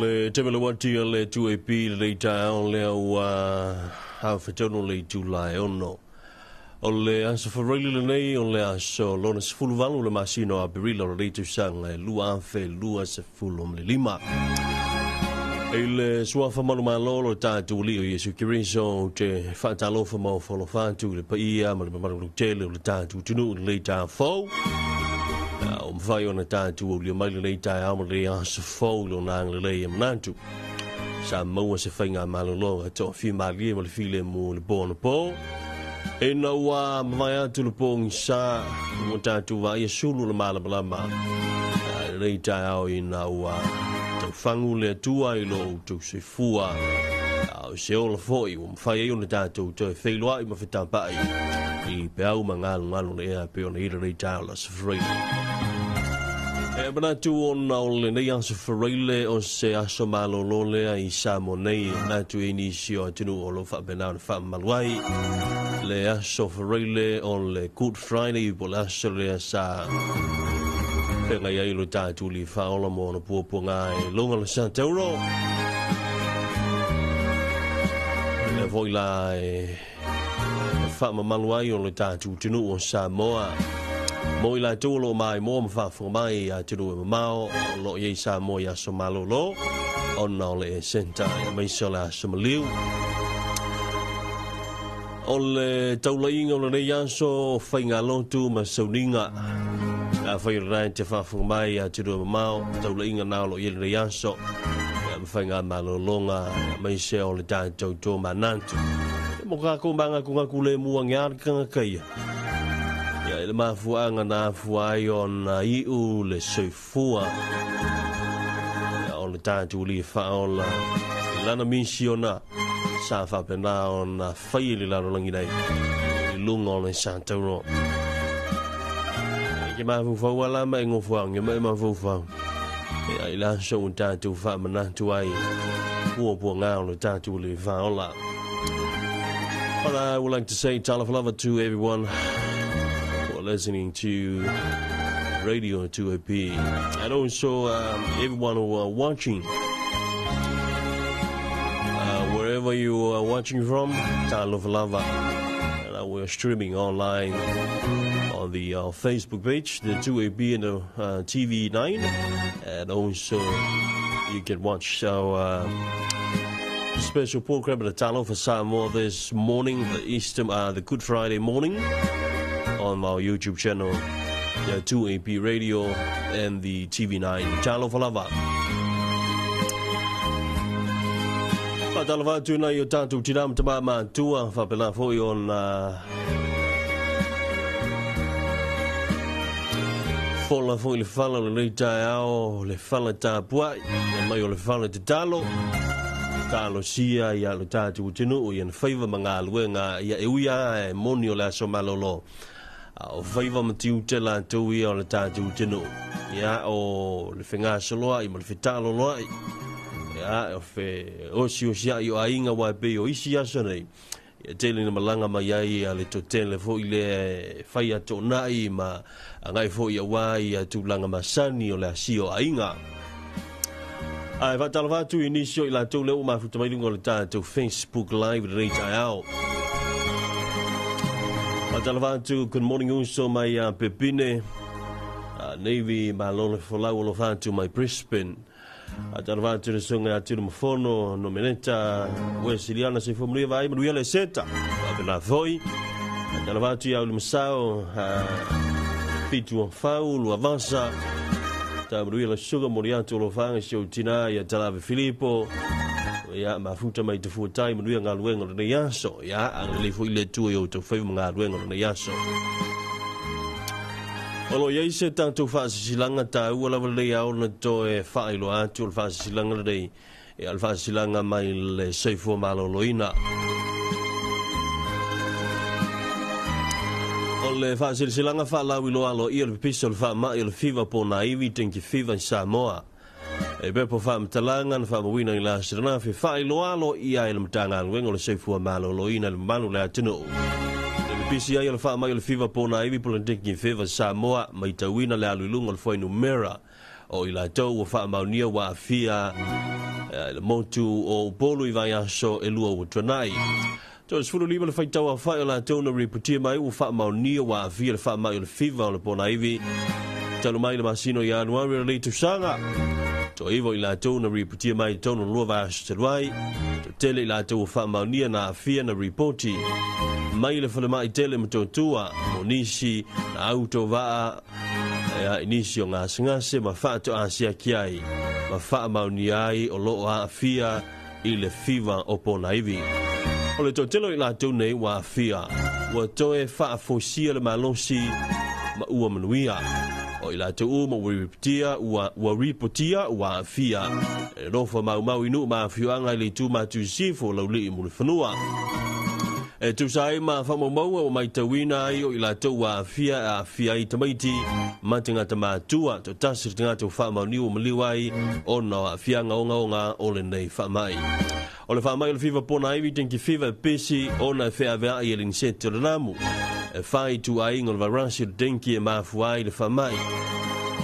Le taimi le wati o le 2AP lenei taeao lea ua afatonu le itula e 6. O le aso Faraile lenei o le aso lona 18 o le masina o Aperila o lenei tausaga e 2025. I le suafa manumalo lo tatou Alii o Iesu Keriso, ou te faatalofa ma ofo alofa atu i le paia ma le mamalu lautele o le tatou atunuu i lenei taeao fou. Ua mafai ona tatou aulia mai lenei taeao ma lenei aso fou i lona agalelei e manatu. Sa maua se faiga malologa toafimalie ma le filemu o le po anapo. Ina ua mavae atu le pogisa, ua tatou vaaia sulu le malamalama. I lenei taeao ina ua taufagu le Atua i lo outou soifua. A o se ola foi ua mafai ai ona tatou toe feiloai ma fetapai i peau ma galugalu le ea pe ona i lenei taeao le aso Faraile. E manatu ona o lenei aso Faraile o se aso malolo lea i Samoa nei, e manatu i nisi o atunuu o lo o faapena ona faamamalu ai le aso Faraile o le Good Friday, po o le aso lea sa feagai ai lo tatou Alii Faaola mo ona puapuaga i luga o le Satauro. Lea foi la e faamamalu ai o le tatou atunuu o Samoa. Mo i latou o lo o maimoa ma faafofoga mai i atunuu e mamao, o lo o i ai Samoa i aso malolo, ona o le Eseta aemaise o le aso maliu. O le taulaiga o lenei aso, faigalotu ma sauniga. Afai o lena e te faafofoga mai i atunuu e mamao, taulaiga na o lo o i ai lenei aso. Ia ma faiga malologa aemaise o le tatou tomanatu. Mo kākou māgakugaku le mua ge a le tagata ia. Ia i le mafuaaga na afua ai ona iu le soifua. Ia o le tatou Alii Faaola i lana misiona sa faapena ona fai i le lalolagi nei i luga o le Satauro. E ke mafaufau ala ma e gofoaga ma e mafaufau. Ia i le aso ua tatou faamanatu ai puapuaga o le tatou Alii Faaola. But I would like to say talofa lava to everyone who are listening to Radio 2AP and also everyone who are watching. Wherever you are watching from, talofa lava. And we're streaming online on the Facebook page, the 2AP and the TV9, and also you can watch our special program at the Talofa Samoa this morning, the Easter, the Good Friday morning, on our YouTube channel, the 2AP Radio and the TV9. Talofa lava. Faatalofa atu nai o tatou tina ma tama matua faapena foi ona fola foi le fala o lenei taeao, le fala tapuai, e mai o le fala tatalo. Talosia ia lo tatou atunuu i ana faiva ma galuega ia e ui lava e moni o le aso malolo. A o faiva ma tiute latou ia o le tatou atunuu. Ia o le fegasoloai ma le fetaloloai. Ia o fe osiosiai o aiga aua e pei o isi aso nei. Ia tele na malaga mai ai a le totele foi lea e fai atoonai ma agai foi aua ia tulaga masani o le asia o aiga. Ae faatalofa atu i nisi o i latou lea ua mafuta mai luga o le tatou Facebook Live lenei taeao. Faatalofa atu, good morning uso mai a Pepine, Navy malo le folau alofa atu mai Brisbane. Faatalofa atu le susuga ia Tino Mafono, Nomeneta, Wesiliana Soifua Manuia Vaai Manuia le Seta. Faapena foi. Faatalofa atu ia Ulimasao, Fitu o Fau, Luavasa. Ta manuia le susuga moli atu o alofaga si ou tina ia Talave Filipo. Ia mafuta mai te fuatai manuia galuega o lenei aso. Ia agalelei foi le Atua i outou faiva ma galuega o lenei aso. O lo o i ai se tatou faasisilaga taua lava lenei ao na toe faailoa atu o le faasisilaga lenei, ia o le faasisilaga mai le soifua maloloina. O le faasilasilaga faalauiloa aloaia o le pipisi o le faamai o le fiva po o nā ivi, dengue fever i Samoa. E pepa faamatalaga na faamauina i le aso ananafi, faailoa aloaia ai le Matagaluega o le Soifua Maloloina i le mamalu o le atunuu. Le pipisi ai o le faamai o le fiva po o nā ivi po o le dengue fever Samoa, matauina le alu i luga o le fuainumera o i latou ua faamaonia ua aafia I le motu o Upolu i vaiaso e 2 ua tuanai. 35 le faitau aofai o latou na ripotia mai ua faamaonia ua aafia le faamai o le fiva o le ponaivi talu mai le masina o Ianuari o lenei tausaga. Toaiva i latou na ripotia mai i totonu o le 2 vaiaso talu ai. Toatele i latou ua faamaonia na aafia na ripoti mai le falemai tele Motootua mo nisi na autovaa i nisi o gasegase ma faatoa siaki ai ma faamaonia ai o lo o aafia i le fiva o ponaivi. O le toatele o i latou nei ua aafia, ua toe faafoisia le malosi ma ua manuia. O i latou uma ua ripotia ua ripotia ua aafia e nofo maumau i nuu ma afioaga i le itu Matuisifo o Laulii Mulifanua. E tusa ai ma faamaumauga ua matauina ai o i latou ua aafia e aafia ai tamaiti ma tagata matua, toatasi le tagata ua faamaonia ua maliu ai ona o aafiaga ogaoga o lenei faamai. O le faamai o le fiva ponaivi, dengue fever, e pesi ona e feaveai e le inisete o le namu. E fai ituaiga o le vairasi o le dengue e mafua ai le faamai.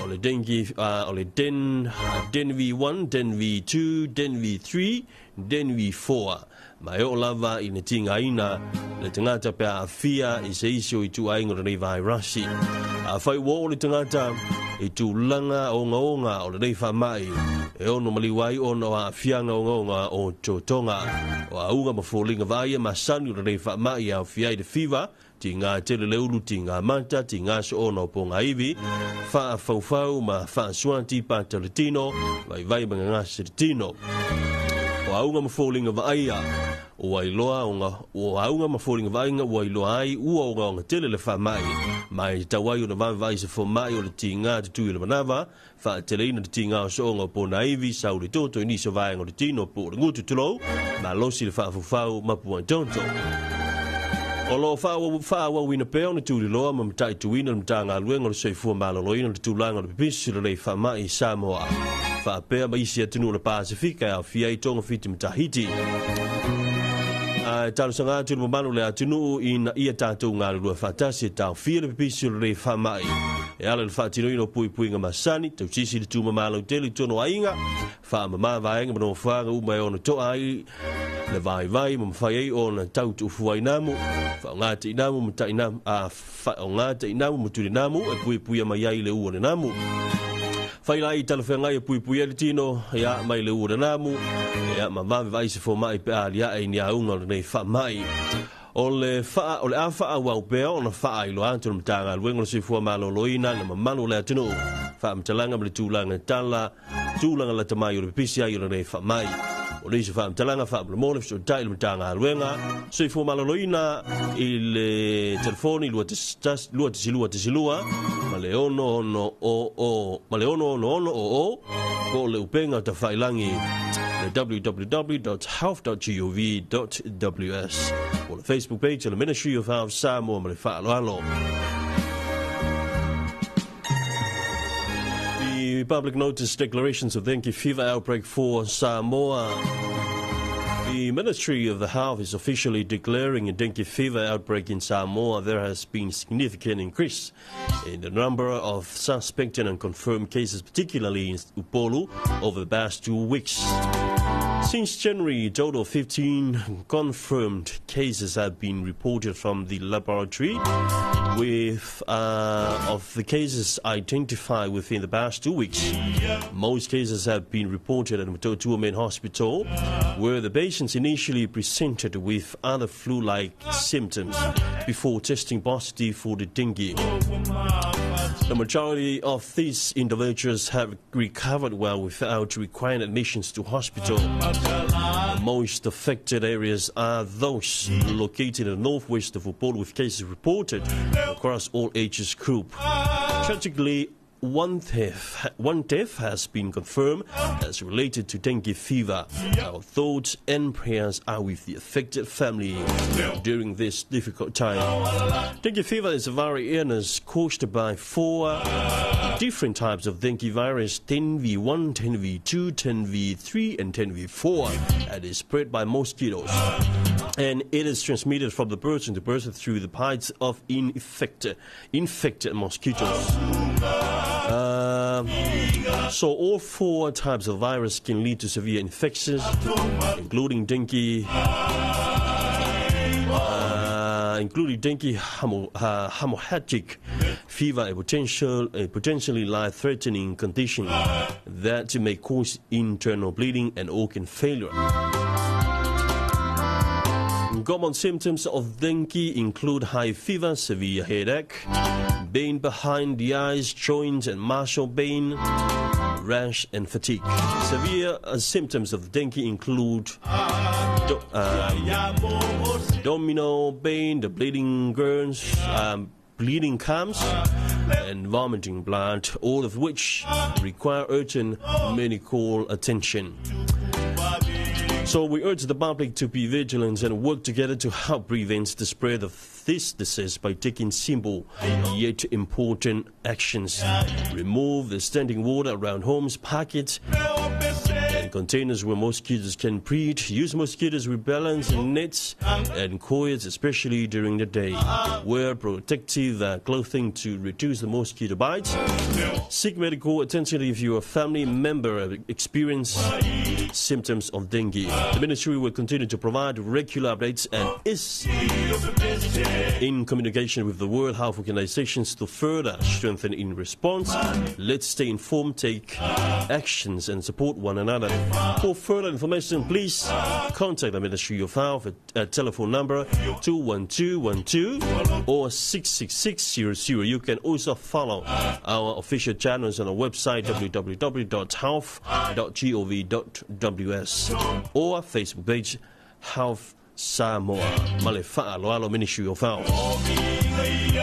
O le dengue, o le den, den V1, den V2, den V3, den V4. Ma e oo lava i le tigaina le tagata pe a aafia i se isi o ituaiga o lenei vairasi. Afai ua oo le tagata i tulaga ogaoga o lenei faamai, e ono maliu ai ona o aafiaga ogaoga o totoga. O auga ma foliga vaaia masani o lenei faamai e aofia ai le fiva, tiga tele le ulu, tiga mata, tiga soona o pogaivi, faafaufau ma faasuati pata o le tino, vaivai ma gagase le tino. O auga ma foliga vaaia ua iloa ona o auga ma foliga vaainga ua iloa ai ua ogaoga tele le faamai, ma e tatau ai ona vavevaai se fomai o le tiga tutui o le manava, faateleina le tiga o sooga o ponaivi, sau le toto i nisi o vaega o le tino po o le gutu tulou, malosi le faafaufau ma puaitoto. O lo o faaauauina pea ona tuliloa ma mataituina le Matagaluega o le Soifua Maloloina le tulaga o le pipisi o lenei faamai i Samoa faapea ma isi atunuu o le Pasefika e aofia ai Tonga, Fiti ma Tahiti. Ae talosaga atu le mamalu o le atunuu ina ia tatou galulue faatasi e taofia le pipisi o lenei faamai e ala i le faatinoina o puipuiga masani, tausisi le tumama lautele i totonu o aiga, faamama vaega ma nofoaga uma e ono toa ai le vaivai ma mafai ai ona tau tuufua i namu, faaaoga tainamu ma tainamu, a faaaoga tainamu ma tulinamu e puipuia mai ai le u o le namu. Fai lai talafeagai e puipuia ai le tino, ia, mai le u o le namu, ia, ma vave vaai se fomai pe a aliae i ni auga o lenei faamai. O le faa, o le a faaauau pea ona faailoa atu le Matagaluega o le Soifua Maloloina i le mamalu o le atunuu, faamatalaga ma le tulaga tala, tulaga lata mai o le pipisi ai o lenei faamai. O nisi faamatalaga faamolemole fesootai i le Matagaluega Soifua Maloloina i le telefoni 2 2 ma le 6 6 ma le 6 6 6 po o le upega tafailangi le www.health.gov.ws o le Facebook page o le Ministry of Health Samoa ma le faaaloalo. The public notice declarations of dengue fever outbreak for Samoa. The Ministry of the Health is officially declaring a dengue fever outbreak in Samoa. There has been significant increase in the number of suspected and confirmed cases, particularly in Upolu, over the past 2 weeks. Since January, a total of 15 confirmed cases have been reported from the laboratory, with of the cases identified within the past 2 weeks. Most cases have been reported at Motootua Main Hospital, where the patients initially presented with other flu-like symptoms before testing positive for the dengue. The majority of these individuals have recovered well without requiring admissions to hospital. The most affected areas are those located in the northwest of Upolu, with cases reported across all ages group. Tragically, one death has been confirmed as related to dengue fever. Our thoughts and prayers are with the affected family during this difficult time. Dengue fever is a viral illness caused by 4 different types of dengue virus, 10V1, 10V2, 10V3, and 10V4, and is spread by mosquitoes. And it is transmitted from the person to person through the bites of infected mosquitoes. So all four types of virus can lead to severe infections, including dengue, including dengue hemorrhagic fever, a potentially life-threatening condition that may cause internal bleeding and organ failure. Common symptoms of dengue include high fever, severe headache, pain behind the eyes, joints and muscle pain, rash and fatigue. Severe symptoms of dengue include domino pain, the bleeding gums, bleeding gums, and vomiting blood, all of which require urgent medical attention. So we urge the public to be vigilant and work together to help prevent the spread of this disease by taking simple yet important actions. Remove the standing water around homes, pockets, and containers where mosquitoes can breed. Use mosquitoes repellents, nets, and coils, especially during the day. Wear protective clothing to reduce the mosquito bites. Seek medical attention if your family member experiences symptoms of dengue. The ministry will continue to provide regular updates and is in communication with the World Health Organizations to further strengthen in response. Let's stay informed, take actions, and support one another. For further information, please contact the Ministry of Health at telephone number 21212 or 66600. You can also follow our official channels on our website www.health.gov.ws or Facebook page Health Samoa. Ma le faaaloalo Ministry of Health.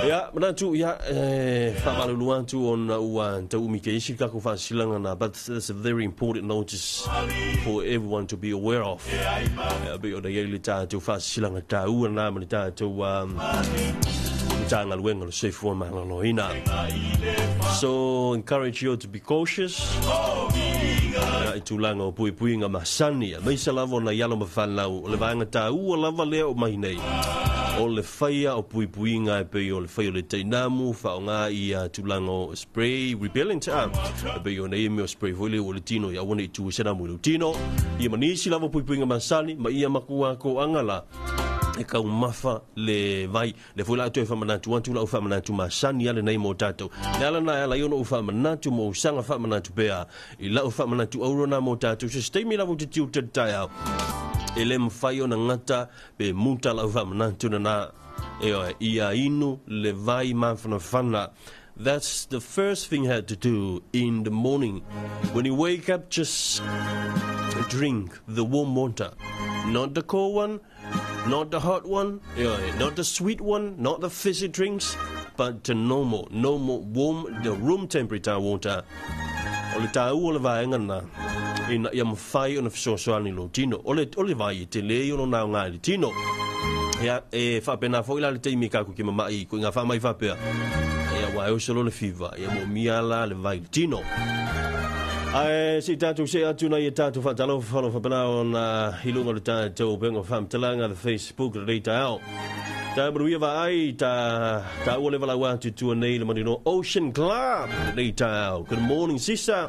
Ia, manatu, ia, e faamalulu atu ona ua tau umi ke isi tatou faasilasilaga na, but that's a very important notice for everyone to be aware of. Ia, pei ona i ai le tatou faasilasilaga taua na ma le tatou Matagaluega o le Soifua Maloloina. So, encourage you to be cautious. Ia, i tulaga o puipuiga masani, aemaise lava ona i alo ma fanau, o le vaega taua lava lea o mai nei. O le faia o puipuiga e pei o le faia o le tainamu, faaaoga ia tulaga o spray repellent a. E pei ona i ai mea o spray foi lea ua le tino ia aua ne i tu ai se namu i lou tino. Ia ma nisi lava o puipuiga masani, ma ia matua toaga la e taumafa le vai. Lea foi la toe faamanatu atu lau faamanatu masani a lenei mo tatou. Le ala na e ala ai ona ou faamanatu ma ou saga faamanatu pea i lau faamanatu auro na mo tatou. Se se taimi lava ou te tiu te taeao, e le mafai ona gata pe muta lau faamanatu lena. Ioe, ia inu le vai mafanafana. That's the first thing you had to do in the morning. When you wake up, just drink the warm water. Not the cold one, not the hot one, not the sweet one, not the fizzy drinks, but the normal, warm, the room temperature water. O le taua o le vaega lena, ina ia mafai ona fesoasoani i lou tino. O le, o le vai e tele ai ona aoga i le tino. Ia, e faapena foi la le taimi e tatou te mamai i ituaiga faamai faapea. Ia, aua e oso loa le fiva, ia moomia la le vai i le tino. Ae se i tatou see atu nai e tatou faatalofa o lo o faapena ona i luga o le tatou upega o faamatalaga, the Facebook lenei taeao. Ta manuia vaai, ta taua le valaau atu i tua nei le Manino Ocean Club lenei taeao. Good morning sister.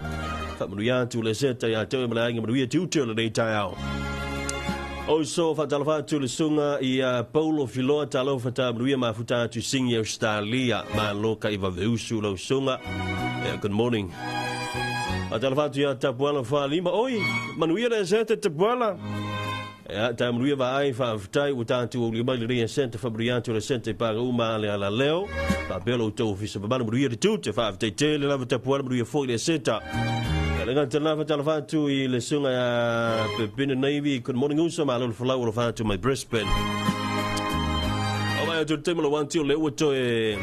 Faamanuia atu le seta ia te oe ma le aiga manuia tiute o lenei taeao. Oso faatalofa atu le susuga ia Paulo Filoa, talofa ta manuia mafuta atu i Singi Australia. Malo ka i vaveusu lau susuga. Yeah, good morning. Faatalofa atu ia Tapuala Falima. Oi, manuia le seta Tapuala. Ia, ta manuia vaai, faafetai ua tatou aulia mai lenei aseta, faamanuia atu le aseta i paga uma a le alaleo. Faapea lo outou ofisa mamalu, manuia le tiute, faafetai tele lava Tapuala, manuia foi le aseta. Ia le gata lava talofa atu i le susuga ia Pepina Navy, good morning uso, malo le folau alofa atu mai Brisbane. O mai atu le taimi o lau ati o lea ua toe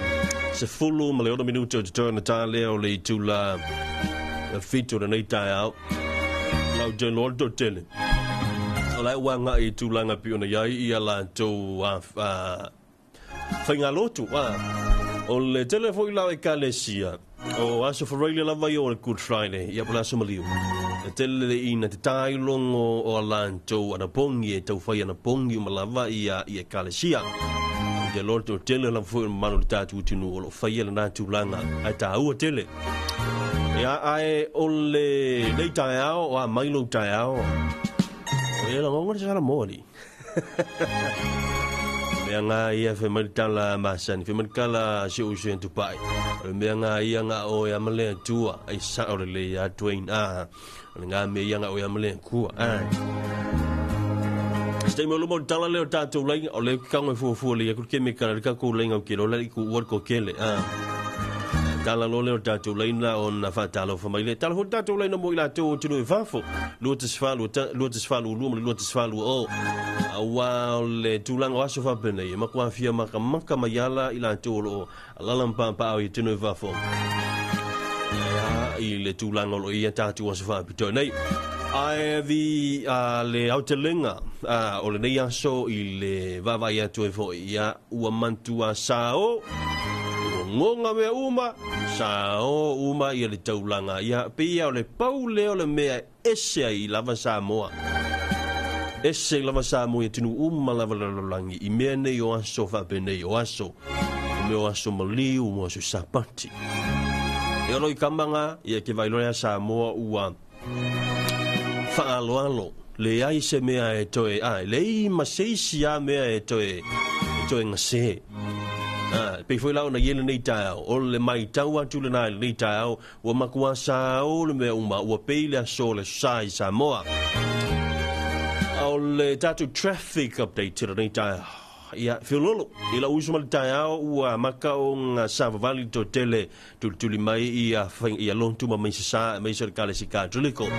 16 minute o totoe ona ta lea o le itula 7 o lenei taeao. Lau te loa le toatele. O la e ua agai i tulaga pei ona i ai ia latou faigalotu. O le tele foi la o ekalesia, o Aso Faraile lava ia o le Good Friday, ia po o le Aso Maliu. E tele le ina te tailogo o a latou anapogi e taufai anapogi uma lava ia i ekalesia. Ou te iloa le toatele lava foi o le mamalu o le tatou atunuu o lo o faia lena tulaga, ae taua tele. Ia ae o lenei taeao, o a mai lou taeao. O ia lagonga le sala moa li. Mea ngā ia fe mai tala masani, fe mai tala si o se tupai. O le mea ngā ia ngā o ia male tua, ai sa o le le ia Dwayne a. O le ngā mea ia ngā o ia male kua. Ai. Stay mo lumo tala leo tātou lainga, o le kanga fuafua le ia ku ke me kala le kako lainga o ke lola i ku ua ko kele. A. Tala lo leo tātou laina o na whātalo fa mai le. Tala ho tātou laina mo i la tō tunu e fafo. 24 24 2 ma le 24 o. Aua o le tulaga o aso faapenei e makuafia makamaka mai ala i latou o loo alala ma papaao i tino i fafo. Ia, i le tulaga o loo ia tatou aso faapitoa nei. Ae vi a le aotelega o lenei aso i le vaavaai atu ai foi, ia ua mantua sao, ua goga mea uma, sao uma ia le taulaga. Ia, pei ia o le pau lea o le mea ese ai lava Samoa. Ese lava Samoa i atunuu uma lava le lalolagi i mea nei o aso faapenei, o aso, o mea o aso maliu, o aso Sapati. E olo i kamaga, ia ke vailoa ia Samoa ua whaaloalo, leai se mea e toe, ai, lei ma se isi a mea e toe, e toe ngase. Pei foi la ona i lenei taeao, o le maitau atu lena i lenei taeao, ua matua sao le mea uma, ua pei le aso le sa i Samoa. O le tatou traffic update i lenei taeao. Ia, fiololo, i lau uso ma le taeao, ua maka o ngā savavali to tele tulituli mai ia, ia lotu ma mai sa, mai sa le kalesi katoliko.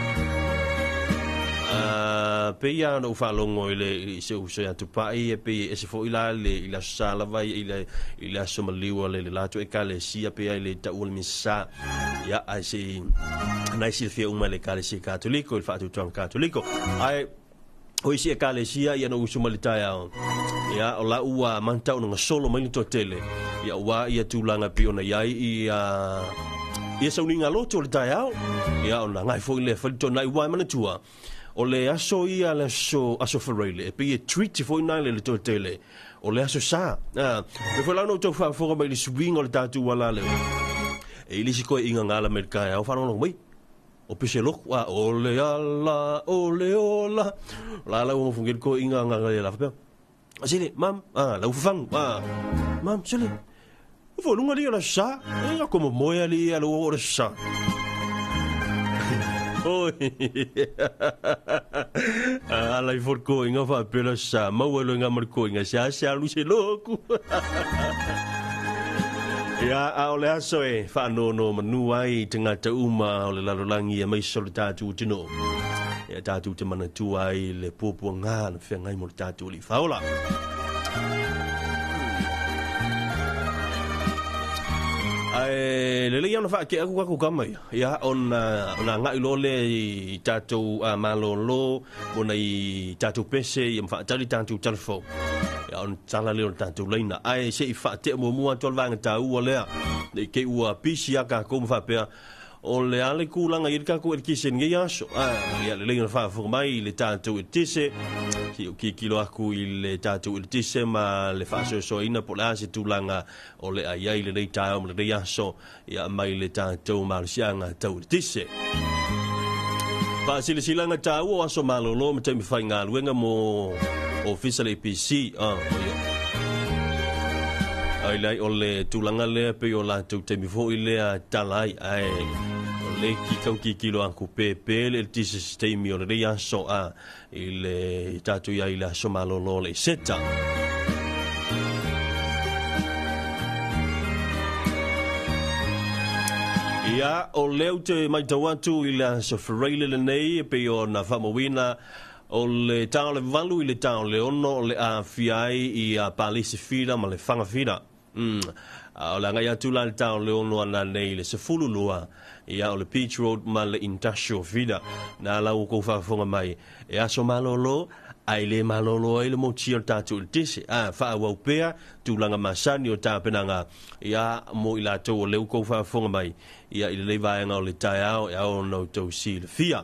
Pe ia na uwhalongo i le i se uso ia tupai, e pe e se fo ila le i la sa lava i le i le aso maliua le le latu e kalesia pe ia i le taua le misa. Ia, ai se nai silafia uma le kalesia katoliko, i le faatuatuaga katoliko. Ai o isi e kalesia ia na uso ma le taeao. Ia, o la ua mantau na ngasolo mai le toatele. Ia, ua ia tulaga pei ona iai ia ia sauniga loto o le taeao. Ia, ona ngai foi le falitonai ua e manatua. O le aso ia le aso, aso Faraile, e pei e treat foi nai le le toatele. O le aso sa. Me foi lau na outou faafofoga mai le suiga o le tatou ala leo. E i le isi koe inga ngala mai le taeao faalogologo mai. O pese loku, a o le ala, o le ola. O la lau ngofungeli koe inga ngala le la whapea. Sele, mam, lau fafangu, mam, sele. Ufo lunga li o la sa, e nga komo moea li ia lo o le sa. Oi. Ala i for ko inga fa pela sa, mau e lo inga mar ko inga sa sa lu se loku. Ia, a o le aso e whaanono manu ai te ngata uma o le lalolangi e mai so le tātou tino. Ia tātou te manatua ai le puapua ngā na whengai mo le tātou li whaola. Ai, le lei ana wha ke aku aku kama ia. Ia, ona, ona ngai lole i tātou malolo, ona i tātou pese, ia mwhaatari tātou telefo. Ia, ona tala leo tātou leina. Ai, se i whaatea mua mua atu alvanga tā ua lea. Nei ke ua pisi a ka kou mwhapea. O le ale kūlanga i le kako e le kise ngei aso. Ia, le leina whaafonga mai i le tātou e tise. Si o kikilo aku i le tātou e le tise ma le whaasoesoeina po le ase tūlanga o le ai ai le nei taeo ma le nei aso. Ia mai le tātou malosianga tau le tise. Whaasilasilanga tāua o aso malolo ma taimi whai ngā luenga mo ofisa le APC. O ia. Ai lai o le tūlanga lea pe o lātou taimi foi lea talai. Ai, o le ki kau ki kilo aku pepe le tise se taimi o le nei aso a i le tātou ia i le aso malolo le seta. Ia, o leo te mai tau atu i le aso Faraile lenei e pei o na whamawina o le tau le valu i le tau le ono o le awhia ai i a Palisi Fira ma le Whanga Fira. O le ngai atu la le tau le ono ana nei le sefulu lua. Ia o le Beach Road ma le Industrial Fira. Nā lau kou whaafonga mai. E aso malolo, ai le malolo ai le moti o le tātou le tese. Whaawau pea, tūlanga masani o tāpenanga. Ia, mo i lātou o leu kou whaafonga mai. Ia, i le leivaenga o le taeao, e ao nau tau si le fia.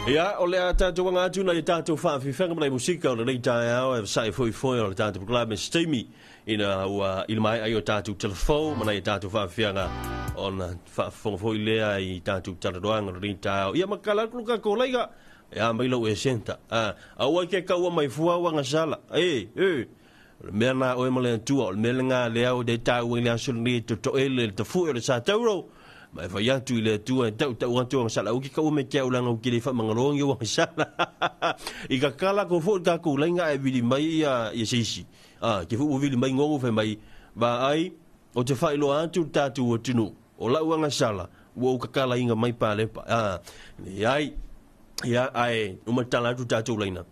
Ia, o le a tatou aga atu nai a tatou faafifega ma nai musika o lenei taeao e vasa'i foefoe o le tatou polokalame se taimi ina ua i le maea ai o tatou telefou ma nai a tatou faafiaga ona faafofoga foi lea i tatou talanoaga o lenei taeao. Ia ma kala atu lo tatou laiga e a mai lau esenta. A, aua ke kaua mai fua ua gasala. E, e, o le mea na oe ma le Atua, o le mea lena lea o le taua i le aso lenei e totoele le tafue o le Satauro, ma e fai atu i le Atua e tautau atu ua sala uki kau me te au langa uki le whamangaloa ngi ua sala. I ka kala ko fo takou lainga e vili mai ia ia seisi. A, ke fu vili mai ngongo fe mai, va ai, o te whailoa atu tātou atunu, o lau anga sala, ua u kakala inga mai palepa. A, le ai, ia, ai, umatala atu tātou laina.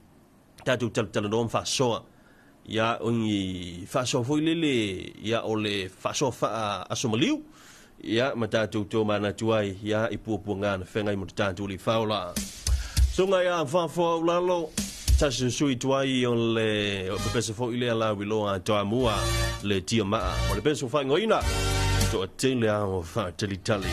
Tātou talatala noa ma faasoa. Ia, o ni faasoa foi lele, ia, o le faasoa faa aso maliu. Ia, ma tātou tō manatu ai, ia, i puapuaga na whengai mo te tātou li whaola. Sunga ia whawhua ulalo, tasi sui tuai o le o pepesa foi lea la wiloa toa mua le tia maa. O le peso whaingoina, toa tele ao whaatalitali.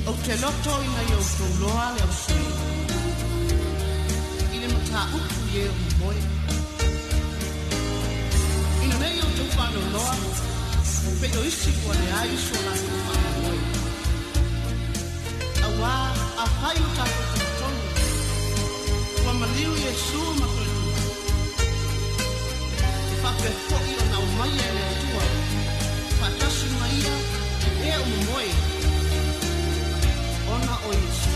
Ou te loto ina i outou loa le ausui. I le mataupu i e o momoe. Ina nei outou faanoanoa, pei o isi ua leai so latou faamoemoe. Auā afai o tatou talitonu, ua maliu Iesu ma toe tulai. E faapea foʻi ona aumaia e le Atua, faatasi ma ia e o momoe, ona o Iesu.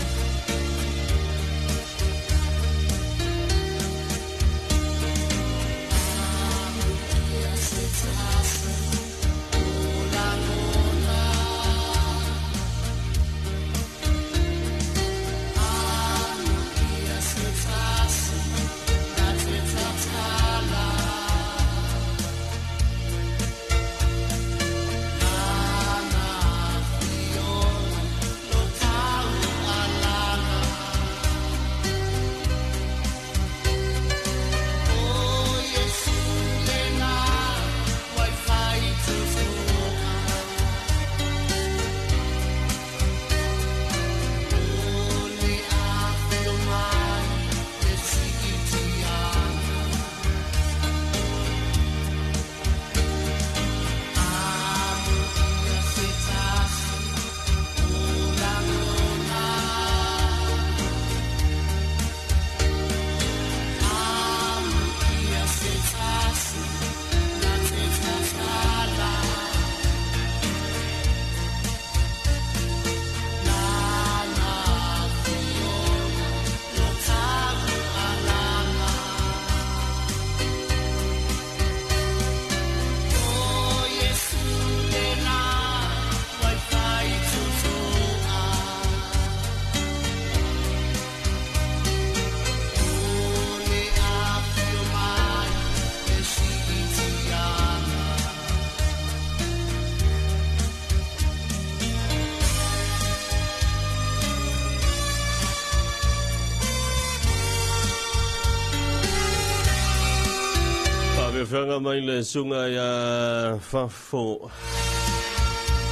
Feanga mai le sunga ia fafo.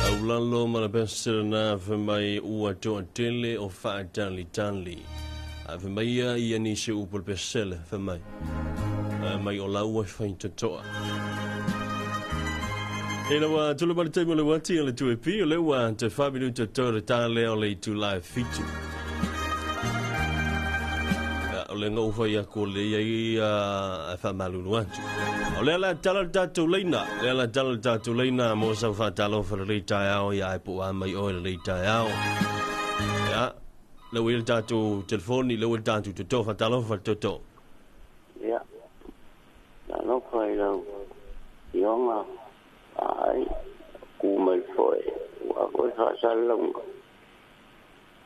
Aulalo ma le pesela na mai ua toa tele o whaatali tali. A mai ia ia ni se upu le pesela mai. Mai o laua whaitatoa. E lawa tulu mali taimu le wati o le tuepi o le ua te 5 minuta tō le tāle o le itu lai fitu. O le ngau whai ako le ia ia whamalulu atu. O le ala tala le tātou leina. Le ala tala le tātou leina mō sau whātalo wha le tai ao ia ai po a mai oi le tai ao. Ia, le ui le tātou telefoni, le ui le tātou toto whātalo wha toto. Ia, la no whai lau ionga ai ku mai foe ua koe whaasalonga.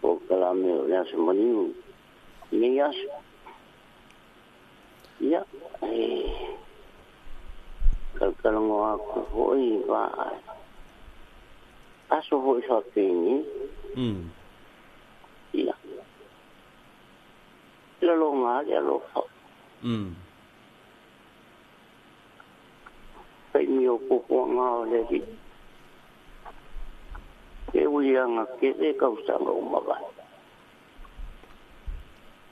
O kalame o le aso maniu. Nei aso. Ia, e kalakalango aku foi va aso foi whapeni. Ia. Lalonga le alofa. Pai mi o pupuanga o le ri. Ke uianga ke te kausanga o mawai.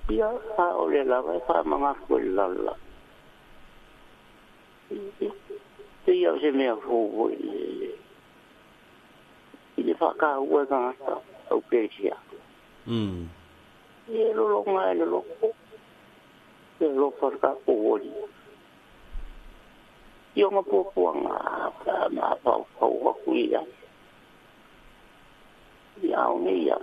Ia, a o le lawa e whamanga koe lala. Te ia o se mea fō i le. I le whakahua e ngata au pesia. E lolonga e le loko. E lopa ka kōri. Ia ngā pupuanga ka mā pau pau aku ia. Ia au nei ia.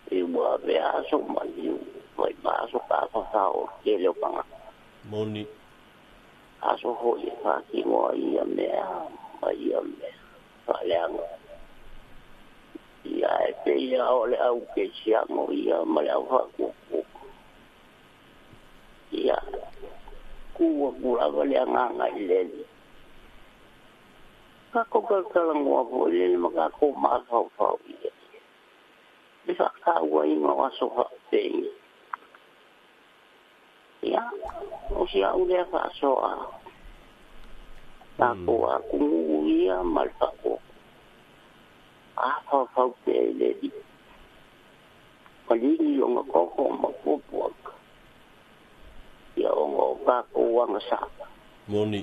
E ua vea aso maliu, vai ma aso ka whakao ke leo panga. Moni. Aso hoi e whakimoa ia mea, ma ia mea, whaleanga. Ia e te ia o le au ke siango ia ma le au whakuku. Ia, kua kulawa le anganga i lele. Kako kalakalangoa po i lele ma kako mawhau ia. Le whakaua i ngā aso whapengi. Ia, o si au lea whaasoa. Tako a kungu ia ma le whako. A whawhau te e le di. Palini o ngā koko ma pupuaka. Ia o ngā o kako wanga sa. Moni.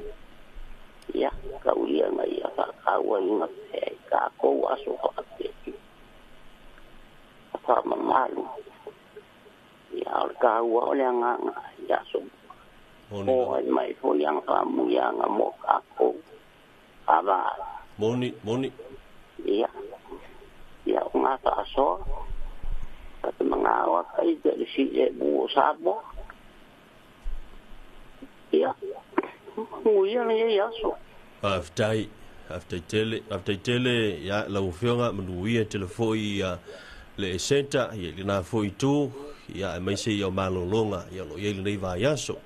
Ia, kaulia ngā ia whakaua i ngā pea i kako aso whapengi. Whamamalu. Ia o le kāua o le anganga ia so. O ai mai fo ia ngā ia ngā mō kākou. Ava. Moni, moni. Ia. Ia o ngā whaasoa. Ka te mga awa kai te le si e bu o sabo. Ia. Nguia ni ia so. Aftai. Aftai tele. Aftai tele. Ia lau whionga manuia telefoi ia. Le senta ia le na foi tu ia mai se ia malolonga ia lo ia le vai aso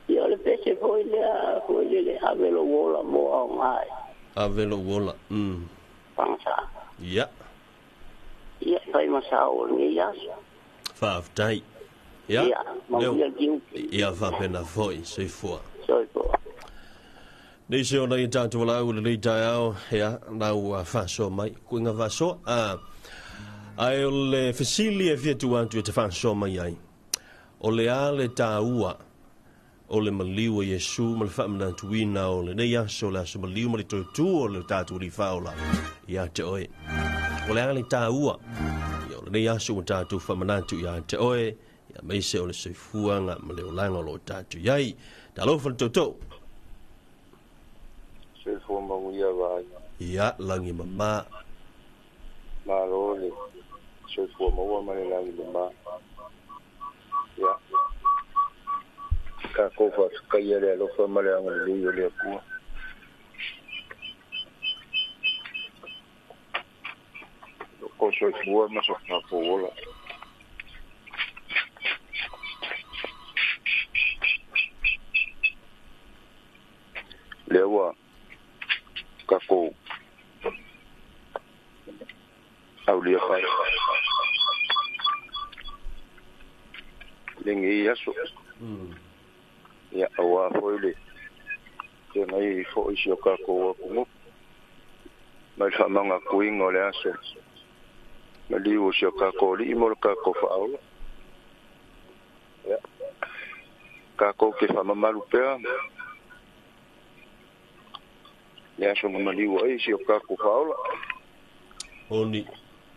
ia le pese foi le foi le avelo wola mo au ngai avelo wola pangsa ia ia fai masao ni ia fa dai ia ia fa pena foi se foi so foi Nei se ona i tātou lau le tai ao ia lau fa so mai kuinga fa so a ai o le fesili e fia tu atu e te whanso mai ai. O le a le tāua o le maliu e Iesu ma le whaamanatuina o le nei aso le aso maliu ma le tautu o le tātou li whaola ia te oe. O le a le tāua ia o le nei aso o tātou whaamanatu ia te oe ia meise o le soifuanga ma le olanga o lo tātou iai. Talofa le tautou. Soifua manuia vai. Ia langi mama. Malo le. Soifua maua ma le langi mama. Ia. Ka kofa kai le alofa ma le agalelei o le Atua. Ko soifua ma so ola. Le ua ka kou au lia pai. Lengi aso. Ia auā foi le feagai ai foi si o tatou atunuu mai le faamagatuina o le aso maliu o si o tatou alii mo le tatou faaola. Ia tatou te faamamalu pea le aso na maliu ai si o tatou faaola. Oni.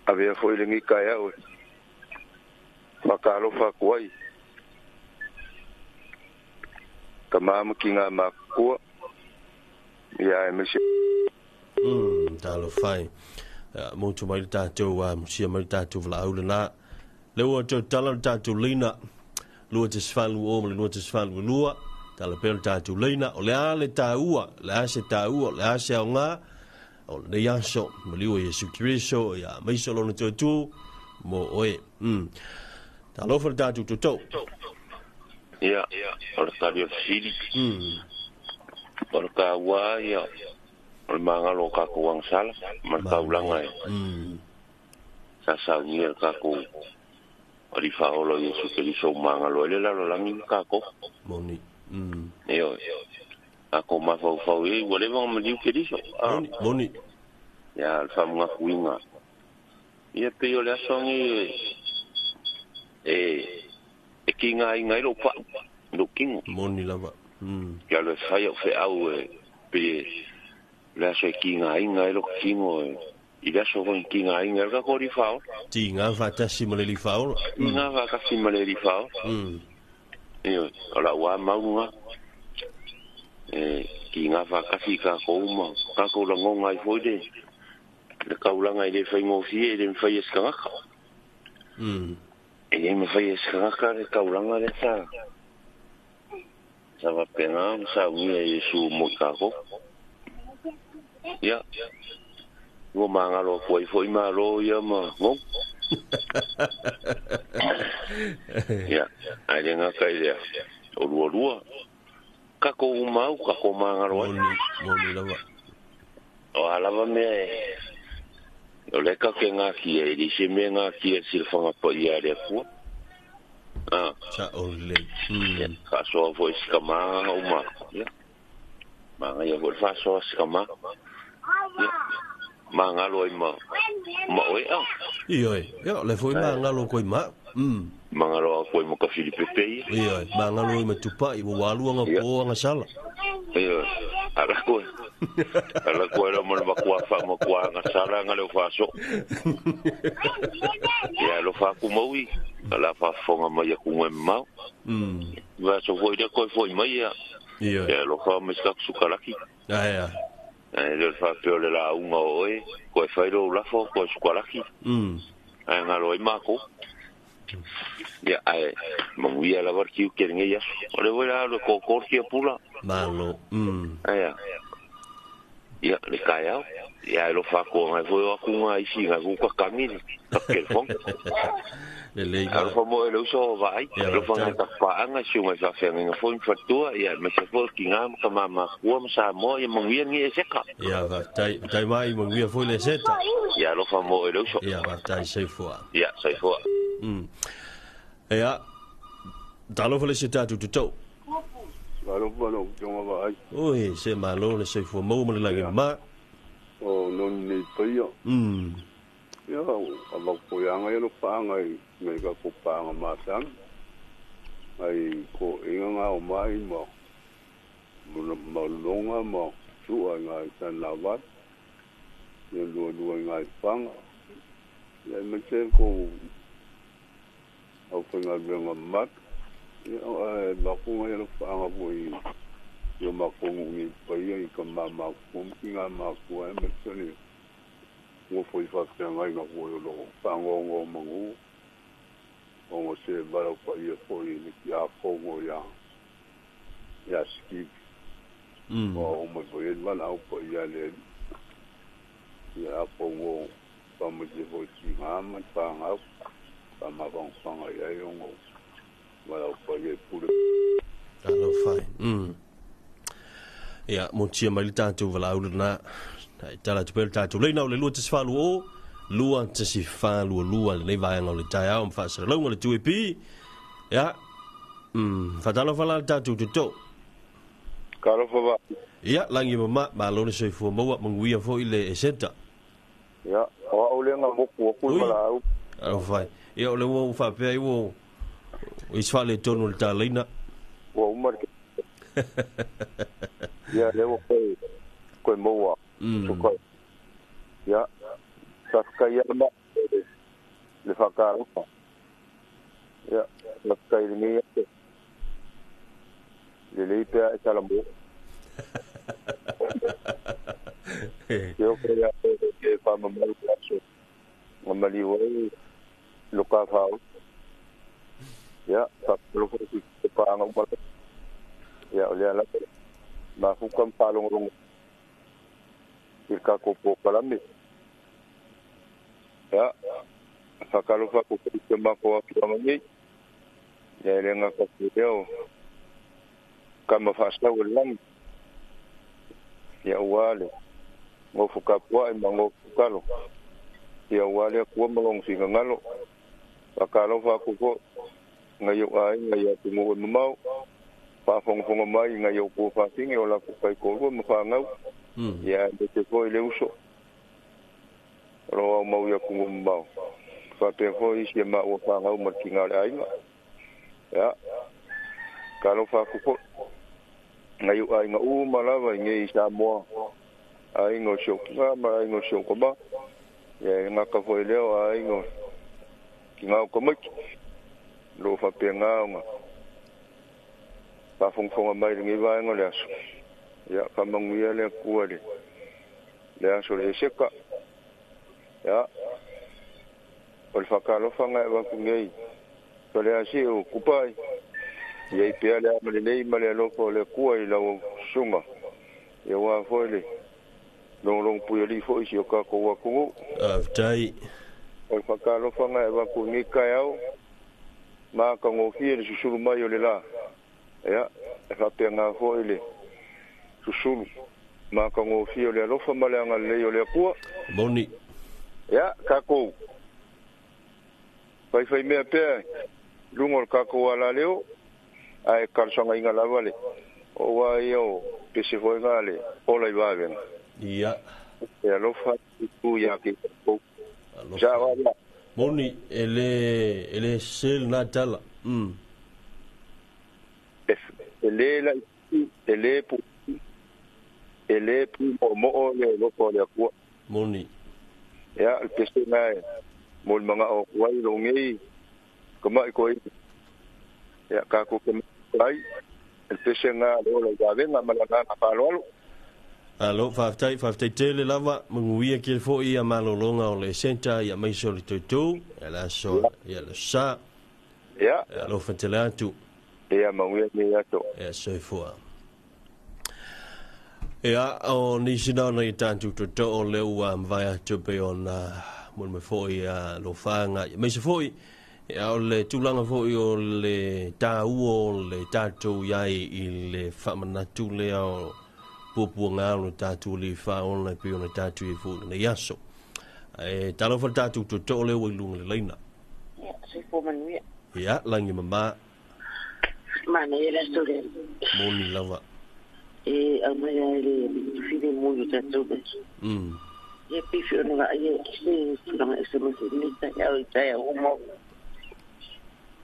Avea foi lenei taeao e faatalofa atu ai tama ma tina matutua ia aemaise. Talofa e. Motu mai le tatou musia mai le tatou valaau lena. Le ua toe tala le tatou leina 2.80 ma le 2.82. Tala pea le tatou leina. O le a le taua, le a se taua, o le a se aoga o lenei aso maliu o Iesu Keriso ia maiso lona toe tu mo oe. Talofa le tatou toto. Ia, o le tali o le fesili. O le taua ia o le magalo o tatou agasala ma le taulaga e sa saunia e le tatou Alii Faaola o Iesu Keriso ua magalo ai le lalolagi ma tatou. Moni. Ioe. Tatou mafaufau i ai ua leva ona maliu Keriso. Moni, moni. Ia, o le faamanatuina. Ia, pei o le aso lenei e e tigaina ai lou pau, lou tino. Moni lava. Ke alu e fai au feau e pei e le aso e tigaina ai lou tino e i le aso foi na tigaina ai le tatou Alii Faaola. Tiga faatasi ma le Alii Faaola. Tiga faatasi ma le Alii Faaola. Ioe, o lau lava mau lena. E tiga faatasi tatou ma tatou lagona ai foi le le taulaga e le faigofie, e le mafai e se tagata. E le mafai e se tagata le taulaga lea sa sa faapena ona saunia e Iesu mo i tatou. Ia, ua magalo atu ai foi Malo ia ma Gou. Ia, ae le gata i lea, o lualua, tatou uma au, tatou magalo ai. Moni, moni lava. O a lava mea e, o lea tatou te natia, e leai se mea e natia i le silafaga paia a le Atua. A. Sao lelei. Ia, faasoa foi i si tama uma. Ia, manaia foi le faasoa a si tama. Ia, magalo ai ma, ma oe a. Ioe, ia, o lea foi magalo atu ai ma au. Magalo atu ai ma Tafilipepe ia. Ioe, magalo ai ma Tupai, ua alu aga po aga sala. Ioe, ala koe. Ala koe lo ma le matua faamatua aga sala aga leo faasoo. Ia, alofa atu maui, o le a faafofoga mai atu e mamao. Vaiaso foi lea toe foi mai ia. Ioe. Ia alofa mai si tatou sukalaki. Ae a. Ae le o le faapea o le lauga o oe, toe fai lou lafo, toe sukalaki. Ae galo ai matou. Ia, ae manuia lava le tiute i lenei aso. O lea foi o le a alu e tōtō le tiapula. Malo. Ae a. Ia, le taeao. Ia, ae alofa atu ngai foi o atu ngā isi ngai foi tatagi le telefoni. Lelei. Alofa mo oe le uso o vaai. Ia, Alofa ngai faafetai. tapaaga si o ngai faafeagaiga foi ma faletua. Ia, aemaise foi o le tiga ma tama matutua ma Samoa. Ia manuia lenei eseta. Ia, faafetai. Faafetai mai, manuia foi le eseta. Ia, alofa mo oe le uso. Ia, faafetai, soifua. Ia, soifua. Ia, talofa le isi tatou toto. Alofa lau Afioga vaai. Oi, se malo le soifua maua ma le lagi ma. O noni nei paia. Ia, avau koeaga ia lo paaga i ngai tatou paaga masani. Ai ko inga ngā o mai ma malonga ma sua i ngā san lavai. Ia lua lua i ngā panga. Ia me te ko au whainga mat. Ia e makunga ia lo paaga foi i o makongu ngi paia i ka mama kum ki ngā makua e me te ni. Ua foi faafeagai ga foi o loo faagogo magu o se vala paia foi le ki afogo ia ia skipi o mai foi vala au paia le ia afogo pa mo te foi ki ngā ma panga pa ma fanga ia i ongo vala paia pule. Talofa. Ia, motia mai le tatou valaau lena. Ai tala atu pea le tatou leina o le 2.80, 2.42 lenei vaega o le taeao ma faasalalauga le 2AP. Ia, faatalofa la le tatou toto. Talofa va. Ia, lagi mama, malo le soifua maua, manuia foi le eseta. Ia, o au le nga moku aku Ui. malau. Alofa. Ia, o le ua faapea ai ua isfale tonu le tāleina. Ua uma le Ia, le ua koe, koe maua. Sukai. Ia, faafetai ia ma le whakaalofa. Ia, faafetai lenei aso. Lelei pea e tala mo. Ia o koe ia e whamamaru le aso. Nga maliu ai lo ka whao. Ia, whakalofa ki te pānga umala. Ia, o lea lapa. Mafuka mpalongorongo. I le kākou pōkalame. Ia, whakalofa ko ki te mako apianga nei. Ia, e le ngā kapu leo. Kama whaasau e langi. Ia ua le. Ngofu kapua e ma ngofu kalo. Ia ua le kua malongo singa ngalo. Whakalofa aku ko. Ngai o ai, ngai atu ngu e mamau. Whaafongafonga mai ngai o kua whaatingi o la kukai kōrua ma whāngau. Ia, me te foi le uso. Ro au mau ia kungu mamau. Whapea foi isi e ma ua whāngau ma ki ngā le ainga. Ia, ka alofa aku foi. Ngai o ainga u malawa i ngei Samoa. Ainga o siokinga ma ainga o siokoma. Ia, e ngaka foi leo a ainga o ki ngā o kamaiki. Lo whapea ngā o ngā. Whaafongafonga mai le ngei vaenga le aso. Ia, whamanguia le kua le. Le aso le eseka. Ia, o le whakalofa ngai waku ngei. Fa le asi o kupai. Ia i pea le ama le nei ma le alofa o le kua i lau sunga. Ia wā foi le. Long pui ali foi si o kako wakungu. Aftai. O le whakalofa ngai waku ngei kai au. Mā ka ngōfia le susulu mai o le la. Ia, e whapea ngā foi le susulu. Mā ka ngōfia o le alofa ma le anga lei o le akua. Moni. Ia, kākou. Whai whai mea pea, lunga o le kākou ala leo, ae karasanga inga lava le. O wā ia o pese foi ngā le, ola i wāwenga. Ia. E alofa i tū ia ki kākou. Alofa. Sa wā ia. Moni, e le sel nā tala. E le la i, e le pu, e le pu mo mo o le alofa o le akua. Moni. Ia, le pese ngā e, mo le manga o kuai lo ngei, ka mai koe. Ia, kākou ke mai, le pese ngā le ola i wāwenga, ma la ngā ngā whāloalo. Alo, faafetai tele lava, manuia ke foi ia malolonga o le senta ia maiso le tutu, ia la so, ia le sa. Ia. Alo fatele atu. Ia, manuia ni ato. Ia, soifua. Ia, o nisi na i tātu toto o le ua mvae atu pe ona mo me foi a lo whanga. Ia maise foi, ia o le tūlanga foi o le tāua o le tātou iai i le whaamanatu lea o puapua ngā o le tātou le whaona pe o le tātou i fō nei aso. E talofa le tātou toto o le ua i lunga le leina. Ia, soifua manuia. Ia, langi mama. Mana e la sore. Moni lava. E au mai ai le file mo yo tātou be. Ia pifi o nga ia se tūranga e se mese ni ta ia o tai o mo.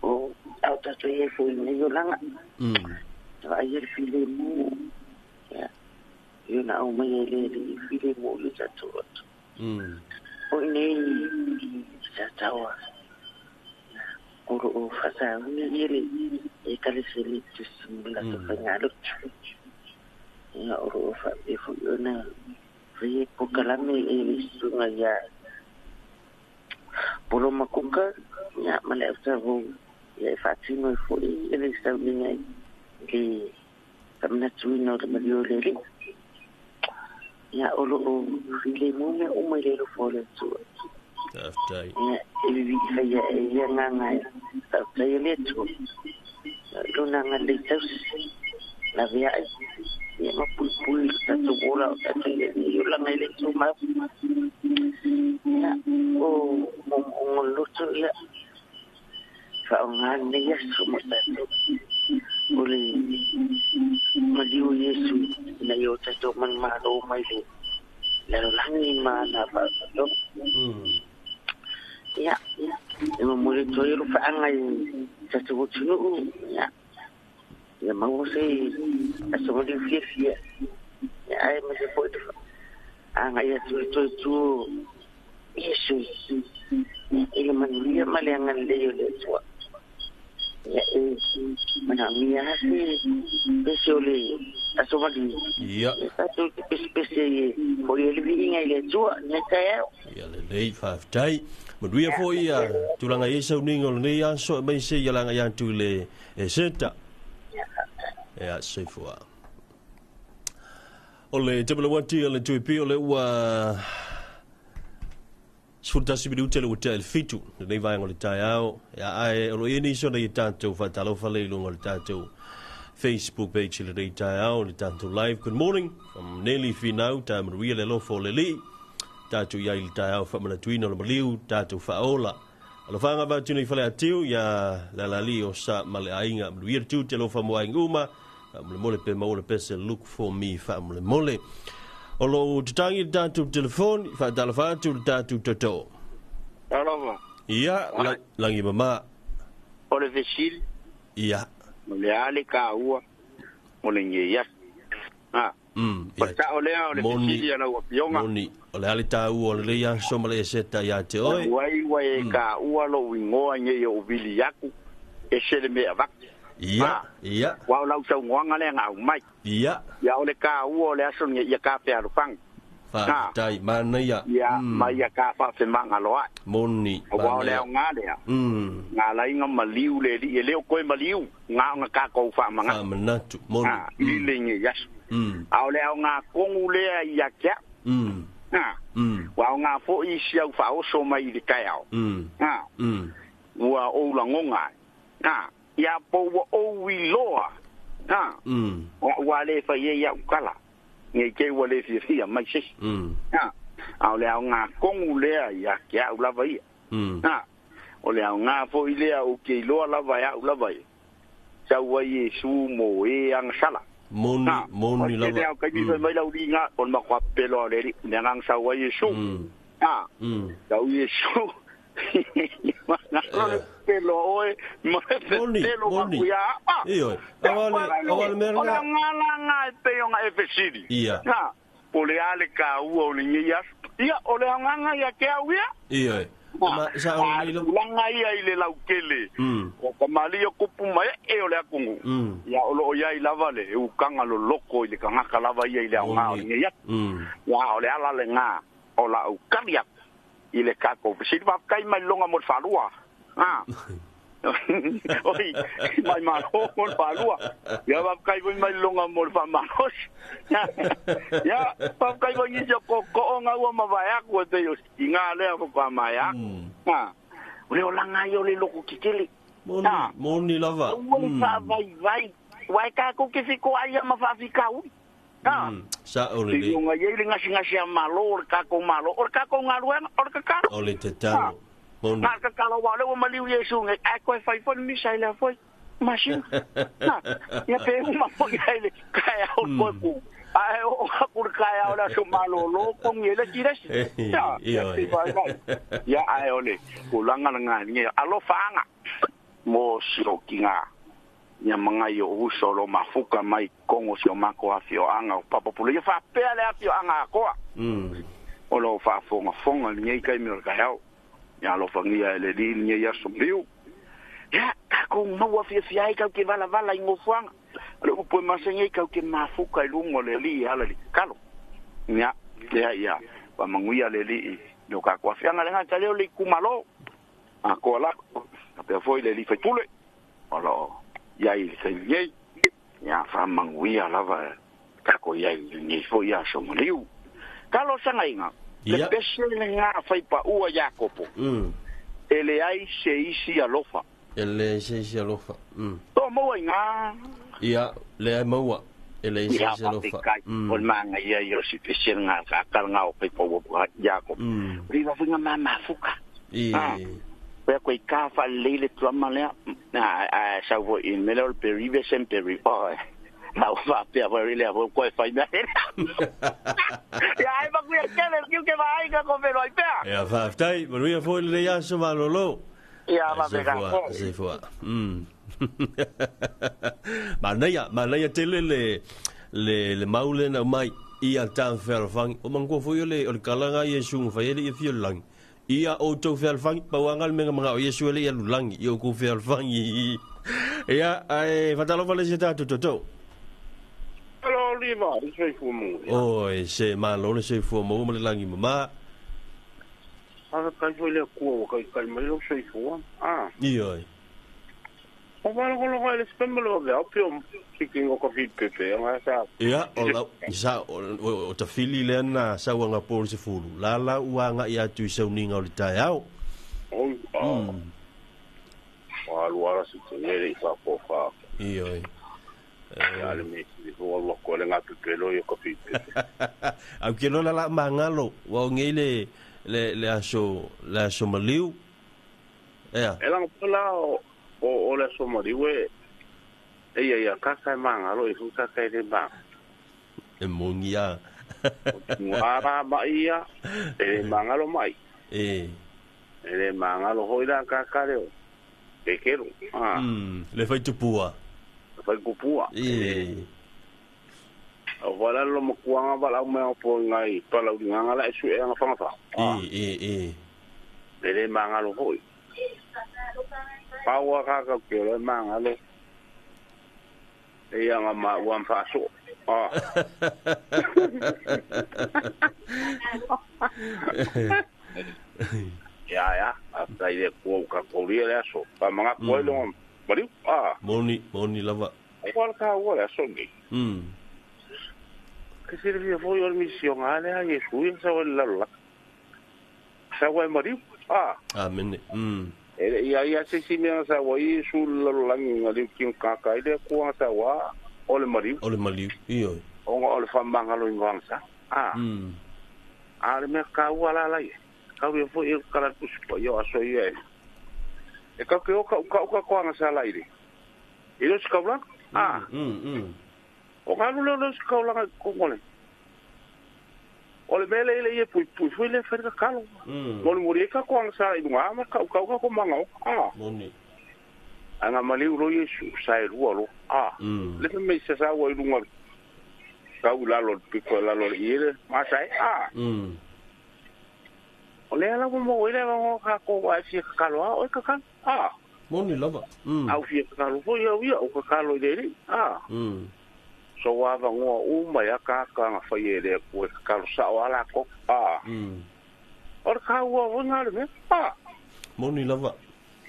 O au tātou ia fo i nei o langa. Ta ia le file mo. Ia. Ia na au mai ai le file mo yo tātou atu. O nei sa taua. Oro o whasa uni ele e kale se le tusi la to whanga lotu. Ia oro o wha e fui ona whai pokalame e le sunga ia polo makuka ia male au tau ia e whaatino e fui e le sauninga i le whamanatuina o le malio le le. Ia oro o file mume o mai le rofo le atua. Aftai. Ia e vivi whaia e ia ngā ngai whautai le atua. Lona ngā le tausi la vea ai. Ia ma pui pui tātou ora o tātou ia ni o langa i le tō mau. Ia o o ngoloto ia whaonga nei aso mo tātou. O le maliu Iesu ina ia o tatou manumalo mai le lalolagi ma ana faapotopotoga. Ia, e momoli atu ai alofaaga i tatou atunuu. Ia, ia maua se aso maliu fiafia. Ia, ae aemaise foi le agai atu i le toe tu o Iesu i le manuia ma le agalelei o le Atua. Ia, e manaomia lava se pese o le aso maliu. Ia. Ia tatou te pesepese ai e foi ai le viiga i le Atua i lenei taeao. Ia lelei, faafetai. Manuia foi ia tulaga i ai sauniga o lenei aso aemaise ia lagai atu i le Eseta. Ia, soifua. O le tamalawati a le Tuipi o le ua 11 minute le ua tea i le 7 lenei vaega o le taeao. Ia, ae o lo o i ai nisi o nai a tatou faatalofa lea i luga o le tatou Facebook page i lenei taeao, le tatou live. Good morning from Nelly Finau, taeao manuia le alofa o le Alii. Tatou i ai i le taeao faamanatuina o le maliu, tatou faaola. Alofaga avatu nei Faleatiu ia Lealalii o Sa ma le aiga. Manuia le tiute alofa mo aiga uma. Faamolemole pe maua le pese look for me faamolemole. O lo o tatagi le tatou telefoni, faatalofa atu le tatou toto. Talofa. Ia, la, lagi mama. O le fesili. Ia. O le a le taua o lenei aso? Ha. O le sao lea o le fesili a lau Afioga. Moni, o le a le taua o lenei aso ma le eseta ia te oe? Talu ai ua e taua lou igoa nei ou vili atu, ese le mea avatu. Ia, ia. Aua o lau saunoaga lea na aumai. Ia. Ia, o le taua o le aso lenei, ia tafealofani. Faafetai, manaia. Ia, ma ia ta faafemagaloa'i. Moni, Aua o le aoga lea, na ala ai ona maliu le Alii, e le o toe maliu, na ona tatou faamanatu. Faamanatu, moni. I lenei aso. A o le aoga tonu lea ia te au. Ua aoga foi si au faaoso mai i le taeao. Ua ou lagona ai. Ia po ua ou iloa. Ua le fai ai au tala. Nei te i ua le fiafia mai se isi. A o le aoga tonu lea ia te au lava ia. O le aoga foi lea ou te iloa lava e au lava ia, sau ai Iesu mo e agasala. Moni, moni lava. O le tele lava o taimi fai mai lau liga, o le matua pepelo lava o le Alii, le agaga sau ai Iesu. Sau Iesu, le pepelo a oe ma le pepelo atu ia au. Ioe. Aua le mea lena. O le aoga la lena e pei ona e fesili. Ia. Po o le a le taua o lenei aso. Ia, o le aoga lena ia te au ia. Ioe. Ma sa o lenei lava. Tulaga ia i le lautele, o tamalii o tupu ma ee o le atunuu, ia o lo o i ai lava le ukaga loloto i le tagata lava ia i le aoga o lenei aso. Ia, o le ala lena o lau tali atu i le tatou fesili. Faafetai mai loga mo le faalua. Oi, mai malo mo le faalua. Ia, faafetai foi mai loga mo le faamalosi. Ia, faafetai foi nisi o tootooga ua mavae atu e pei o ina lea faatoa maea atu. O le olaga ia o le loto tetele. Moni, moni lava. Aua le faavaivai, aua e tatou te fetoai lava ma faafitauli. Sao lelei. Pei ona i ai le gasegase a Malo o le tatou Malo, o le tatou galuega, o le tatalo. O le tatalo. Moni. Na o le tatalo aua o lea ua maliu Iesu nei, ae toe fai foi le misa i lea foi masina. Ia pe uma foi ai le taeao toe ku. Ae oo atu le taeao i le aso malolo, togi ai le isi le isi. Ioe. Ia, ae o le tulaga lena i lenei alofaaga mo siokiga. Ia magai o uso o lo mafuka mai totonu o si o matou afioaga o Papapula. Ia faapea le afioaga atoa o lo o faafogafoga i lenei taimi o le taeao. Ia alofagia e le Alii lenei aso maliu. Ia tatou maua fiafia ai tatou te valavala i nofoaga. O le upu e masani ai tatou te mafuka i luga o le Alii e ala i le tatalo. Ia, lea ia faamanuia le Alii i o tatou afioaga. Le gata lea o le itumalo atoa lava, faapea foi le alii faipule. O lo o i ai i le taimi nei, ia faamanuia lava tatou i ai i lenei foi aso maliu. Talosagaina, le pese lena a faipaua Iakopo, e leai se isi alofa. E leai se isi alofa. Toa maua i ina. Ia, leai maua, e leai se isi alofa. Ia, faafetai, o le manaia ia o si pese lena a le lena o faipaua Iakopo, o le vaivaiga mamafuka. I. Pea koe ka whalei le tuama lea. A sau fo i mele o le peri ve sem peri. Oi. La wa pea fo le fo koe whai mea. Ia ai maku ia kele kiu ke vai ka ko velo ai pea. Ia whaftai, manuia foi le lei aso malolo. Ia va pe ka ko. Seifua. Manaia, manaia tele le maule na mai ia tan fealfangi. O mangua foi o le kalanga Yesu ngawhai ele ia fio langi. Ia o tau fealfangi, pauanga le menga mga o Yesu ele ia lulangi, ia o kou fealfangi. Ia, ai, whatalofa le se tātou toto. Hello, Liva, le soifua maua. Oi, se malo le soifua maua ma le langi mama. Whakakai foi le kua wa kai kai mai lo soifua. Ah. Ioi. O wala le spemelo o au pio sikingo o ka pepe nga sa. Ia, o lau, sa o tafili le ana sa wanga polu se fulu. La la uanga ia tu sauninga o le taeao. Oi. Ah. Wa luara se tengere i fa po fa. Ioi. Ya le me si ho lo ko le nga pepe lo yo ka pepe. Au ke lola la mangalo wa ngi le aso le aso maliu. Ia. E lang pala o le aso maliu e ia ia ka kai mangalo i fu ka kai le ma. E mongia. Ngara ma ia e mangalo mai. E. E mangalo hoi la ka ka leo. E kero. Ah. Le fai tupua. Fai kupua. E. O wala lo makuanga wala au mea po ngai pala u nganga la esu e anga whanga wha. E. E le mangalo hoi. Paua kaka ke le mangalo. E anga ma uam whaso. Ah. Ia ia, a tai le kua uka kauria le aso. Pa manga kua ilonga mariu. Ah. Moni lava. Wala ka ua le aso nei. Ke sere fia foi o le misionga le a Yesu ia sa o le lalo la. Sa ua e mariu. Ah. Amene. E ia ia se si mea sa ua Yesu le lalo langi nga liu kinga kaka i le kua sa ua o le mariu. O le mariu. Iyo. O nga o le whamangalo i nganga sa. Ah. A le mea ka ua la la ia. Kau ia foi e kala tusipa ia aso ia e. E kau ke o ka uka koanga sa la ire. I lo se kaulanga? Ah. O ngalu leo leo se kaulanga kongole. O le mele ile ia pui pui fui le whaika kalo. Mori mori e ka koanga sa i lunga ama ka uka uka ko manga o. Ah. Moni. Anga maliu ro Yesu sa e rua lo. Ah. Le me se sa ua i lunga. Kau lalo piko lalo le iele. Masa e. Ah. O le ala mo ile ngo ka ko wa fi ka lo o ka ka. Ah. Moni lava. Au fi ka lo fo ia ia o ka ka lo ile. Ah. So wa va ngo u mai ka ka nga fa ye le ko ka lo sa o ala ko. Ah. O ka wa wa nga le me. Ah. Moni lava.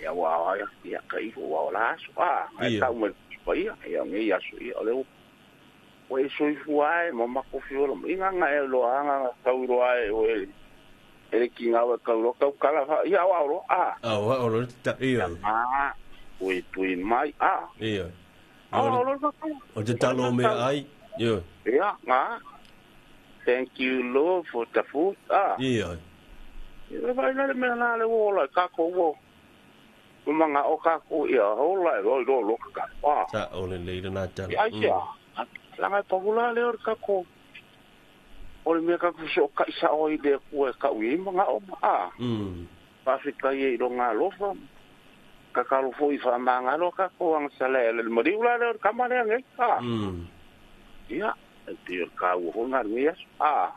Ia wa ia ia ka i wa la so. Ah. Ai ka mo pa ia ia ngi ia so ia le o e so i fuai mo ma ko fi o lo inga nga e lo anga ka u ro ai o e ele ki ngā kau ro kau kala fa ia wa ro a a wa ro ta ia a ui tui mai a ia a ro o te talo me ai ia ia nga thank you Lord for the food a ia ia vai la me la le wo la ka ko wo manga o ka ko ia ho la ro ro ro ka a sa o le le na ta ia ia la ngai pagula le o ka ko o le mea kaku so ka isa o i le kua ka ui manga o ma a. Pawhika i ro ngā lofa. Ka kalo fo i wha manga lo ka ko ang sa le le mariu la le ka mare ngai. A. Ia, e te o ka u ho ngā ngi aso. A.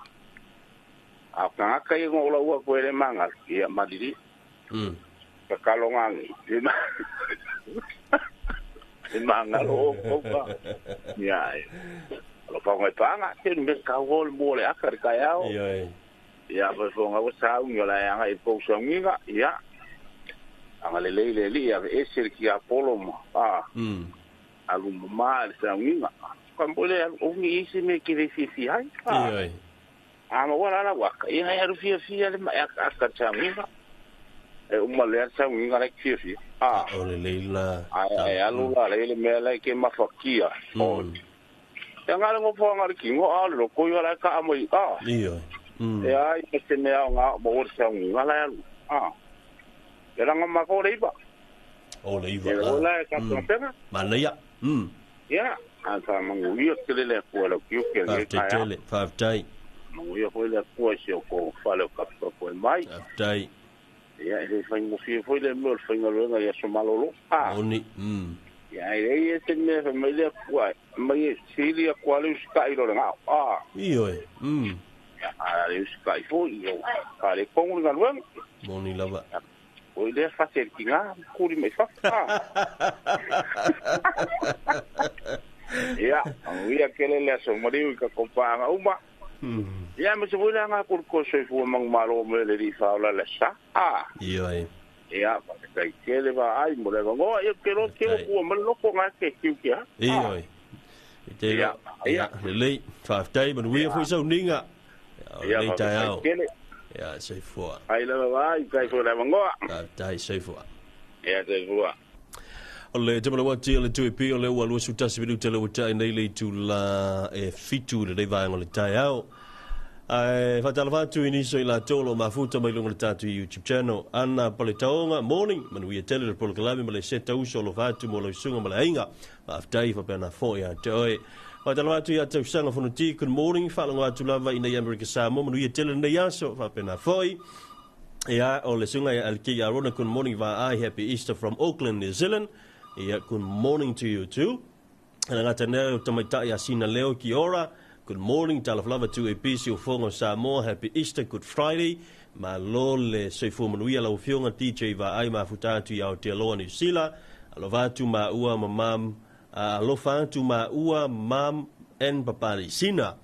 A ka ngā kai ngō la ua koe le manga. Ia mariri. Ka kalo ngā ngi. E manga lo o ka. Ia e. Lo pa ngai panga te me ka hol mo le aka ka yao. Ia. Ia pa fo nga sa u la anga e po sa nginga ia. Anga le le le ia e se ki apolo mo. Ah. Alu ma le sa nginga. Ka mo le o ngi se me ki le fi fi ai. Ia. A ma wala la wa ka ia aru fi fi le ma aka sa nginga. E uma le sa nginga le fi fi. Ah. O le le la. Ai alu la le me la ke mafakia. O. Ia ngā lengo pō ngā riki ngō a le ko ia lai ka amoi a. Ia. E ai me te mea o ngā mo ori sa ngā lai alu. A. Ia laga ma matou le iva. O le iva. Ia ola e tapuapega. Manaia. Ia, a faamanuia tele le Atua i lau tiute i lenei Faafetai taeao. tele, faafetai. Manuia foi le Atua i si o tou fale o taputapu ai mai. Faafetai. Ia, e le faigofie foi le mea o le faigaluega i aso malolo. Moni. Ia, ae leai e se mea fai mai le Atua, mai e sili atu lava le usitai i lo le gao. Ioe. Ia, a le usitai foi, ia, ua faaletonu le galuega. Moni lava. O i lea fate i le tiga, tuli mai fafo. Ia, manuia tele le aso maliu i tatou paaga uma. Ia, aemaise foi le aga atu i le toe soifua manumalo mai o le Alii Faaola i le aso Sa. Ioe. Ia, faafetai tele vaai mo le avanoa. Ia, ou te iloa te ua tua mai le loto na te tiute lava. Ioe. I te Ia, ia, lelei. Faafetai, manuia foi sauniga. Ia, o Ia, lenei faafetai taeao. tele. Ia, soifua. Ai lava vaai, faafetai foi le avanoa. Faafetai, soifua. Ia, soifua. O le tamalawa tia le tui pi o le ua 21 minuta le ua tai nei le itula e 7 le vaega o le taeao. Ae faatalofa atu i nisi o i latou o lo o mafuta mai luga o le tatou YouTube channel. Ana Paletaoga, morning, manuia tele le polokalame ma le seta uso o alofa atu mo lau susuga ma le aiga. Faafetai faapena foi ia te oe. Faatalofa atu ia Tausaga Fonoti, good morning, faalogo atu lava i nei Amerika Samoa, manuia tele lenei aso, faapena foi. Ia, o le susuga ia Alki Arona, good morning, vaai, happy Easter from Auckland, New Zealand. Ia, good morning to you too. Le gata nei o tamaitai a Sina Leo, kia ora. Good morning, talofa lava 2AP, Siufogo o Samoa, happy Easter, Good Friday. Malo le soifua manuia lau afioga DJ Vaai mafuta atu i Aotearoa New Zealand. Alofa atu maua ma mam, alofa atu maua mam and papali Sina.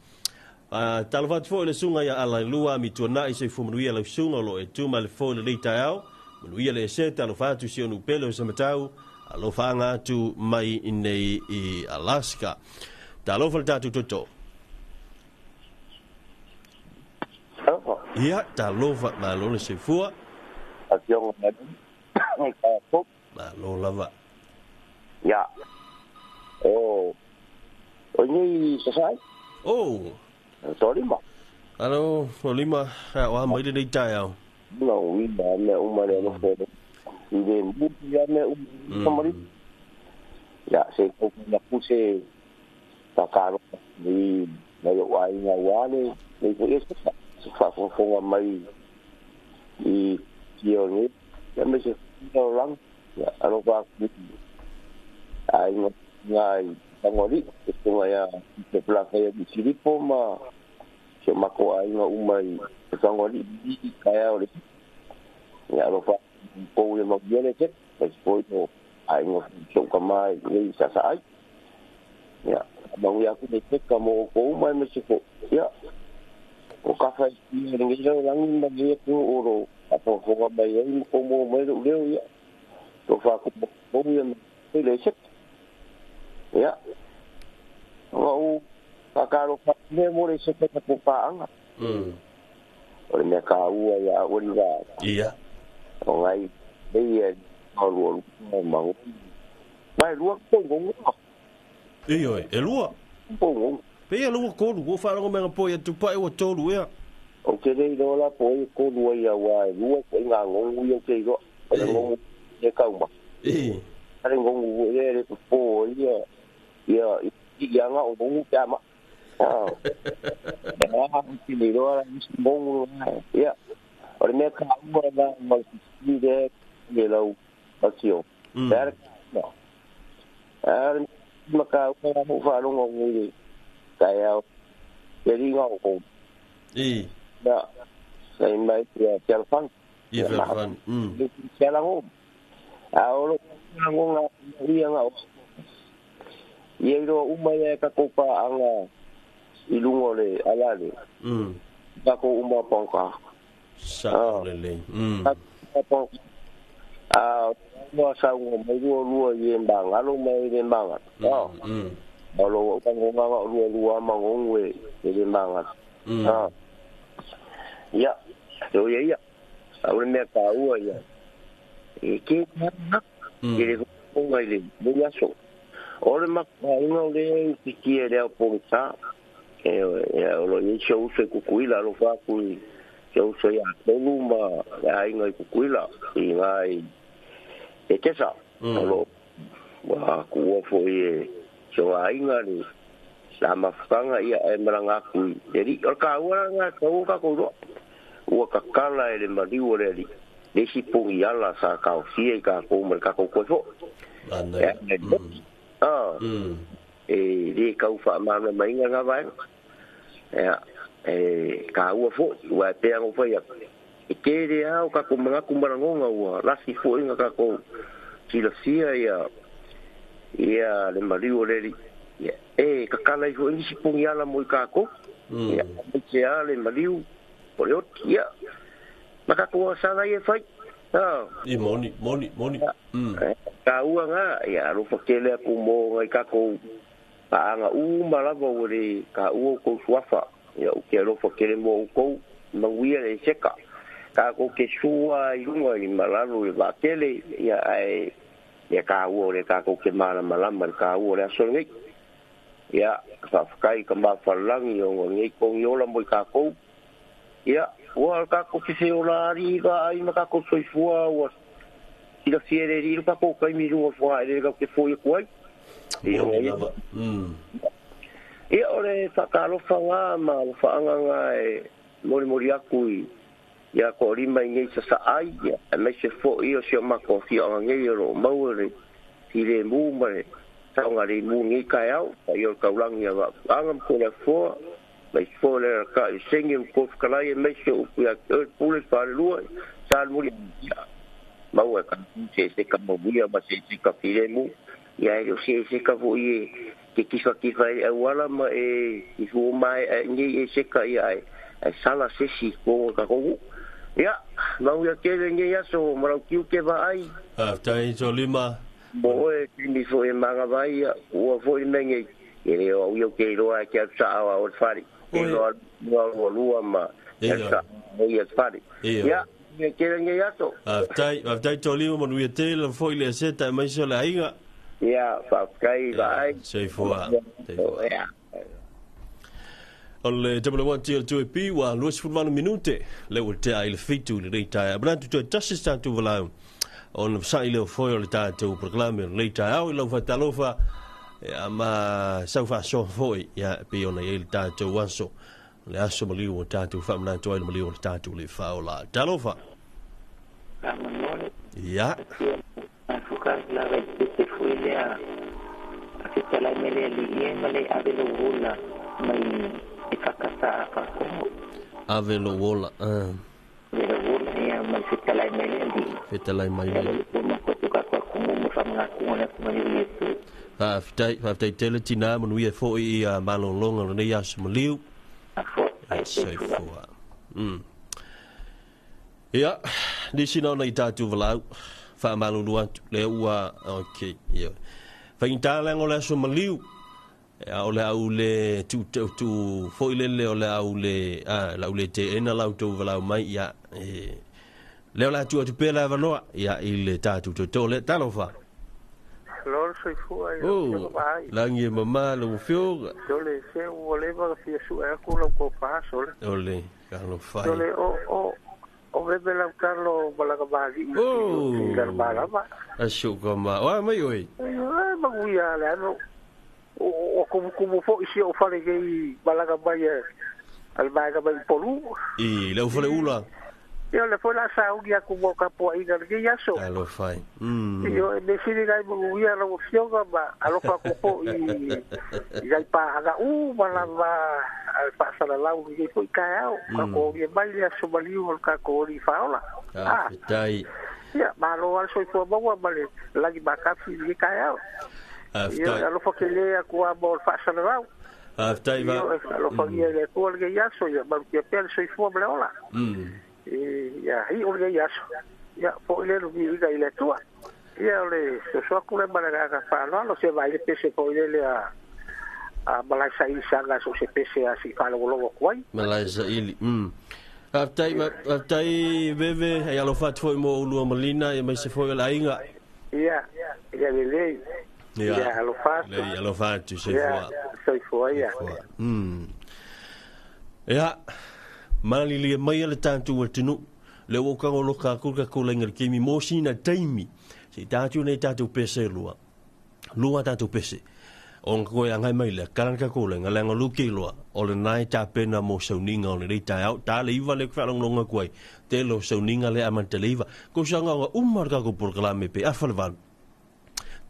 Talofa atu foi i le susuga ia Alailua Mituanai, soifua manuia lau susuga o lo o e tu mai le foe i lenei taeao. Manuia le ese, talofa atu si onu pele o Samatau, alofa atu mai nei i Alaska. Talofa le tatou toto. Ia, talofa, malo le soifua. Afioga mai tatou. Malo lava. Ia. O nei sasai? Oh. Tolima. Alo, tolima, o a mai lenei taeao. No, ui ma mea uma le alofa. I le mutu ia mea uma mari. Ia, se kou na puse takaro ni mai o ai ngā wale, nei ko e se faafofoga mai i kia o nei. Ia me se o lang, ia alofa atu ai ngā i tangori, e tunga ia te plaka ia ki Silipo ma se mako ai ngā uma i te tangori i kaea o le. Ia alofa kou le mau le te, pa se poi o ai ngā tauka mai nei sasa ai. Ia, mau ia ku te ka mo kou mai me se fo. Ia, o ka whai ki e ngi rau langi ma ngi ku oro a po fonga mai ai mo mo mai ro leo ia. To fa ku mo ia me le se. Ia. O ka karo fa me mo le se ka ko pa anga. O le mea ka ua ia o li va. Ia. O ngai nei e o lu lu ma o. Mai lua ko ngo. Ioe, e lua. Ko ngo. Pe ia lua kolu, o wharongo menga po ia tupai o tolu ia. O te rei lola po i kolu ia wa, lua ko i ngā ngongu ia te iroa. O le ngongu e kauma. Are ngongu e re po ia, ia, ia ngā o ngongu te ama. Ah, te rei lola ngongu ia. O le mea ka ua la ma si re le lau asio. Are no. Are maka ua mo wharongo ngongu. Tai au, te ringa o kou. Ia, sai mai ia te alfan. Ia te alfan. Te alango. A olo, alango ngā ia ngā o. Ia iroa uma ia e kako pa anga i lunga o le alale. Kako uma pongka. Sa o le lei. Kako pongka. A ua saunga mai rua rua i e mbanga, alo mai le mbanga. Alo o ngā rua rua mangongu e le mbanga. Ia, te oia ia. Au le mea ka ua ia. E ke ke le konga i le muli aso. O le makainga o le upiki e lea pongsa. E o lo i se uso e kukuila alo whaku i Si ou uso ia tolu ma le aiga i Kukuila i iga i Etesa. O loo ua kuua fo'i e si ona aiga le la mafutaga ia ae malaga atu i le alii. O le taua la lena e tatau ona tatou iloa, ua tatala e le maliu o le alii le isi pogi ala sa taofia i tatou ma le tatou toe fo'i. E ala i le oti, e le tau faamalamalamaina lena vaega. Ia, e taua fo'i, aua e pei lava ona ou fai atu, e tele lava o tatou manatu ma lagona ua lasi fo'i na tatou silafia ia ia le maliu o le Alii, ia, e tatala ai foi nisi pogiala mo i tatou, ia, aemaise lava le maliu o le oti, ia, ma tatou agasala ia e fai. I moni, moni, moni. Taua na, ia, alofa tele atu mo nai tatou paaga uma lava ua le taua outou suafa, ia, ou te alofa tele mo outou, manuia le eseka. Tatou te sua i luga i ma lalo i le vaatele, ia, ae Ia taua o le tatou te malamalama i le taua o le aso lenei. Ia, faafetai i Tama Falelagi ona lenei togi ola mo i tatou. Ia, ua o tatou te feola alii vaai ma tatou soifua ua silafia e le Alii lo tatou taimi i luga o le fogaeleele tatou te foi atu ai. Moni lava. Ia, o le faatalofa na ma alofaaga na e molimoli atu i Ia toalima i nei sasaai, aemaise foi o si o matou afioaga nei o lo o maua le filemu ma le saogalemu i lenei taeao. Paia o le taulagi a Vaafuaga ma Toleafoa, aemaise foi o le alalatai o Seni o le Matua Fetalai, aemaise o upu ia te oe le Pule, le Falelua, Sa Alemuli, maua e tatou se eseka manuia ma se eseka filemu. Ia e le o se eseka foi e te tifatifa ai le auala ma e ifua mae'a i nei eseka ia ae ae sala se isi i totonu o le tatou nuu. Ia, manuia tele lenei aso ma lau tiute vaai. Faafetai Tolima. Mo oe taimi foi e manava ai ia, ua foi le mea nei, e le o au ia ou te iloa e te alu sa'o a oe le fale. Te iloa lua lua lua ma te alu sa'o a oe ia le fale. Ia, manuia tele lenei aso. Faafetai, faafetai Tolima, manuia tele foi le aseta aemaise o le aiga. Ia, faafetai vaai. Soifua. Soifua. Ia. O le WTL2AP ua 28 minute le ua tea i le 7 i lenei taeao. Manatu toe tasi se tatou valaau ona fasa'i lea o foe o le tatou polokalame o lenei taeao i lau faatalofa ia, ma sau faasoa foi ia, e pei ona i ai le tatou aso, le aso maliu o tatou faamanatu ai le maliu o le tatou le faaola. Talofa! Faamolemole. Ia. Mafuka lava i pese foi lea a fetalai mai le alii e ma le ave lou ola mai e fakasa a fakomo. Ave lou ola. Ave lou ola ia mai fetalai mai le alii. Fetalai mai le alii. Ua makoto ka koa kumu mo whamangakunga le atunga i Iesu. Faafetai, faafetai tele tinā, manuia foi i malologa o lenei aso maliu. Afo, ai Soifua. Ia, nisi na ona i tatou valaau, faamalulu atu, lea ua, ok, ia. Faigata leaga o le aso maliu, ia, o le a ou le tu, tu, tu foi lele o le a ou le, a, le a ou le teena la outou valaau mai, ia, e, lea o le a tuu atu pea le avanoa, ia, i le tatou tootoo lea. Talofa. Malo le soifua i lau Oh, afioga Vaai. lagi e mama lau afioga. Sole, se ua leva ona fia sue atu lau tofa, sole. O le talofa e. Sole, o, o, o veve lau talo malaga mali'i i Oh, Lalomalama. aso ka ma. Oa mai oe. E manuia le ano. Ua tumutumu foi si ou fale nei malaga mai a le vaega mai Upolu. I lau faleula. Ia o lea foi o le a sauni atu mo tapuaiga i lenei aso. Talofa e. Ioe, mea sili la e manuia lau Afioga ma alofa atu foi i nai paaga uma lava a le faasalalau i lenei foi taeao. Tatou aulia mai le aso maliu o le tatou Alii Faaola. Faafetai. Ia, malo lava le soifua maua ma le lagi matafi i lenei taeao. Faafetai. Ioe, alofa tele atu lava mo le faasalalau. Faafetai va. Ioe, alofagia e le Atua lenei aso, ia malutia pea le soifua ma le ola. Ia iu lenei aso, ia foi lea viiga i le Atua. Ia o le soso atu lea ma le agaga faaaloalo, se vaai le pese foi lele a a malae saili saga so se pese a si faalogologo atu ai. Malae saili. Faafetai, faafetai Veve, e alofa atu foi mo oulua ma Lina, aemaise foi o le aiga. Ia, ia lelei. Ia, alofa atu. Lelei, alofa atu, soifua. Ia, soifua ia. Soifua. Ia, Malilie mai le tatou atunuu le ua kagoloka aku le tatou laiga i le taimi mo sina taimi seʻi tatou nei tatou pese e lua lua tatou pese ona toe agai mai lea kala le tatou laiga leaga o lea ou te iloa o lena e tapena mo sauniga o lenei taeao ta le iva lea ou te faalogologo atu ai tele o sauniga lea e amata i le iva tausaga ona uma le tatou polokalame pe afa le valu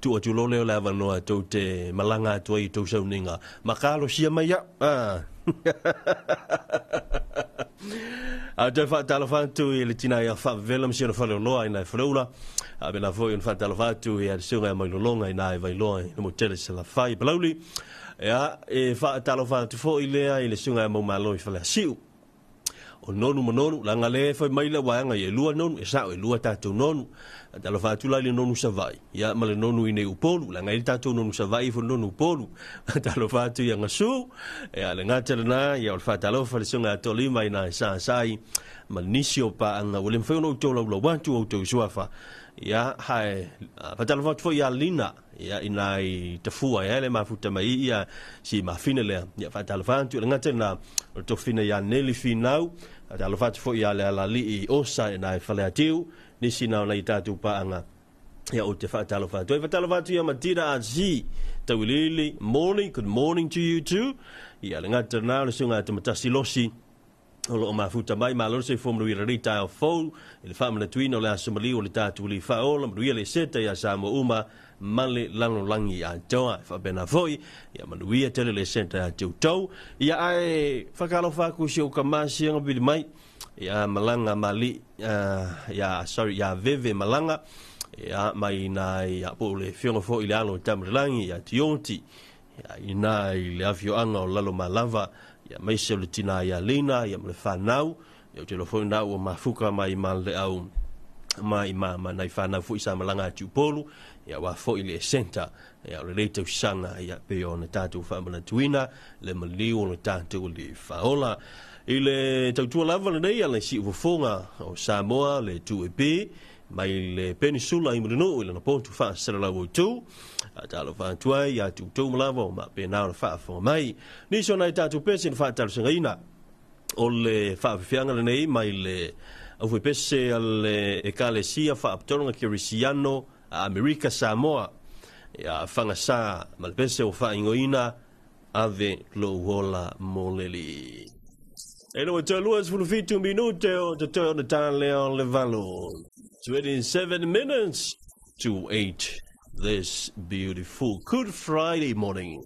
tuu atu loa lea o le avanoa tou te malaga atu ai i tou sauniga ma kalosia mai au. Ah. A toe faatalofa atu i le tina ia Faavela ma si ona faleoloa i nai Faleula. A pena foi ona faatalofa atu i le susuga ia Mailologa i nai Vailoa i le motele Salafai i Palauli. Ia, e faatalofa atu foi lea i le susuga ia Maumalo i Faleasiu. O nonu ma nonu, leaga lea e fai mai le vaega ia e lua nonu, e sao e lua tatou nonu. Talofa atu la i le nonu Savaii, ia ma le nonu i nei Upolu, leaga e i ai le tatou nonu Savaii foi le nonu Upolu. Talofa atu ia Gasu, ia le gata lena, ia o le faatalofa i le susuga ia Toalima i nai Sasai ma nisi o paaga ua le mafai ona outou laulau atu outou suafa. Ia, hae, faatalofa atu foi ia Lina, ia i nai tafua ia le mafuta mai ia si mafina lea ia faatalofa atu le gata na o le tofina ia Neli Finau faatalofa atu foi ia le alalii Osa i nai Faleatiu nisi na o nai tatou paaga ia o te faatalofa atu ai faatalofa atu ia Matira Azi Tauiliili morning good morning to you too ia le gata na o le susuga ia Tamatasi Losi o lo o mafuta mai. Malo le soifua manuia lelei taeao fou i le faamanatuina o le aso maliu o le tatou Alii Faaola, manuia le seta ia Samoa uma ma le lalolagi atoa. E faapena foi, ia manuia tele le seta ia te outou. Ia ae whakalofa aku si o kama sianga pili mai, ia malanga mali, ia, sorry, ia veve malanga, ia mai nā ia po le fionga fo i le alo tamarilangi, ia tioti, Ia, inā i le afioaga o Lalomalava, ia aemaise o le tinā ia Lina, ia ma le fanau, ia ou te iloa foi na ua mafuka mai ma le au mai ma, ma nai fanau foi sa malaga atu i Upolu, ia aua foi le Esenta, ia o lenei tausaga, ia pei ona tatou faamanatuina le maliu o le tatou Alii Faaola. I le tautua lava lenei a le Siufofoga o Samoa, le 2AP, mai le Penisula i Mulinuu i lana potu faasalalau autu. A talofa atu ai ia outou ma lava o maapena ona faafofoga mai. Nisi o nai tatou pese na faatalosagaina o le faafeafeaga lenei mai le aufaipese a le Ekalesia Faaputologa Kerisiano a Amerika Samoa ia Fagasa ma le pese ua faaigoaina Ave lou ola mo le Alii. E lua toe 27 minute o totoe ona ta lea o le valo. 27 minutes to 8 this beautiful Good Friday morning.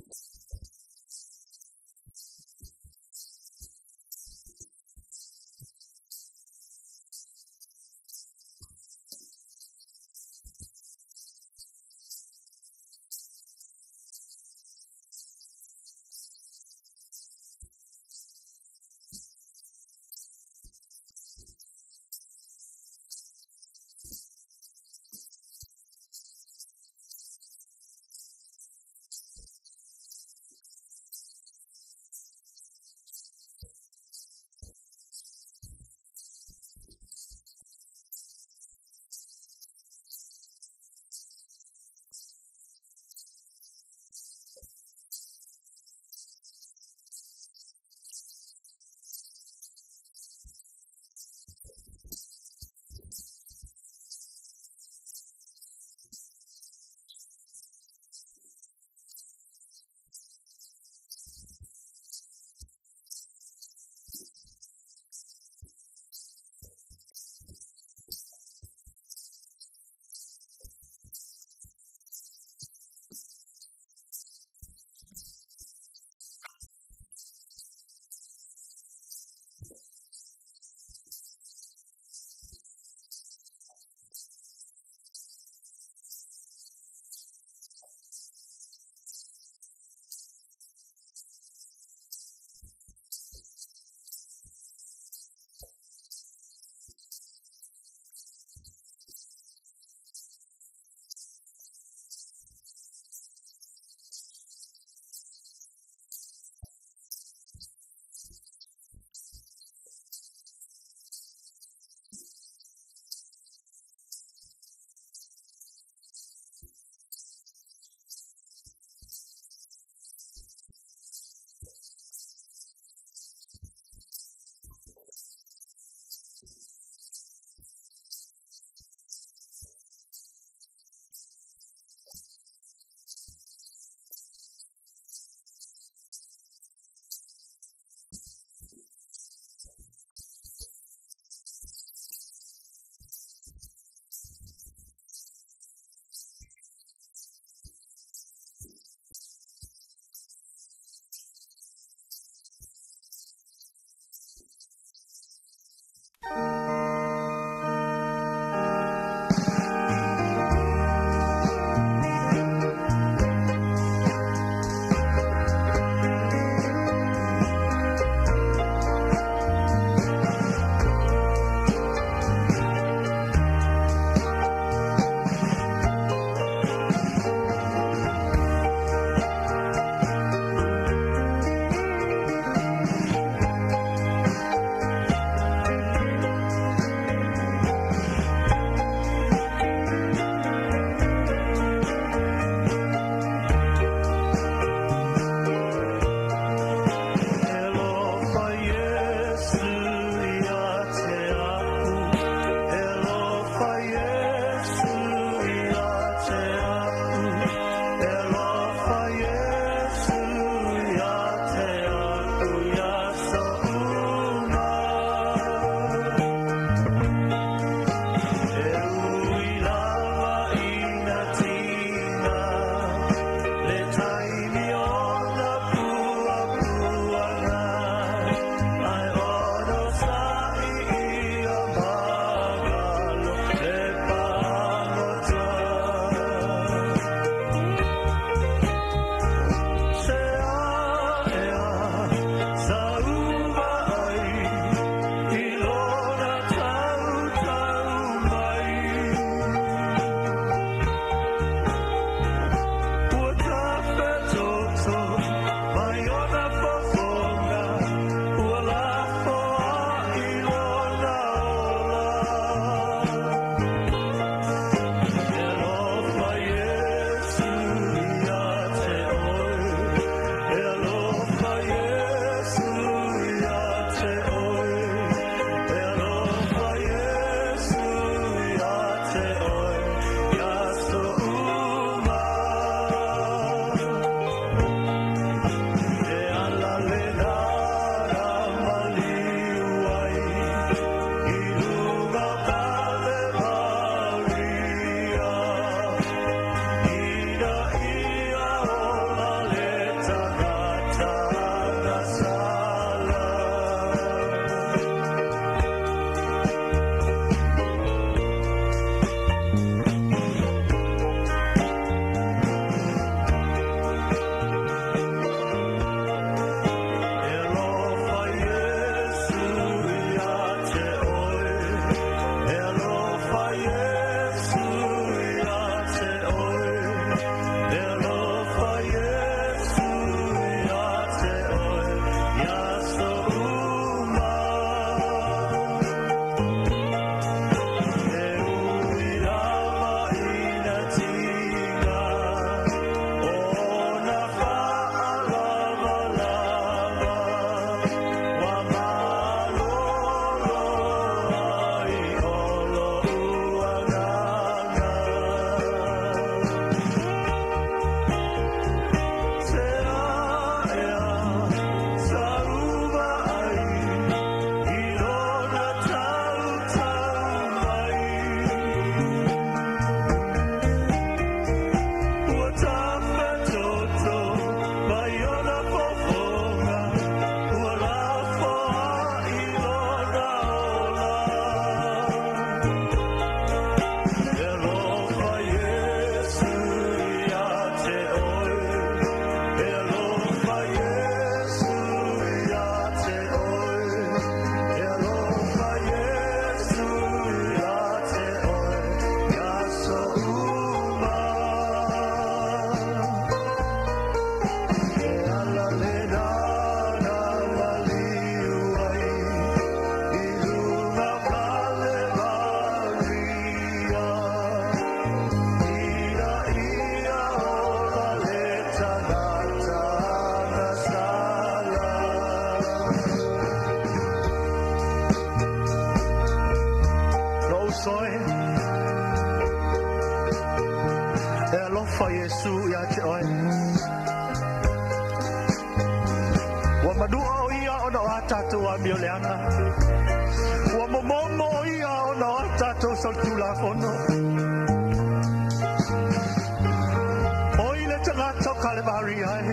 Iesu ia te oe. Ua manua o ia ona o a tātou a mio leanga. Ua momomo o ia ona o a tātou solitulafono. O i le tagata o Kalevari ai.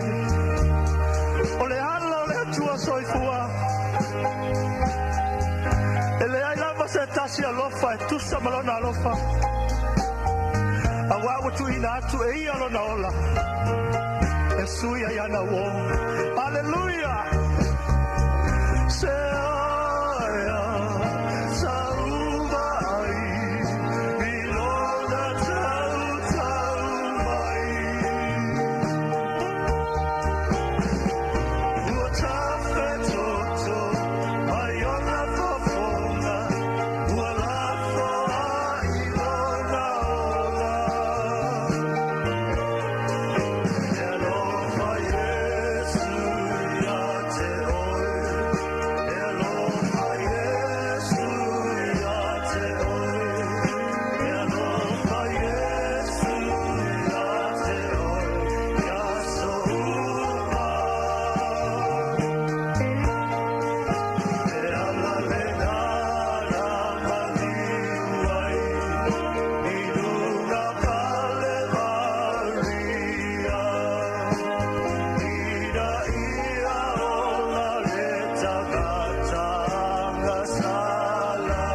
O le ala o le Atua soifua. E le ai lava se tasi alofa e tusa ma lona alofa. A ua ua tuuina atu e ia lona ola. E sui ai ana uō. Aleluia! Se aia sauva ai i lona tautau mai. Ua tafetoto ai ona fofoga, ua lafo ai lona ola. E alofa Iesu ia te oe. E alofa Iesu ia te oe. E alofa Iesu ia te oe. Ia so uma. E ala le nana maliu ai. I luga Kalevaria. Ina ia ola le tagata agasala.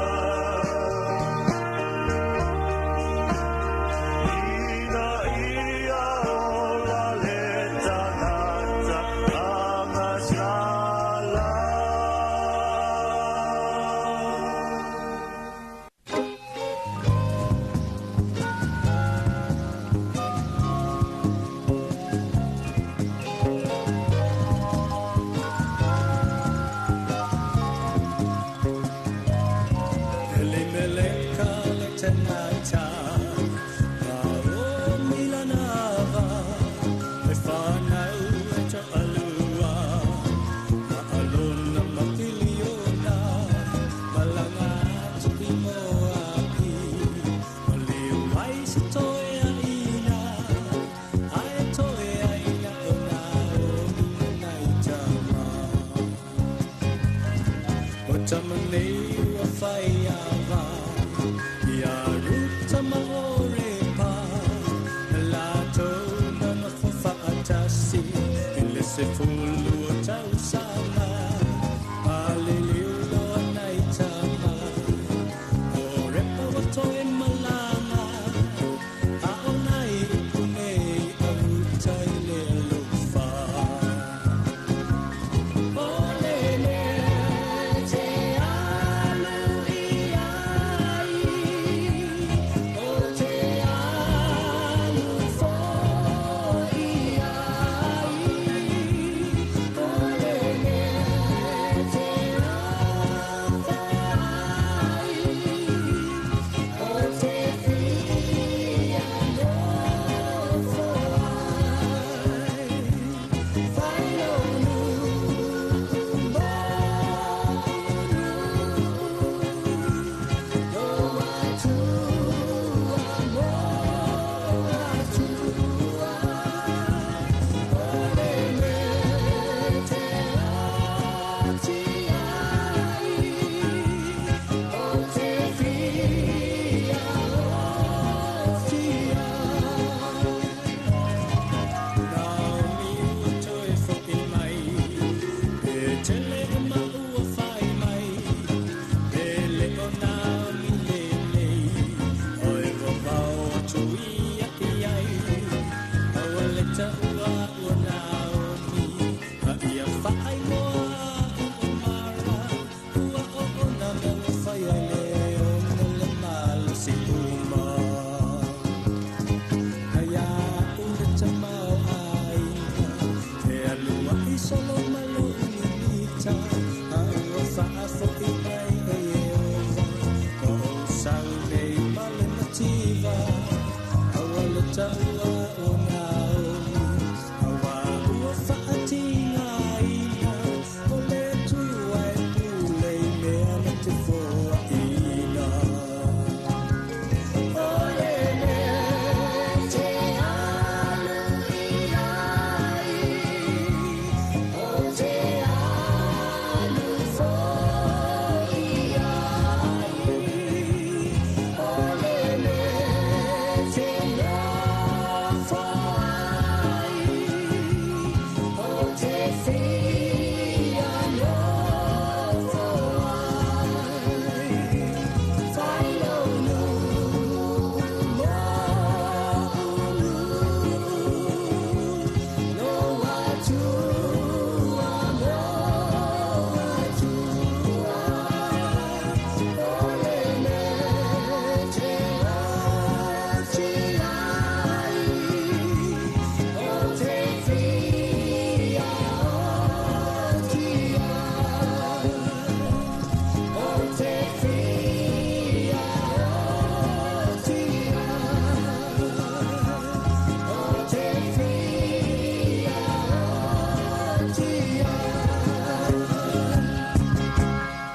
Ina ia ola le tagata agasala. Elimeleka le tangata, na o milanava, e whanau e te alua, ma alona ma kiliona, malanga tupi moapi, ma leo ai se toe a ina, ai toe a ina o nā o mina i tama. O tamanei ua whai ava, ia ruta maore pa, na lātou na ngafo whaatasi, i le se fulu o tausama, a le leo nei tama. O repa wa toe malanga, a o nai pune a ruta i le alofa. O le le te alu i ai, o te alu fo i ai,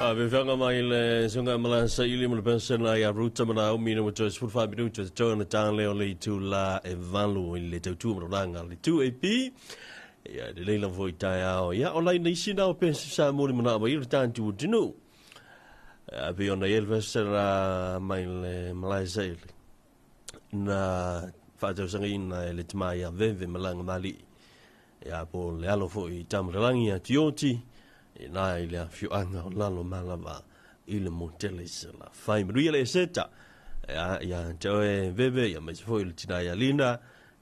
Faafeafeaga mai le suga malasaili ma le pesena ia Ruta ma Naomi na ua toe 14 minutu e totoe ona ta lea o le itula e 8 i le tautua ma lolaga le 2AP. Ia, lelei lava foi taeao. Ia, o lai nisi na o pese sa mo le manao mai le tatou atunuu. Ia, pei ona i ai le pesena mai le malasaili na faatausagaina e le tama ia Veve Malaga Malii. Ia, po o le alo foi i Tamalalagi ia Tioti, i na i le afioaga o Lalo Malava i le motele i Salafai. Manuia le eseta, ia, ia te oe Veve, ia maise foi le tina ia Lina,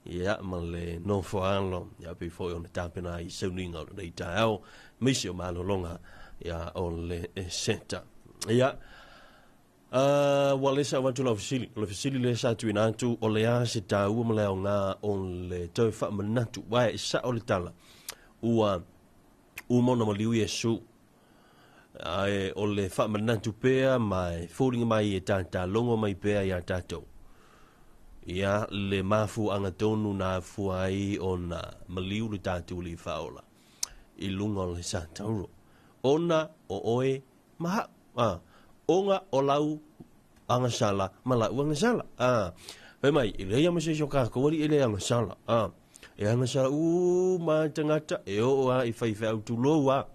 ia, ma le nofo alo, ia pei foi ona tapena i sauniga o lenei taeao, maise o malologa, ia, o le eseta. Ia, Ua le sao atu lau fesili. O le fesili lea sa tuuina atu, o le a se taua ma le aoga o le toe faamanatu? Uae, e sao le tala, ua uma ona maliu Iesu. Ae o le faamanatu pea ma e foliga mai e tatalogo mai pea iā tatou. Ia, le mafuaaga tonu na afua ai ona maliu le tatou Alii Faaola i luga o le satauro, ona o oe ma ha'u, a, ona o lau agasala ma la'u agasala, a. Fai mai, e leai lava ma se isi o kākou alii e le agasala, a. E agasala uma lava tagata, e oo lava i faifeau tulou lava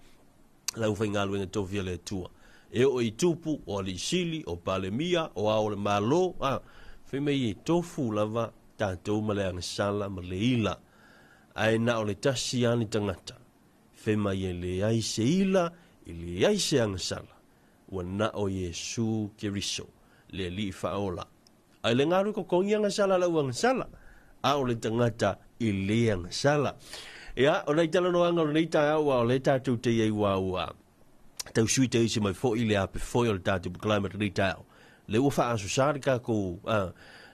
le aufaigaluega tofi a le Atua. E oo i tupu, o alii sili, o Palemia, o ao o le Malo, a. Fai mai e tofu lava tatou ma le agasala ma le ila, ae na o le tasi lava le tagata Fai mai e leai se ila, e leai se agasala, ua na o Iesū Keriso, le Alii Faaola. A i le galue kokogi agasala lau agasala, a o le tagata e le agasala. Ia, o nai talanoaga o lenei taeao ua o lea tatou te i ai ua ua tau sui te isi mai foi le ape foi o le tatou climate lenei taeao. Le ua faasosa le tatou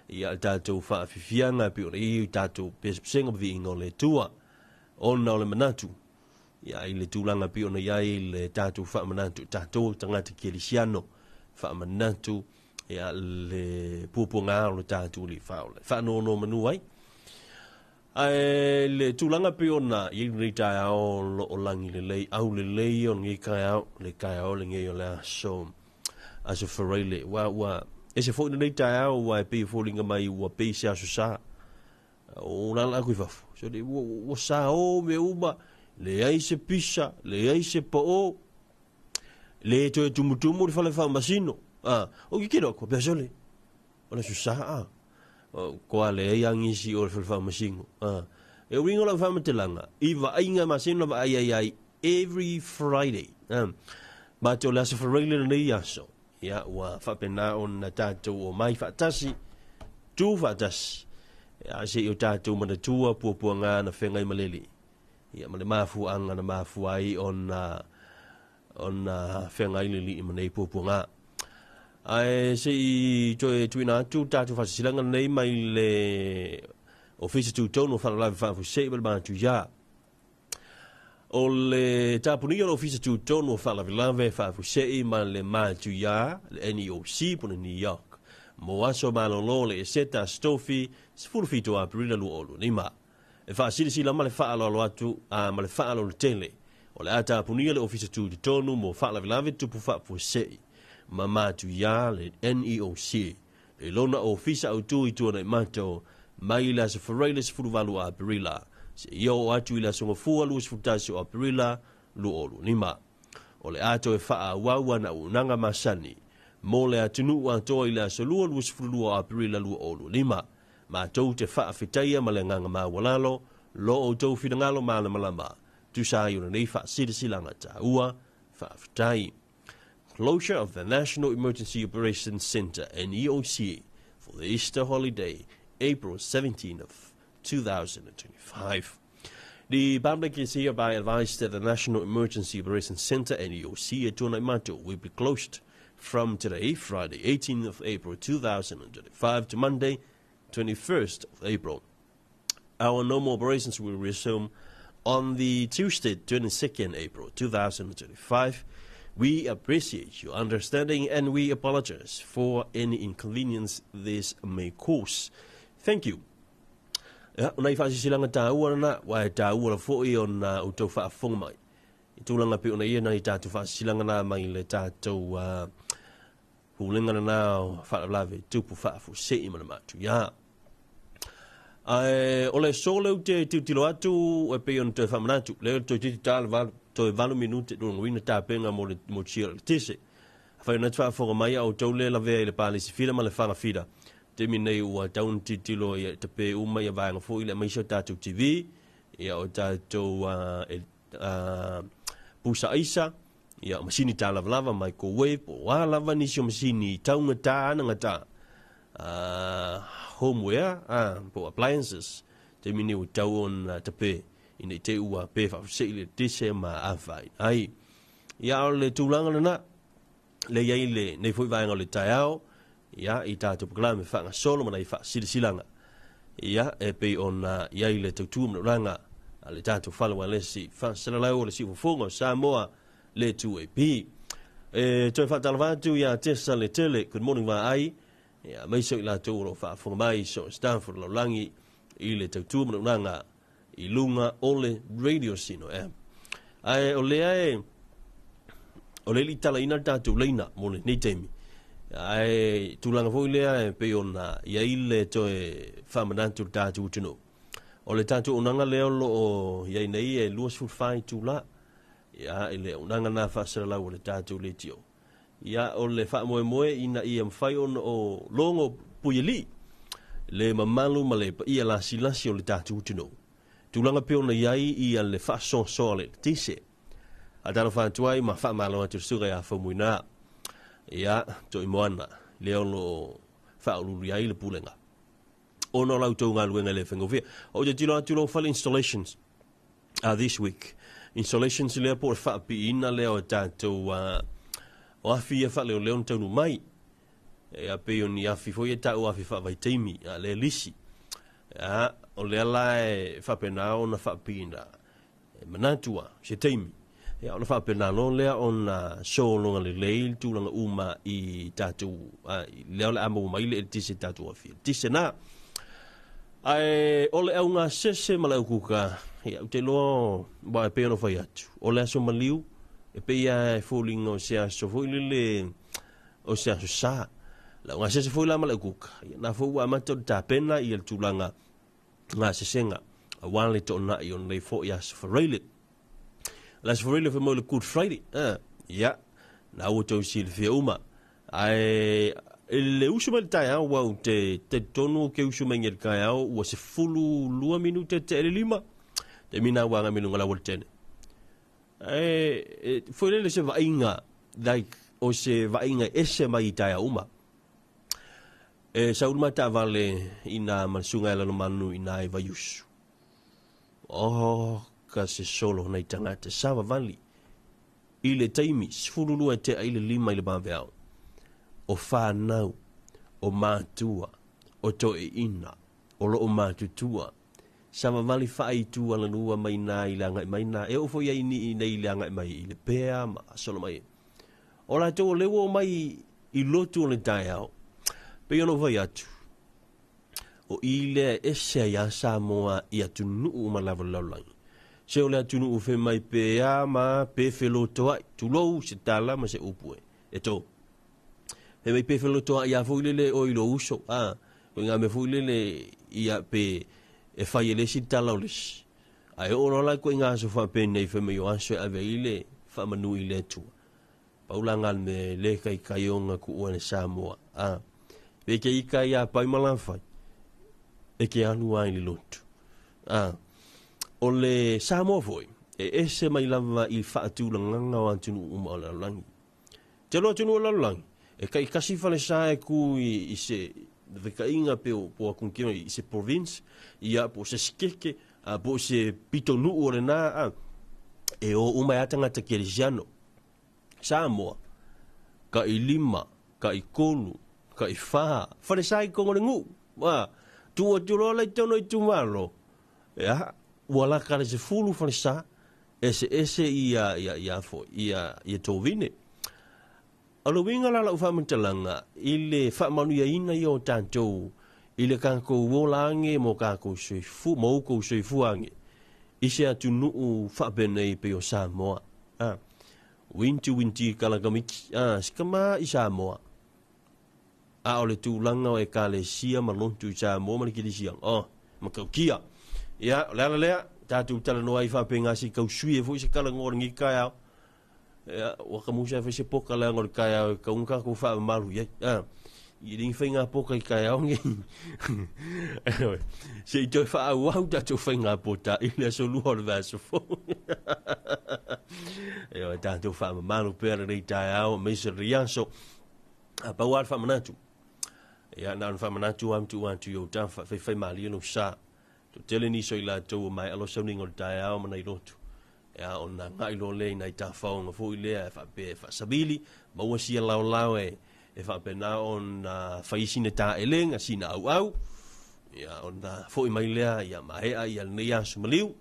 ia le tatou faafiafiaga e pei ona i ai tatou pesepesega ma viiga o le Atua. Ona o le manatu, ia, i le tulaga pei ona i ai le tatou faamanatu, tatou tagata kerisiano, faamanatu, ia, le puapuaga o le tatou Alii Faaola, e faanonomanu ai. Ae le tulaga pei ona i ai lenei taeao o lo o lagi lelei, au lelei o lenei taeao, le taeao lenei o le aso, aso Faraile. Ua, ua ese foi lenei taeao, ua e pei e foliga mai ua pei se aso sa. O lala aku i fafo. So, le, ua, ua sa o mea uma, leai se pisa, leai se pao, le toe tumutumu le fale faamasino. Ah, o ke kilo aku, pea sole. O le aso sa a. Koa leai angisi o le fale faamasino. Ah, e uiga o lau faamatelaga, i vaaiga masino na vaai ai ai every Friday. Ah, ma te o le aso Friday lenei aso. Ia, ua faapena ona tatou omai faatasi, tu faatasi, ia, se i o tatou manatua puapuaga na feagai ma le Alii, ia, ma le mafuaaga na mafua ai ona, ona feagai le Alii ma nei puapuaga. Ae se i toe tuuina atu le tatou faasilasilaga lenei mai le Ofisa Tutonu o Faalavelave Faafuasei ma le Matuia. O le tapunia o le Ofisa Tutonu o Faalavelave Faafuasei ma le Matuia, le NEOC po o le New York, mo aso malolo o le Eseta Aso Tofi 17 o Aperila 2025. E faasilasila ma le faaaloalo atu a ma le faaaloalo tele, o le a tapunia le Ofisa Tutonu mo Faalavelave Tupu Faafuasei ma Matuia, le NEOC, i lona ofisa autu i Tuanaimato mai le aso Faraile 18 o Aperila seia oo atu i le aso Gafua 21 o Aperila 2025. O le a toe faaauau ana auaunaga masani mo le atunuu atoa i le aso Lua 22 o Aperila 2025. Matou te faafetaia ma le agaga maualalo lo outou finagalo malamalama tusa ai o lenei faasilasilaga taua. Faafetai. Closure of the National Emergency Operations Centre, NEOC, for the Easter holiday, April 17 of 2025. The public is hereby advised that the National Emergency Operations Centre, NEOC, at Tuanaimato will be closed from today, Friday, 18th of April 2025, to Monday, 21st of April. Our normal operations will resume on the Tuesday, 22nd April 2025. We appreciate your understanding and we apologize for any inconvenience this may cause. Thank you. Ia, o nai faasilasilaga taua lena, aua e taua lava foi ona outou faafofoga mai. I tulaga pei ona ia nai tatou faasilasilaga na mai le tatou pulega lena o faalavelave tupu faafuasei ma le matuia. Ae o le aso lea ou te tilotilo atu e pei ona toe faamanatu, lea toe titi ta le 8, toe 8 minute lona uiga tapena mo le motusia o le eletise. Afai o lena e te faafofoga mai a outou lea e lavea i le palisi fila ma le faga fila, taimi nei ua tau ona tilotilo ia tape uma ia vaega foi lea aemaise o tatou TV, ia o tatou pusa aisa, ia o masini tālavalava, microwave, po o a lava nisi o masini taugata anagata, homeware, po o appliances, taimi nei ua tau ona tape, ina i te i ua pe faafesei le eletise ma afaina ai. Ia, o le tulaga lena, lea i ai lenei foi vaega o le taeao, ia, i tatou polokalame faagasolo ma nai faasilasilaga, ia, e pei ona i ai le tautua ma le olaga a le tatou fale uaelesi faasalalau o le siufofoga o Samoa, le 2AP. E toe faatalofa atu ia Tessa Letele, good morning Vaai, ia, aemaise o i latou o lo o faafofoga mai so o staff o le lalolagi i le tautua ma le olaga i luga o le Radio Sino app. Ae o lea e o le li talaina le tatou leina mo lenei taimi. Ae tulaga foi lea e pei ona i ai le toe faamanatu i le tatou atunuu. O le tatou auaunaga lea o lo o i ai nei e 24 itula. Ia, i le auaunaga lena faasalalau a le tatou leitio. Ia, o le faamoemoe ina ia mafai ona o logo puialii le mamalu ma le paia lasilasi o le tatou atunuu. Tulaga pei ona i ai ia le faasoasoa o le eletise. Faatalofa atu ai ma faamalo atu i le susuga ia Faumuina, ia Toimoana, lea o lo o faauluulu i ai le pulega. Ona o la outou galuega e le faigofie. Ou te tilo atu lou fale installations this week. Installations lea po o le faapiina lea o tatou o afi ia faaleoleo na taunuu mai. Ia pei o ni afi foi e tau afi faavaitaimi, a le lisi. Ia, o lea la e faapena ona faapiina. E manatu a, se taimi. Ia, ona faapena loa lea ona sologa lelei le tulaga uma i tatou, lea o le a maua mai le eletise i tatou afi. Eletise na. Ae o le augasese ma le aukuka, ia, ou te iloa, aua e pei ona fai atu, o le aso maliu, e pei lava e foliga o se aso foi lele, o se aso sa. Le augasese foi la ma le aukuka, ia, na foi ua amata ona tapena ia le tulaga gasesega, aua le toonai o lenei foi aso faraile. Le aso faraile fai mai o le Good Friday, ia, na ua tou silafia uma. Ae i le usu mai le taeao, ua ou te talitonu ke usu mai le taeao, ua 12 minute te ele lima, te mina ua agai mai luga o le aualatele. Ae, foi lele se vaaiga, like, o se vaaiga ese mai i taeao uma. E sau le mataavale i nā ma le susuga ia Lalomanu i nā i Vaiusu. Oh, ka se solo nei tagata, savavali. I le taimi, 12 tea i le 5 i le vaveao, o whānau, o mātua, o toeina, o loo matutua, savavali whaaitu alalua mai nā i le agai mai nā, e oo foi ai ni i nei le agai mai i le pea ma solo mai. O latou o lea ua omai i lotu o le taeao, pei ona ou fai atu, o i lea e ese ai a Samoa i atunuu uma lava o le lalolagi. Se o le atunuu fe mai pe a ma pe felotoai, tulou se tala ma se upu e, e tō. Fe mai pe felotoai a foi lele o i lo uso, a, ko i ngā mea foi lele ia pe e fai e le isi tala o le isi. Ae oo loa la i koe i ngā aso faapenei fai mai o aso e ave ai le faamanu i le Atua. Pau la ngā mea e le kaikai o ngā kuʻua le Samoa, a, pe ke ika ia pai ma la fai, e ke alu ai le lotu. A, o le Samoa foi, e ese mai lava i faatulagaga o atunuu uma o le lalolagi. Te loa atunuu o le lalolagi, e kaikasi falesa e ku i se vekaiga pe o po aku kino i se province, ia po se sikeke, a po se pitonuu o lena, a, e o uma e a tagata kerisiano. Samoa, ka i lima, ka i kolu, ka i whā, falesa i kongo le nguu, a, tuu atu loa la i tono itumalo, ia, ua laka le sefulu falesa, eseese ia, ia, ia foi, ia, ia tovine. O le uiga la o lau faamatalaga, i le faamanuiaina ia o tatou i le kakou ola age mo kakou soifua, mo oukou soifua age, i se atunuu faapenei pei o Samoa. A winti winti kalakamiki a sikama i Samoa. A o le tulaga o ekalesia ma lotu i Samoa ma le kilisia. O, makaukia. Ia, o le ala lea, tatou talanoa ai faapega se kausui e foi se kalagoa o lenei taeao. Ia, ua kamusa e fai se poka leaga o le taeao e kauga tatou faamamalu i ai. A, i le faiga poka i taeao nei. Se i toe faaauau tatou faiga pota i le aso lua o le vaiaso fou. Ioe, tatou faamamalu pea lenei taeao aemaise lenei aso. A pau lava le faamanatu. Ia, na ona faamanatu lava ma tuu atu i ou tafa, faifaimalie lou sa. Toatele nisi o i latou ua maea loa sauniga o le taeao ma nai lotu. Ia, ona agai loa lea i nai tafaoga foi lea e faapea e faasavili, maua sia laolao e e faapena ona fai sina taelega, sina auau. Ia, ona foi mai lea, ia maea ia lenei aso maliu.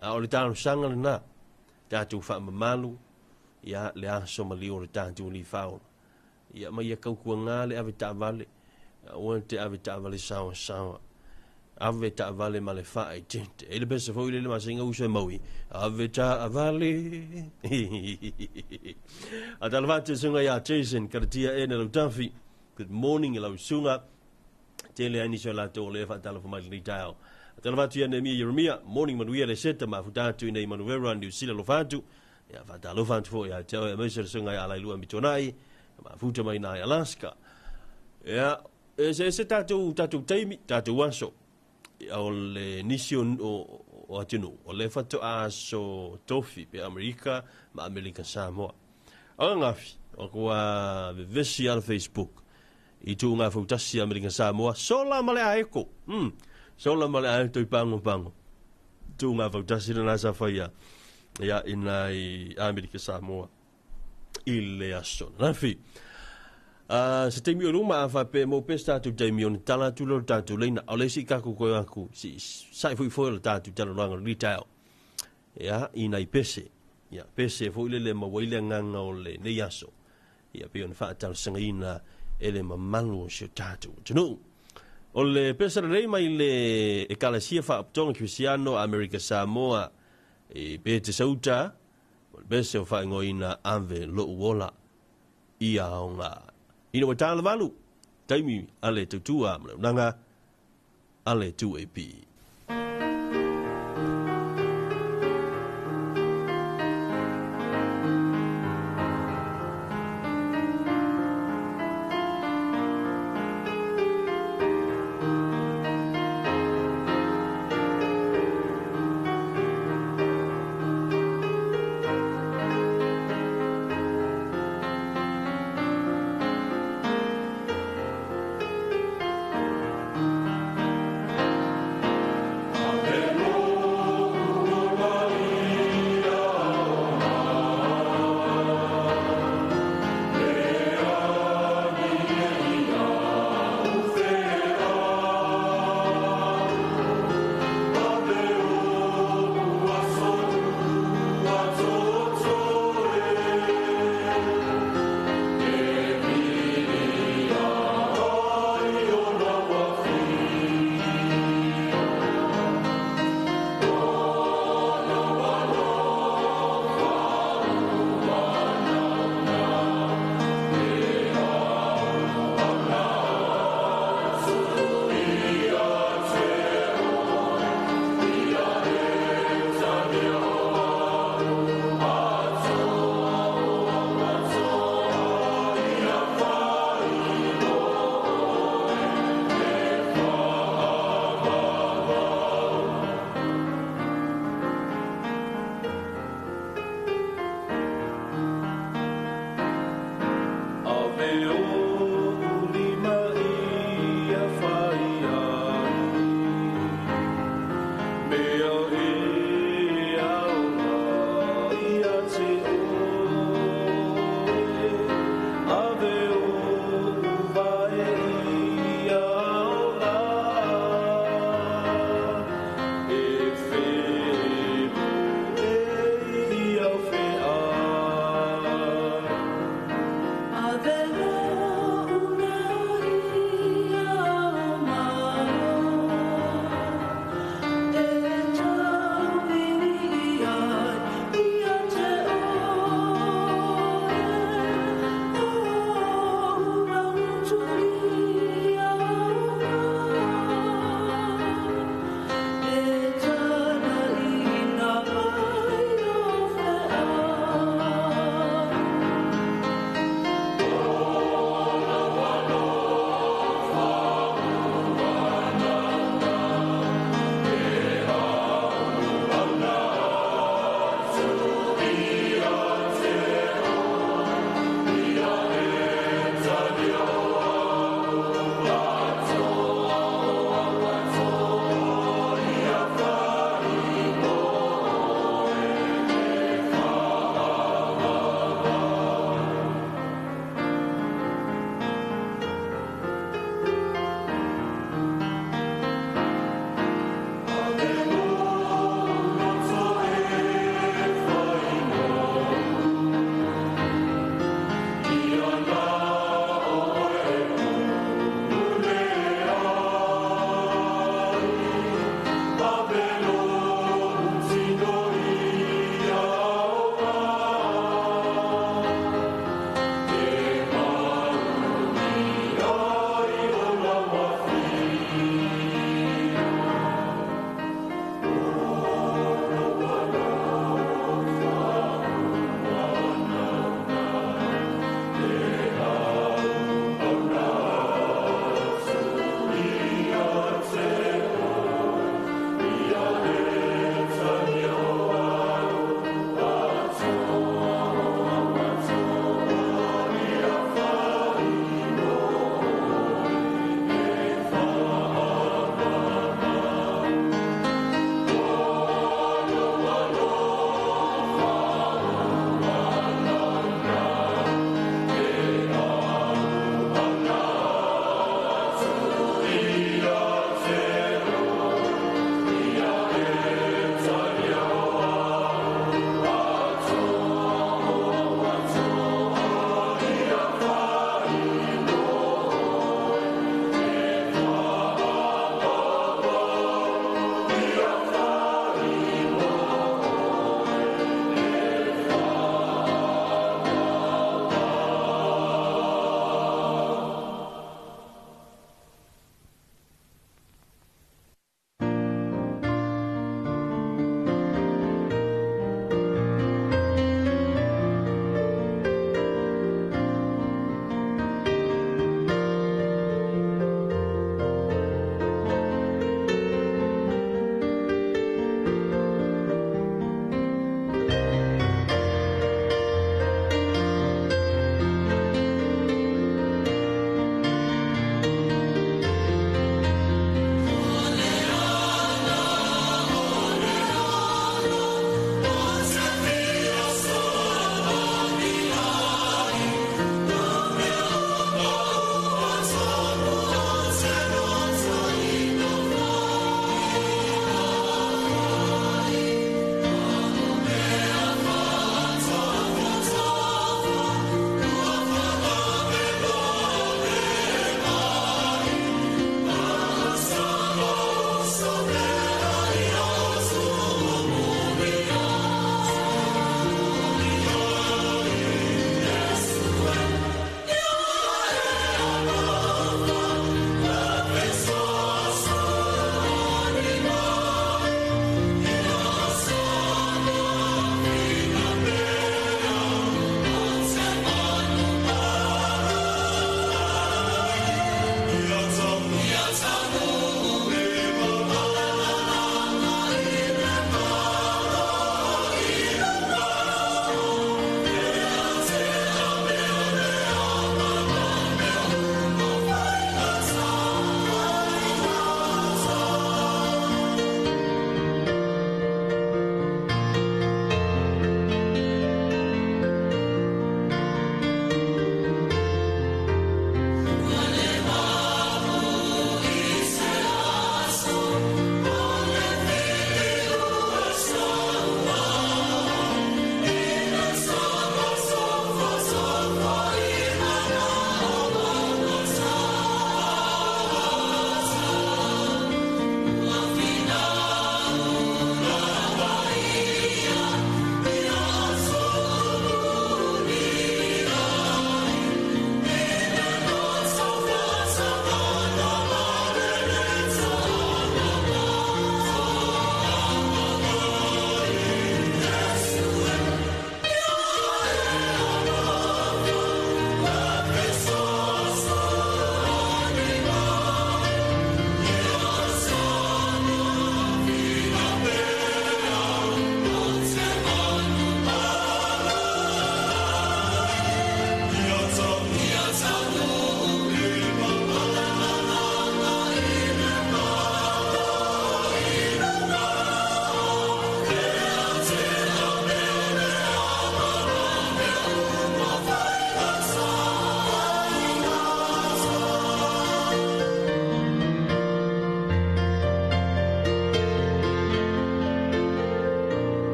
A o le talosaga lena, tatou faamamalu, ia, le aso maliu o le tatou Alii Faaola. Ia, ma ia tautuaga le ave taavale, aua te ave taavale saoasaoa. Ave taavale ma le faaeteete. E le pese foi lele masina uso e maui. Ave taavale. A talofa atu susuga ia Jason Karatia e na Lautafi. Good morning i lau susuga. Tele ai nisi o latou o lea faatalofa mai lenei taeao. A talofa atu ia Nehemia Jeremia. Morning manuia le seta mafuta atu i nei Manuera New Zealand alofa atu. Ia faatalofa atu foi ia te oe aemaise le susuga ia Alailua Mituanai. Mafuta mai nai Alaska. Ia, e eseese tatou, tatou taimi, tatou aso. O le nisi o, o, o atunuu, o lea faatoa aso tofi pe Amerika ma Amerika Samoa. O ananafi, o kua vevesi ala Facebook i tuuga fautasi Amerika Samoa, sola ma le aeko. Sola ma le aeko i pango pango. Tuuga fautasi lena sa faia ia ina i Amerika Samoa i le aso ananafi. Se taimi o luma a faapea mo pea se tatou taimi ona tala atu lea o le tatou laina. O le se i tatou toe atu, se i sa'i foi foi o le tatou talanoaga o lenei taeao. Ia, i nai pese. Ia, pese foi lele e maua ai le agaga o lenei aso. Ia, pei ona faatalosagaina e le mamalu o si o tatou atunuu. O le pese lelei mai le Ekalesia Faapotopotoga Kerisiano Amerika Samoa i Petesauta, o le pese o faaigoaina Ave Lou Ola i Aoga. Ina ua 8:00, taimi a le tautua ma le auaunaga a le 2AP.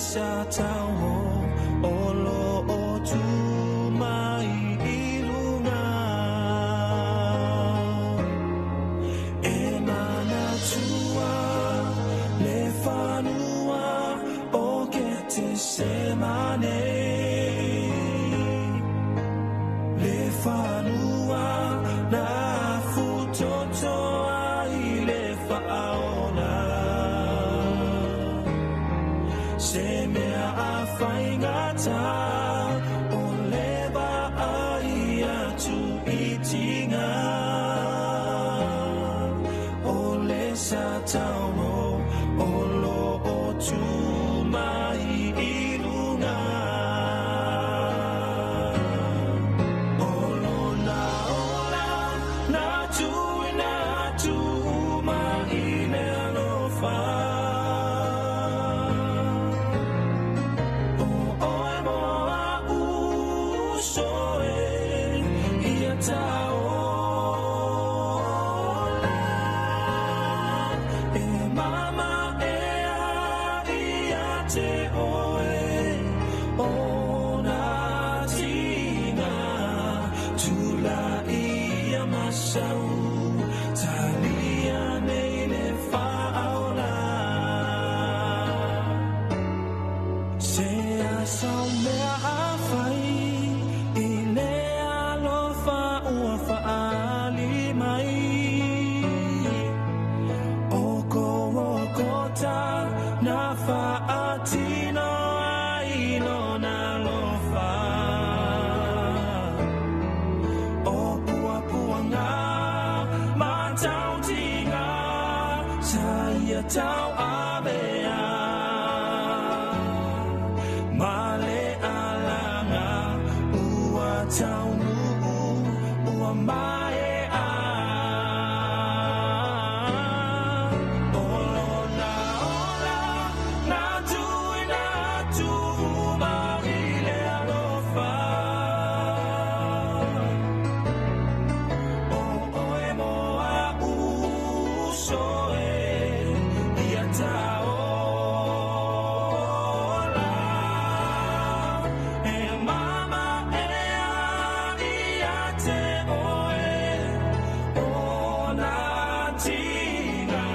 sa tau o lo o tu mai i lunga. E manatua le fanua o Ketesemane. Le fanua na futoto ai le faaona. Se mea a whaingata o le vaai atu i tinga. O le sa taumo o lo o tu mai i lunga. O lona ola na tuina atu mai le alofa. O oe mo a uso e ia taola. E mama e a ia te oe o nā tinga. Tula ia masau, talia nei le whaola. Se a sau mea a whai, i le alofa ua whaali mai. O ko o kota na whaatino ai lona alofa. O pua pua ngā matautinga, sa ia tau avea. Ma le alanga ua taunuu ua mae a. O lona ola na tuina atu mai le alofa. O oe mo a uso e ia taola. E mama e a ia te oe o nā tinga.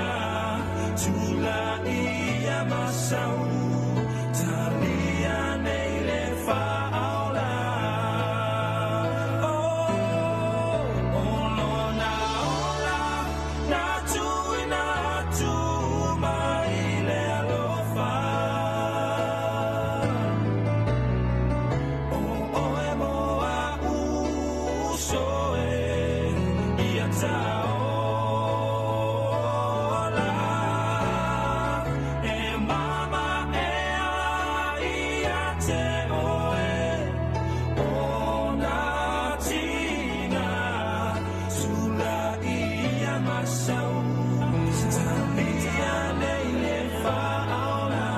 Tula ia masau, talia nei le whaola. O lona ola na tuina atu mai le alofa. O oe mo a uso e ia taola. E mama e a ia te oe o nā tinga. Tula ia masau, talia nei le whaola.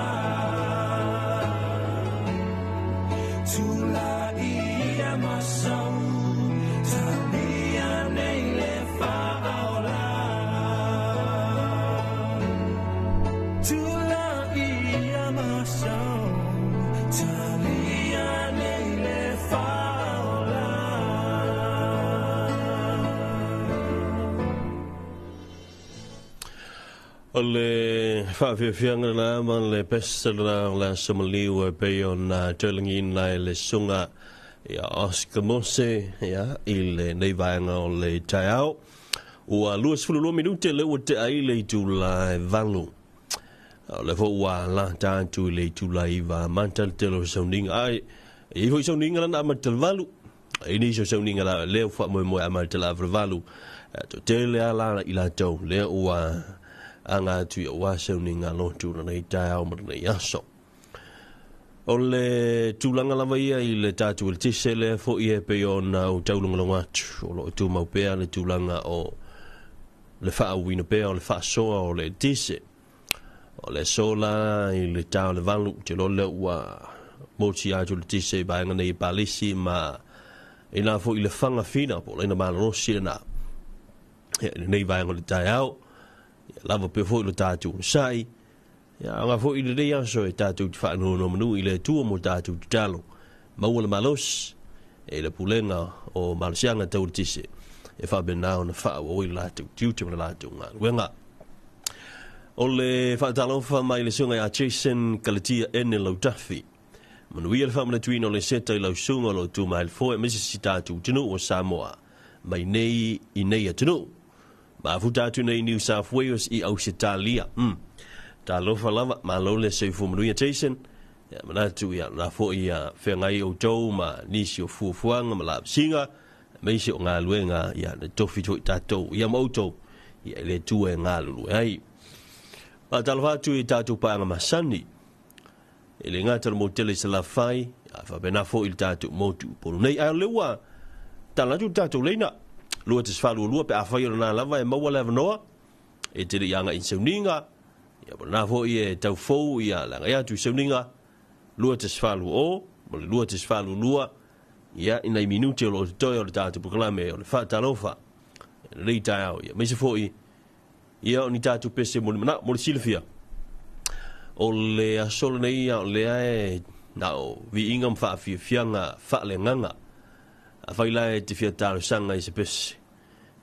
Tula ia masau, talia nei le whaola. Tula ia masau, talia nei le whaola. O le whaafiafianga la ma le pesa la la somaliu e pei ona taulangiina e le suga ia Oscar Mose ia i lenei vaega o le taeao. Ua 22 minute le ua tea ai le itula e 8. O le foi ua lata atu i le itula 9 mata le tele o sauniga. Ai, e i foi sauniga lana amata le 8. E nisi o sauniga la lea ua faamoemoe amata le ava le 8. To tele a la i latou lea ua aga atu ia ua sauniga lotu lenei taeao ma lenei aso. O le tulaga lava ia i le tatou eletise lea foi e pei ona ou taulogologo atu. O loo tumau pea le tulaga o le faauuina pea o le faasoa o le eletise. O le aso la i le ta o le 8, te loa lea ua moti atu le eletise i vaega nei i Palisi ma i nā foi i le fagafina po o laina malolosi lena. Ia, i lenei vaega o le taeao, ia lava pea foi lo tatou onosai. Ia aga foi i lenei aso e tātou te whaanonomanu i le Atua mo tātou tatalo. Maua le malosi e le pulega o malosiaga tau eletise e faapena ona faaauau ai le latou tiute ma le latou galuega. O le faatalofa mai le susuga ia Jason Kalatia Ene Lautafi. Manuia le faamanatuina o le seta i lau susuga o lo o tu mai le foe aemaise si tatou atunuu o Samoa mai nei i nei atunuu. Mafuta atu nei New South Wales i Ausetalia. Talofa lava, malo le soifua manuia Jason. Ia manatu ia na foi ia feagai outou ma nisi o fuafuaga ma lavasiga, aemaise o galuega ia na tofi foi tatou ia ma outou ia i le Atua e galulue ai. Faatalofa atu i tatou paaga masani. E le gata le motu tele i Salafai, a faapena foi i le tatou motu Upolu nei. Ae o lea ua tala atu le tatou leina 2.22 pe afai o lena lava e maua le avanoa e te le i agai i sauniga, ia po o lena foi e tau fou ia le agai atu i sauniga 2.40 ma le 2.42 ia i nai minute o lo o totoe o le tatou polokalame o le faatalofa i lenei taeao ia aemaise foi ia o ni tatou pese mo le manao mo le silafia o le aso lenei ia o lea e na o viiga ma faafiafiaga faaleagaga. Afai la e te fia talosaga i se pese,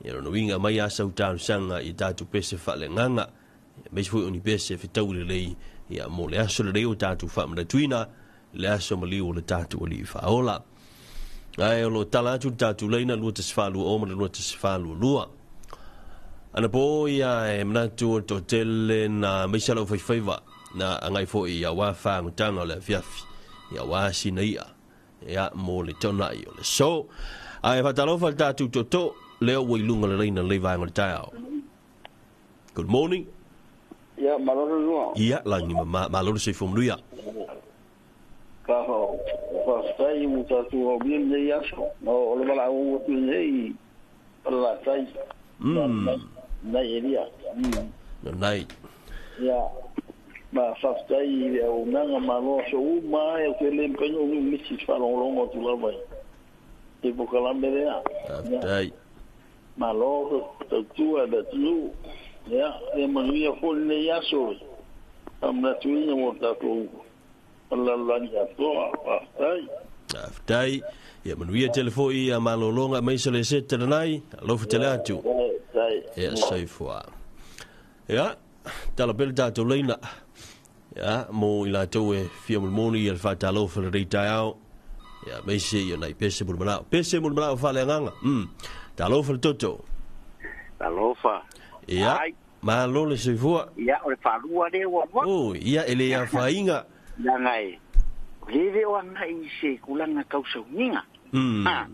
ia lona uiga mai a sau talosaga i tatou pese faaleagaga, aemaise foi o ni pese fetaui lelei ia mo le aso lenei o tatou faamanatuina le aso maliu o le tatou Alii Faaola. Ae o lo o tala atu le tatou laina 2.40 ma le 2.42. Anapo ia e manatu o le toatele na aemaise lau faifaiva na agai foi ia aua fagotanga o le afiafi ia aua sina i'a ia mo le tonai o le aso. Ae faatalofa le tatou tootoo lea ua i luga o le laina lenei vaega o le taeao. Good morning. Ia, malo le lua. Ia, lagi ma malo le soifua manuia. Ka faafetai ua tatou aulia lenei aso. O le valaau atu nei i Falelatai. Nai Elia. Nai. Ia, ma faafetai i le auaunaga malo aso uma e ou te le mafai ona ou misi i le faalogologo atu lava i le polokalame lea. Faafetai. Malo tautua i le atunuu. Ia, ia manuia foi lenei aso i faamanatuina mo tatou lalolagi atoa. Faafetai. Faafetai. Ia manuia tele foi ia malologa aemaise le seta lanai. Alofa tele atu. Ia soifua. Ia, tala pea le tatou laina. Ia, mo i latou e fia molimoli ia le faatalofa lenei taeao. Ia, aemaise ia nai pese mo le manao. Pese mo le manao faaleagaga. Talofa le toto. Talofa. Ia, malo le soifua. Ia, o le faalua lea ua alu atu. Oi, ia, e le afaina. Leaga e lele o agai i se tulaga tau sauniga. Ia.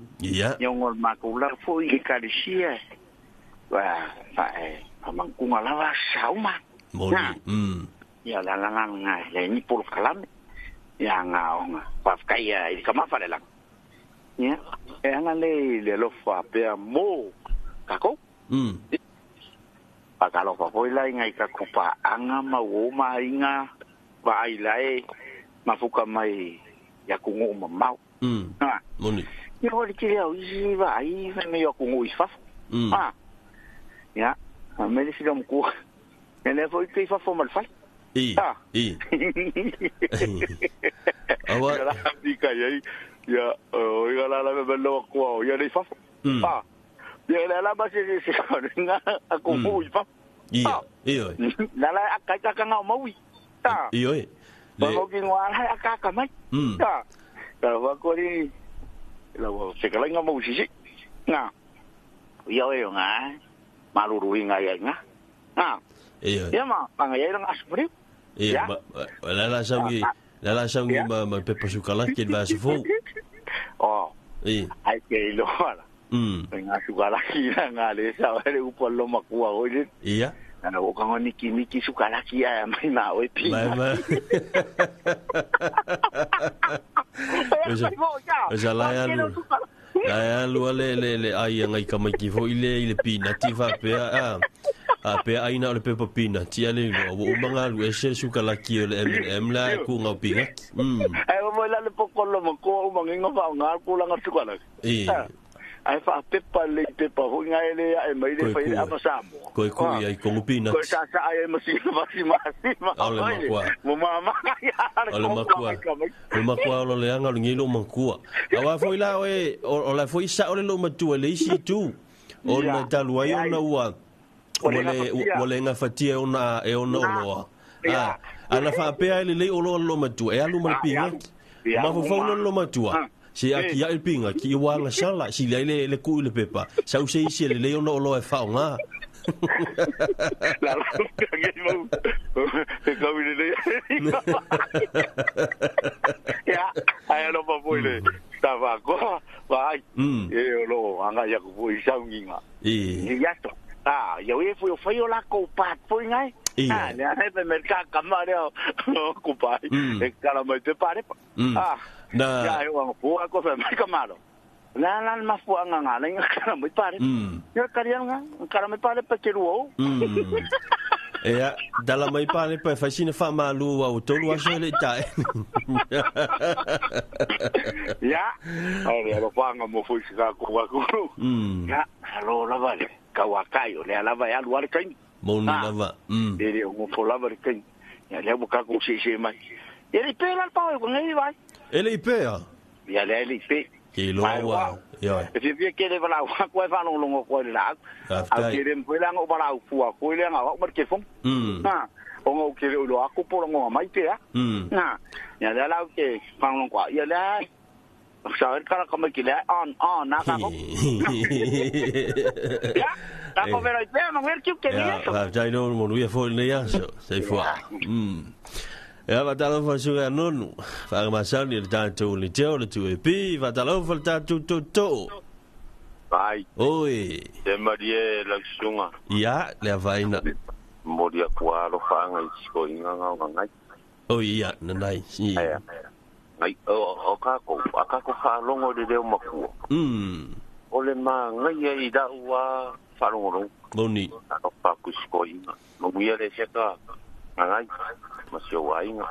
Ia, ona o le matou lava foi i Ekalesia, faamautuga lava aso sauma. Moni. Ia, o le ala la lena e leai ni polokalame. Ia, na ona faafetai i le tama faalealagi. Ia, e ala lea i le alofa pea mo tatou. Faatalofa foi la i nai tatou paaga ma uo ma aiga vaai la e mafuta mai i atunuu mamao. Moni. Ia, o le tele au isi vaai fai mai o atunuu i fafo. Ia, mai le sila matua. Ia lea foi te i fafo ma le fale. I. I. Aua. Ia la pika ai. Ia, o ia la la me lo ko ia le fafo. Ia la la ba se se nga atunuu i fafo. Ia, ia. La la a kai ka nga maui. I oi. Le mo ki ngwa la a ka ka mai. Ka wa ko ni la wa se ka nga mau si si. Nga. Ia oi nga. Maluru inga ia nga. Ia. Ia ma nga ia nga asmri. Ia, la la sangi, la la sangi ma pepa sukalaki le vasa fou. Oh. I. Ai ke ilo ala. Nga sukalaki la nga le sa le upo lo makua oi le. Ia. Ana o ka niki niki sukalaki ai mai ma oi pi. Mai mai. Esa la ya lu. La ya lu le le le ai ngai ka mai ki foi le i le pinati fa pe a. A pe aina o le pepa pinati a le lo o manga lu e se sukalaki o le M&M la ku ngau pinga. Ai o mo la le pokolo mo ko o manga fa nga ku la nga sukalaki. I. Ai fa pepa le pepa ho ngai le ai mai le fai ama Samoa. Koe kui ai kongu peanuts. Koe sa sa ai ma si ma si ma si ma. Ole makua. Mo mama ya. Ole makua. Ole makua o le anga le ngilo makua. Awa foi la oe o la foi sa ole lo matua le isi tu. O na talu ai ona ua ua le ngafatia ona e ona oloa. Ah, ana faapea le lei oloa lo matua e alu ma le pinga. Mafofau lo matua. Si aki ai pinga ki wanga sala si le le ku le pepa sa u se isi le le ono oloa e faonga. La la nge mo e ka wi le ya ai lo pa foi le ta va ko vai e lo anga ya ku foi sa nginga e ya to ah yo e foi foi la ko pat foi ngai ah le ai pe merka kama le ko pa e kala mai te pare ah na ya yo ko ko fe mai kamaro la la ma fu anga nga le kala mai pare ya karian nga kala mai pare pa ke ruo e dala mai pare pa fa sina fa malu wa tolu aso le ta ya ore lo fanga mo fu ka ko wa ko ya lo la vale ka wa kai le ala va ya lu ale kai mo ni lava e le mo fo lava le kai ya le mo ka ko se se mai e le pe la pa ko ngai vai e le pe ya le le pe ke lo wa ya e fi ke le vala wa ko fa lo lo ko le la a ke le mpo la ngo ba la fu a ko le nga wa ke fo na o ngo ke le lo a ko po ngo mai te a na ya la la ke fa lo ko ya la sa kala kama ke le on na ka ko ya ta ko vera pe no ver ke le ya ja no mo lu ya fo le ya so sei fo Ya va talo fa su ga nonu fa ma sa ni ta tu le teo le tu e pi va talo fa ta tu tu tu vai oi te marie la sunga ya le vaina moria kwa lo fa ngai ko inga nga ngai oi ya nanai si ai ngai o ka ko aka ko fa longo le leo makua o le ma ngai ai da ua fa longo lo moni ka pa ku ko inga mo ia le seka ngai ma se o ainga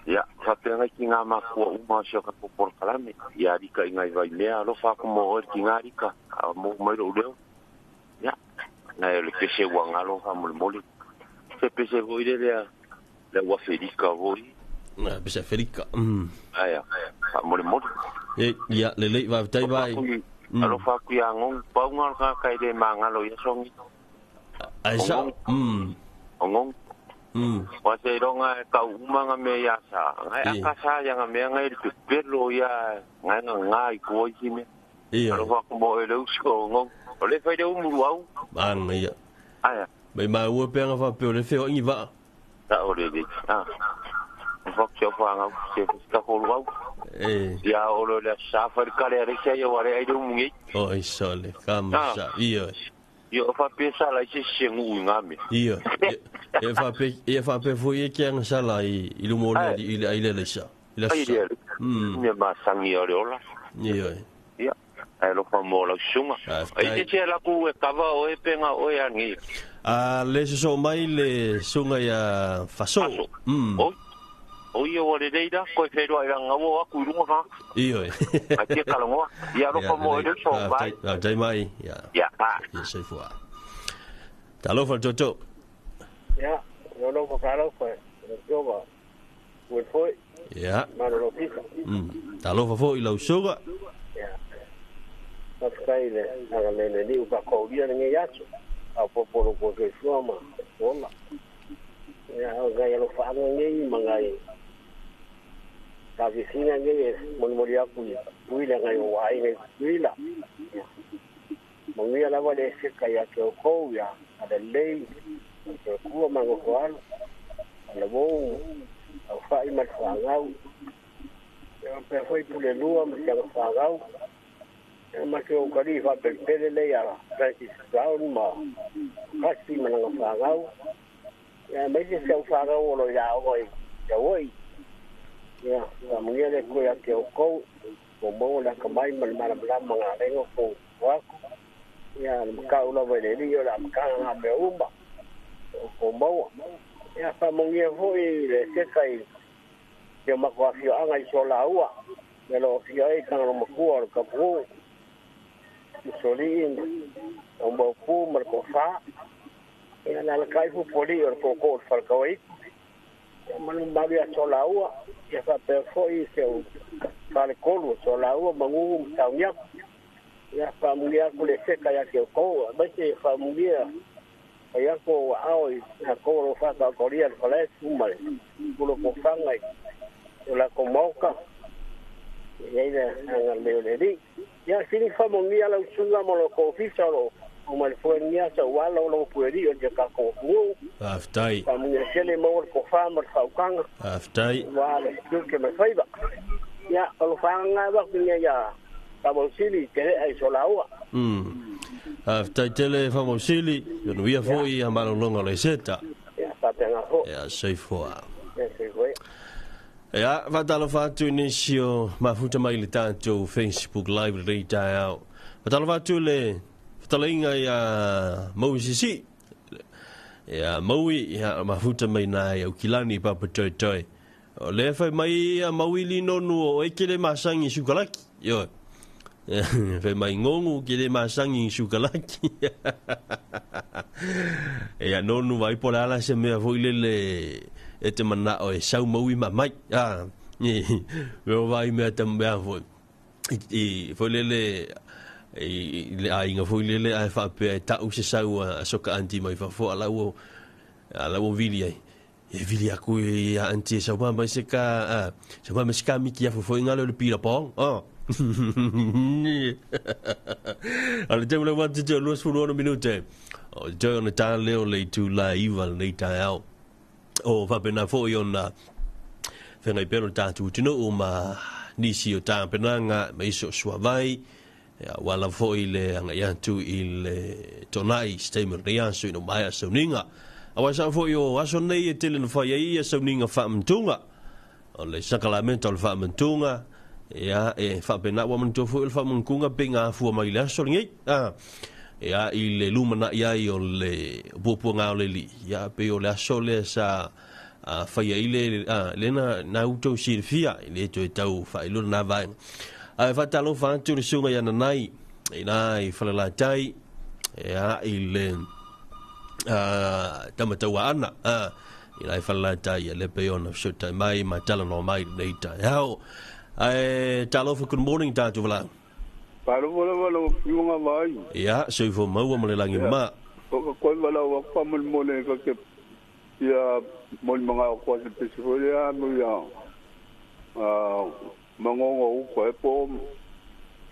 ya fa pe ngai ki ngā makua uma se ka popor kalame ya rika ingai vai mea alo fa ko mo oi ki ngā rika a mo mai ro leo ya na le pese wa ngalo fa mo moli se pese voi le le wa ferika voi na pese ferika aya fa mo moli e ya le le va tai vai alo fa ku ya ngong pau ngal ka kai le mangalo ya songi ai sa ongong wa se ronga ka umanga me ya sa ngai akasa ya nga me ngai le pelo ya ngai ngai ko i me e alo fa ko mo le usko ngong o le fa le umuru au ang ia aya mai ma ua pe nga fa pe le fe o ngi va ta o le le ah fa ke fa nga se ka ko lu au e ya o le sa fa ka le re se ya wa le ai le umungi o i so le kam sa ia yo fa pesa la se sengu ngame ia e fa pe e fa pe foi ke ang sala i lumo le i le le sa i la sa me ma sangi o le ola ia ia ai lo fa mo la sunga ai te la ku e kava o e penga o e angi a le so mai le sunga ya faso o ia o le leida ko e whenua i ranga o aku i runga fa ia ai te kalongoa ia lo fa mo le so vai tai mai ia ia pa ia sei fua talofa toto ya no lo fa lo fa yo va ua foi ia ma lo pisa talofa foi lau suga ia faafetai le agalelei le upa koulia lenei aso a popolo ko soifua ma ola ia o ngai alofaaga nei ma ngai tavisiga nei e molimoli aku i tuila ngai o aiga i tuila manuia lava le seka ia te oukou ia alelei te kua ma gofoalo alavou aufa'i ma le fagau ia pea foi pulelua ma siaga fagau ia ma te oukalii faapelepele lei a Francis Brown ma kasi ma laga fagau ia maise se aufagau o lo i aoga i tauoi ia faamanuia le Atua ia te oukou ua maua le akamai ma le malamalama galega o kou aku ia le maka'u lava i le alii o le amataga gā mea uma o kou maua ia faamanuia fo'i le seka i te o makou afio'aga i solaua me loo afio ai tagalomakua o le kapu'u Musoli ma o maupu ma le tofa. Ia alalatai Pupualii o le tootoo o le Falekauaitu. Ia ma le mamalu ia Solaua. Ia faapea foi si ou faletolu o Solaua, Magugu ma Sauniapu. Ia faamanuia atu le Eseka ia te outou, aemaise faamanuia fai atu ou aao i latou o lo o faataotolia le falaefu ma le pulu tofaga i o latou maota. E i ai le agalelei o le Alii. Ia sili faamanuia lau susuga ma lo outou ofisa o lo o aumai le foe lenei aso aua lau lau puelii o le tatou atunuu. Faafetai. Faamanuia tele maua le tofa ma le faautaga. Faafetai. Aua le tiute ma le faiva. Ia, o alofaaga na avatu ina ia faamausili te lea i Solaua. Faafetai tele Faamausili, manuia foi ia malologa o le Eseta. Ia, faapena foi. Ia, soifua. Ia, soifua ia. Ia, faatalofa atu i nisi o mafuta mai le tatou Facebook Live lenei taeao. Faatalofa atu i le fetalaiga ia Maui Sisi. Ia, Maui, ia, mafuta mai na i Aukilani, Papatoetoe. O lea fai mai ia Maui li nonu o oe ke le masangi i sukalaki. Ioe. Fai mai ngongu ke le masangi i sukalaki. Ia nonu vai po le ala se mea foi lele e te manao e sau Maui ma mai. Ah, me o vai mea te mea foi. I foi lele i le aiga foi lele ae faapea e ta'u se sau a soka aunty mai fafo a la ua a la ua vili ai. E vili aku i a aunty e sau mai se ka a sau mai se ka miki afu foi ngalo le pila pong. Oh. A le taimi le watu te o 26 minute. O te ona tā leo le itu la iwa lenei taeao. O faapena foi ona whengai pea lo tātou atunuu ma nisi o tapenaga ma isi o suavai. Ia, ua lava foi le agai atu i le tonai se taimi o lenei aso ina ua maea sauniga. Aua e sao foi o aso nei e tele na fai ai ia sauniga faamantuga. O le sakalamenta o le faamantuga, ia, e faapena ua manatua foi o le faamantuga pe ga afua mai le aso lenei. A, ia, i le lumanai ai o le puapuaga o le alii, ia, pei o le aso lea sa faia ai le, a, le na, na outou silafia, e le toe tau faailoa lena vaega. Ae faatalofa atu le susuga ia Nanai, ina i Falelatai, ia, i le Tamatauaana, a, ina i Falelatai, ia le pei ona fesootai mai ma talanoa mai lenei taeao. Ae talofa, good morning tātou valaau. Faalogo lava lau Afioga Vaai. Ia, soifua maua ma le lagi ma. O ka koe valaau aku faamolemole ka ke ia molimagao koa se pese foi lea anu ia mangongo upa e po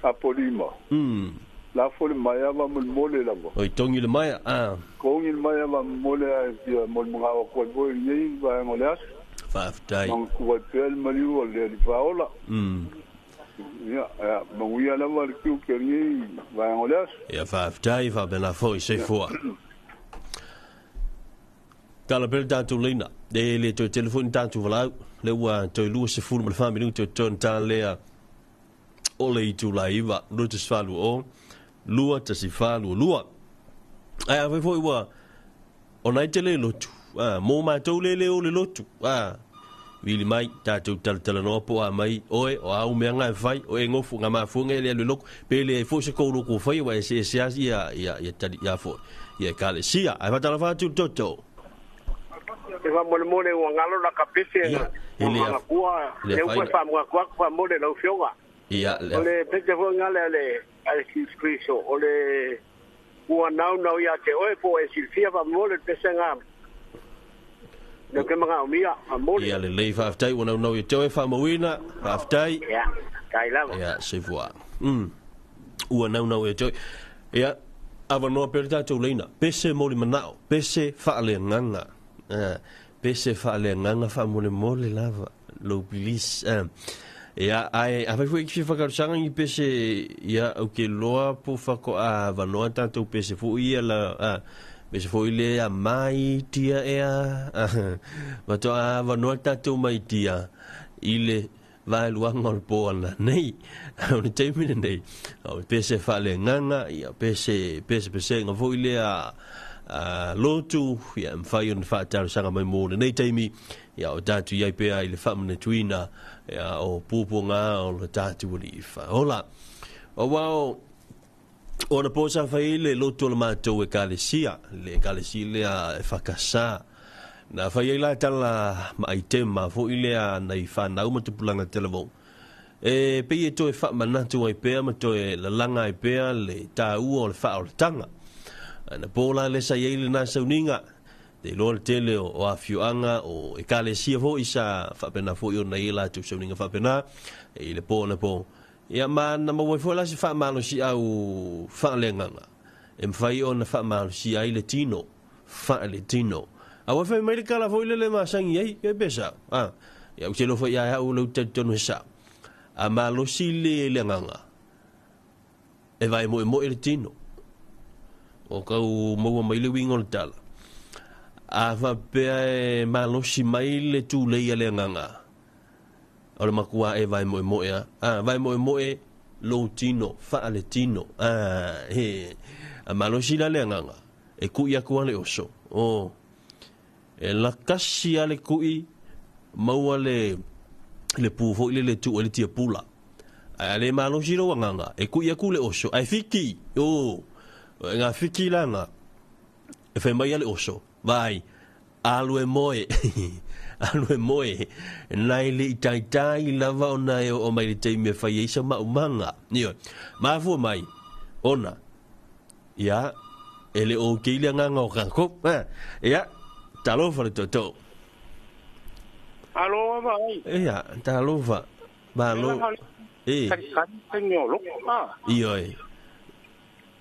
apolima. La fo le maea faamolemole lava. Oi tongi le maea, a. Tongi le maea faamolemole ae fia molimagao atu ai foi i lenei vaega o le aso. Faafetai. Manatua ai pea le maliu o le Alii Faaola. Ia, ia, manuia lava le tiute o lenei vaega o le aso. Ia, faafetai, faapena foi, soifua. Tala pea le tatou leina. E le toe tele foi ni tatou valaau. Lea ua toe 24 minute o totoe ona ta lea o le itula 9, 214 21422. Ae afai foi ua ona e te le lotu, a, mō mātou le le o le lotu, a, vili mai, tātou talatalanoa po a mai, oe, o au mea ngā e whai, o e ngofu ngā mafuanga e le alu e loko, pe le ai foi se kou loko whai, wa e se e se asi ia, ia, ia tali, ia foi, ia e kalesia. Ai whatala whātu toto. E faamolemole ua galo la ka pese Ia, e ua le manatua le lea ua faina. faamuaku atu faamole lau Afioga. Ia, O le le pese foi gale a le a le Iesu Keriso o le ua naunau ia te oe po o e silafia faamole le pese ga lea ou te manaomia faamole. Ia lelei faafetai ua naunau ia te oe faamauina. Faafetai. Ia, tai lava. Ia, soifua. Ua naunau ia te oe. Ia, avanoa pea le tatou leina. Pese mo le manao, pese faaleagaga. Pese faaleagaga faamolemole lava lou please. Ia, ae afai foi ki fia whakarusaga ni pese, ia, au ke loa po whako a avanoa tatou pese foi ia la, pese foi le a mai tia ea, ma to a avanoa tatou mai tia i le vaeluaga o le po ana nei. O le taimi lenei, o pese faaleagaga, ia, pese, pese pesenga foi lea a lotu, ia, mawhai ona whaatalosaga mai mō lenei taimi, ia, o tātou iai pea i le whaamanatuina, ia, o pupuanga o le tātou alii whaola. O wao, Ona po sa fai ai le lotu o le matou ekalesia, le ekalesia lea e whakasā. Na fai ai la tala ma aitema foi lea nai whanau ma tupulaga talavou. E pei e toe faamanatu ai pea ma toe lalaga ai pea le taua o le faaolataga. Na po la le sa i ai lena sauniga, te iloa le tele o afioaga o ekalesia foi sa faapena foi ona i ai latou sauniga faapena i le po na po. Ia ma na maua ai foi la se faamalosiau faaleagaga e mafai ona faamalosia ai le tino, faaletino. Aua fai mai le tala foi lele masani ai, ke pe sao. A, ia ou te iloa foi ia te au lea ou te talitonu he sao. A malosi le le agaga, e vaemoemoe le tino. O kau maua mai le uiga o le tala. A faapea e malosi mai le tulei a le agaga, O le makuā e vaemoemoe a, a, vaemoemoe lou tino, faaletino, a, he, a malosi la le agaga, e kuʻi aku a le oso, o, e lakasi a le kuʻi, maua le, le pū foi lele e tuu ai le tiapula. Ae a le malosi lou agaga, e kuʻi aku le oso, ae fiki, o, e ngā fiki la ngā, e fai mai a le oso, vaai, Alu e moe, alu e moe, nai le i taitai lava ona e oo mai le taimi e fai ai sa maumaga. Ioe. Mafua mai, ona, ia, e le o okei le agaga o kākou. Ha, ia, talofa le tootoo. Alo vaai. Ia, talofa. Malo. E. Kalikali taimi o loko. Ah. Ioe.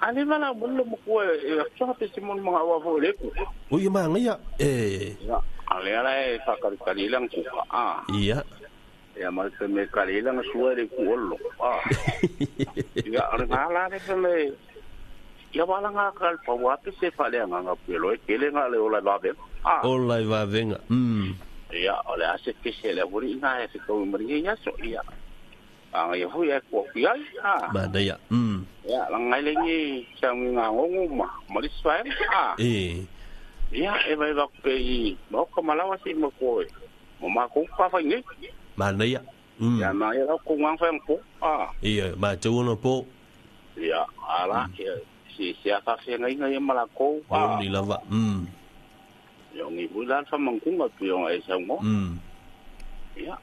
A le vala mo le makua e atoa pe se mo mga awa fo le ku. O ia manaia. E. Ia, a le ala e whakalikali lang kuka. Ah. Ia. Ia ma te me kali lang sua le ku olo. Ah. Ia, o ngā la le pe me ia wala ngā kal pa wapi se whale nga nga pelo e kele ngā le ola vavenga. Ah. Ola i vavenga. Ia, o le ase kese le wuri ngā e te kau maringe ia so ia. A ia hui e kua ki ai. Ah. Manaia. Ia, la ngai le ngi sa ngi ngā ngongo ma, ma le swae. Ah. E. Ia, e vai va pe i, ma oka malawa si ma koe. Ma ma kou pa whai nei. Manaia. Ia, ma ia rau kou ngang whai ang po. Ah. Ia, ma te uana po. Ia, ala, ia, si si a wha whenga inga ia mala kou. Ah. Moni lava. Ia, ngi hui lan wha mangunga tu ia e sa ngo. Ia.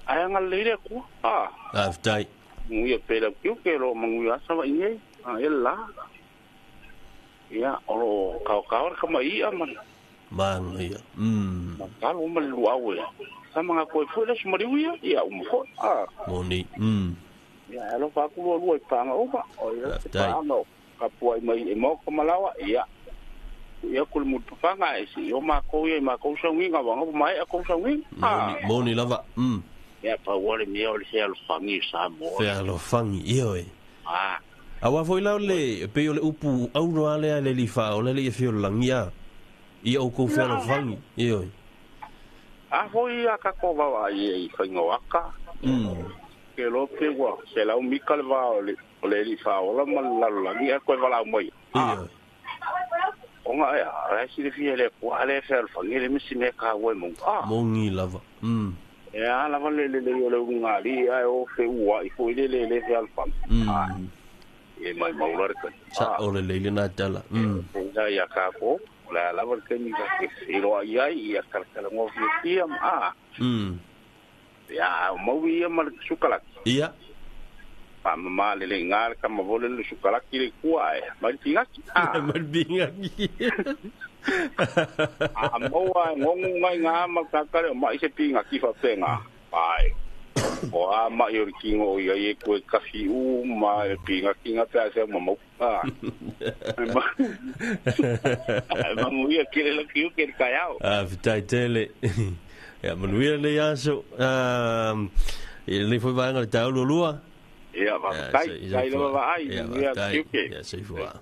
Ai anga leire ku. Ah. Aftai. Nguia pela kiu ke ro manguia sa wa inge. Ah, e la. Ia, oro kau kau ka mai ia man. Manaia. Ma kalo ma lu awe. Sa manga koe foi le sumari uia, ia umu foi. Ah. Moni. Ia, alo fa ku lua i panga uma. O ia, te panga o. Ka pua i mai e mau ka malawa, ia. Ia ku le mutu panga e si o ma kou ia i ma kou saunginga wanga mai a kou saunginga. Moni, moni lava. Ia pa ua le mea o le fealofangi o Samoa. Fealofangi, ioe. Ah. Aua foi la o le, pei o le upu auroa lea le li faaola le ia feololangi a. Ia oukou fealofangi, ioe. A foi a ka ko vawa ai i whainga waka. Ke lo pe ua se lau mika le va o le o le li faaola ma le lalolagi a koe valau mai. Ioe. Onga ea, a e silafia le kua le fealofangi le misi mea ka ua e monga. Ah. Mongi lava. E a lava le lelei o le ulugalii ae o feuaʻi foi le lele fealofangi. Ah. E mai maula le kai. Sa o lelei lena tala. E ia kākou, o le a lava le taimi ka te feiloai ai, ia talatalanoa fiafia ma a. Ia, o maui ia ma le sukalaki. Ia. Faamama lelei ngā le kama vole le sukalaki le kua e mai le pigaki. Ah. Mai le pigaki. A maua e ngongo ngai ngā ma le kakale o mai se pigaki whapenga. Ai. O a mai o le kingo o ia e koe kafi u ma le pigaki ngā pea se ma mau. Ah. Manuia kele la kiu ke le kaiao. Ah, fitai tele. Ia, manuia lenei aso. I lenei foi vaega o le taeao lualua. Ia, faafetai. Tai lava vaai, manuia kiu ke. Ia, soifua.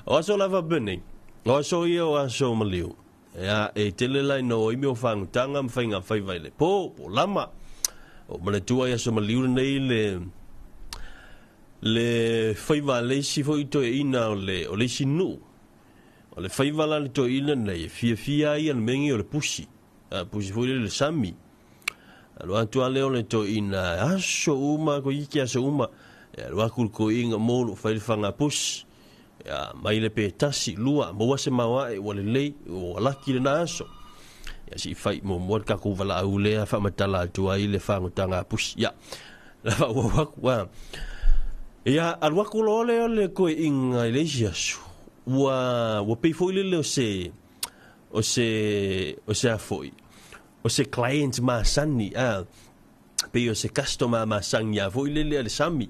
O aso lava Bernie. O aso ia o aso maliu. Ia, e tele la ina o imi o whangutanga ma whainga whaiwai le pō, pō lama. O manatua i aso maliu lenei le le faiva a le isi foi toeaina o le o le isi nuu. O le faiva la le toeaina lenei e fiafia ai le mea o le pusi. A pusi foi le le sami. Alo atu a lea o le toeaina aso uma, ko iki aso uma. Ia alu aku le toeaina mo fai le faga pusi. Ia mai le pe tasi, lua, maua se maoae ua lelei, ua laki lena aso. Ia si fai muamua le tatou valaau lea faamatala atu ai le fagotaga pusi. Ia, la faaauau aku. Ia, alu aku loa lea o le toeaina i le isi aso. Ua pei foi lele o se, o se, o se a foi, o se client masani, pei o se customer masani a foi lele a le sami,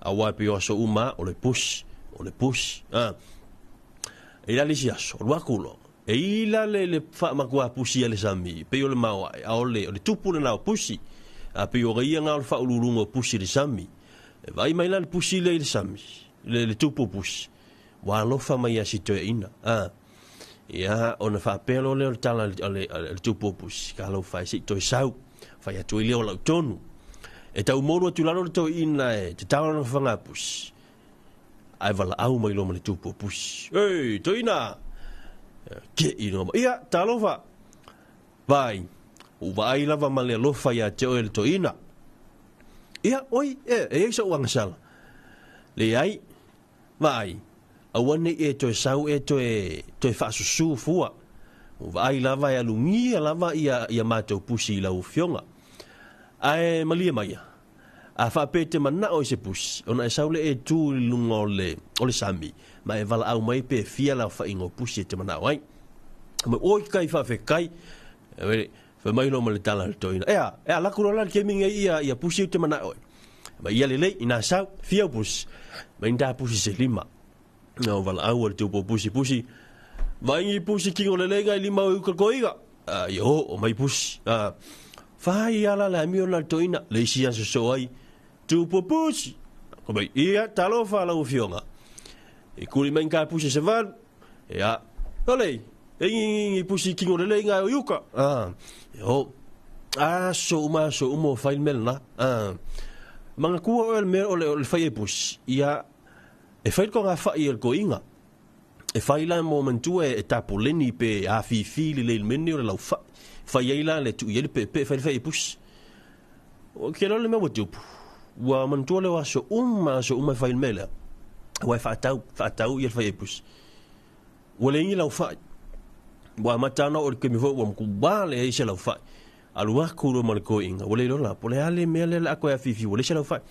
aua pei o aso uma o le pusi, o le pusi, E la le isi aso, alu aku loa. E i la le faamatua pusi a le sami, pei o le maoae, a o le tupu lena o pusi. A pei o gaia ngā o le whaululunga o pusi le sami. E vai mai la le pusi le i le sami, le tupu o pusi. Ua alofa mai a si toeaina. Ia, ona faapea loa lea o le tala a le tupu o pusi, ka lau fai se i toe sau. Fai atu ai lea o lau tonu. E tau molu atu lalo le toeaina e te tau lana whanga pusi. Ai valaau mai loa ma le tupu o pusi. Ei, toeaina! Ke i loa ma, ia, talofa! Vai, u vaai lava ma le alofa ia te oe le toeaina. Ia, oi, e ei sa uagasala. Le ai, vai, aua nei e toe sau e toe faasusu fua. U vaai lava e alugia lava ia mātou pusi i lau afioga. Ae malie maia. A faapea te manao i se pusi, ona e sau le e tu i luga o le sami, ma e valaau mai pe fia lau whainga o pusi e te manao ai. Ma oi kai whawhekai, e wha mai loa ma le tala le toina. Ea, laku loa la le kemi ngai ia pusi o te manao ai. Ma ia lelei, ina sau, fia o pusi. Ma inda pusi se lima. No, valaau a le tupu o pusi, pusi. Vaingi pusi kingo lelei ngai lima o uka koiga. Ia o, o mai pusi. Whai ala le amio na le toina. Le isi aso so ai. Tupu pusi. Ko mai, ia, talofa lau afioga. E kuli mai ngā pusi se valu. Ia, olei, e ngi pusi kingo lelei ngai o iuka. Ia o, aso uma, aso uma o whai mele na. Manga kua o le mea o le whai e pusi. Ia, e whai ko ngā whai e le koinga. E whai la mo mantua e tapoleni pe a fifi le leil mene o le lau whai. Whai ai la le tu i ele pe pe whai le whai e pusi. O ke le mea wa tupu. Ua mantua le aso uma, aso uma e whai le mele. Ua e whaatau i le whai e pusi. Ua le ingi lau whai. Ua matana o le kemi fo, ua mku wale e ise lau whai. Alu aku lo ma le koinga. Ua le lola, po le ale mea le ako e a fifi, ua le ise lau whai.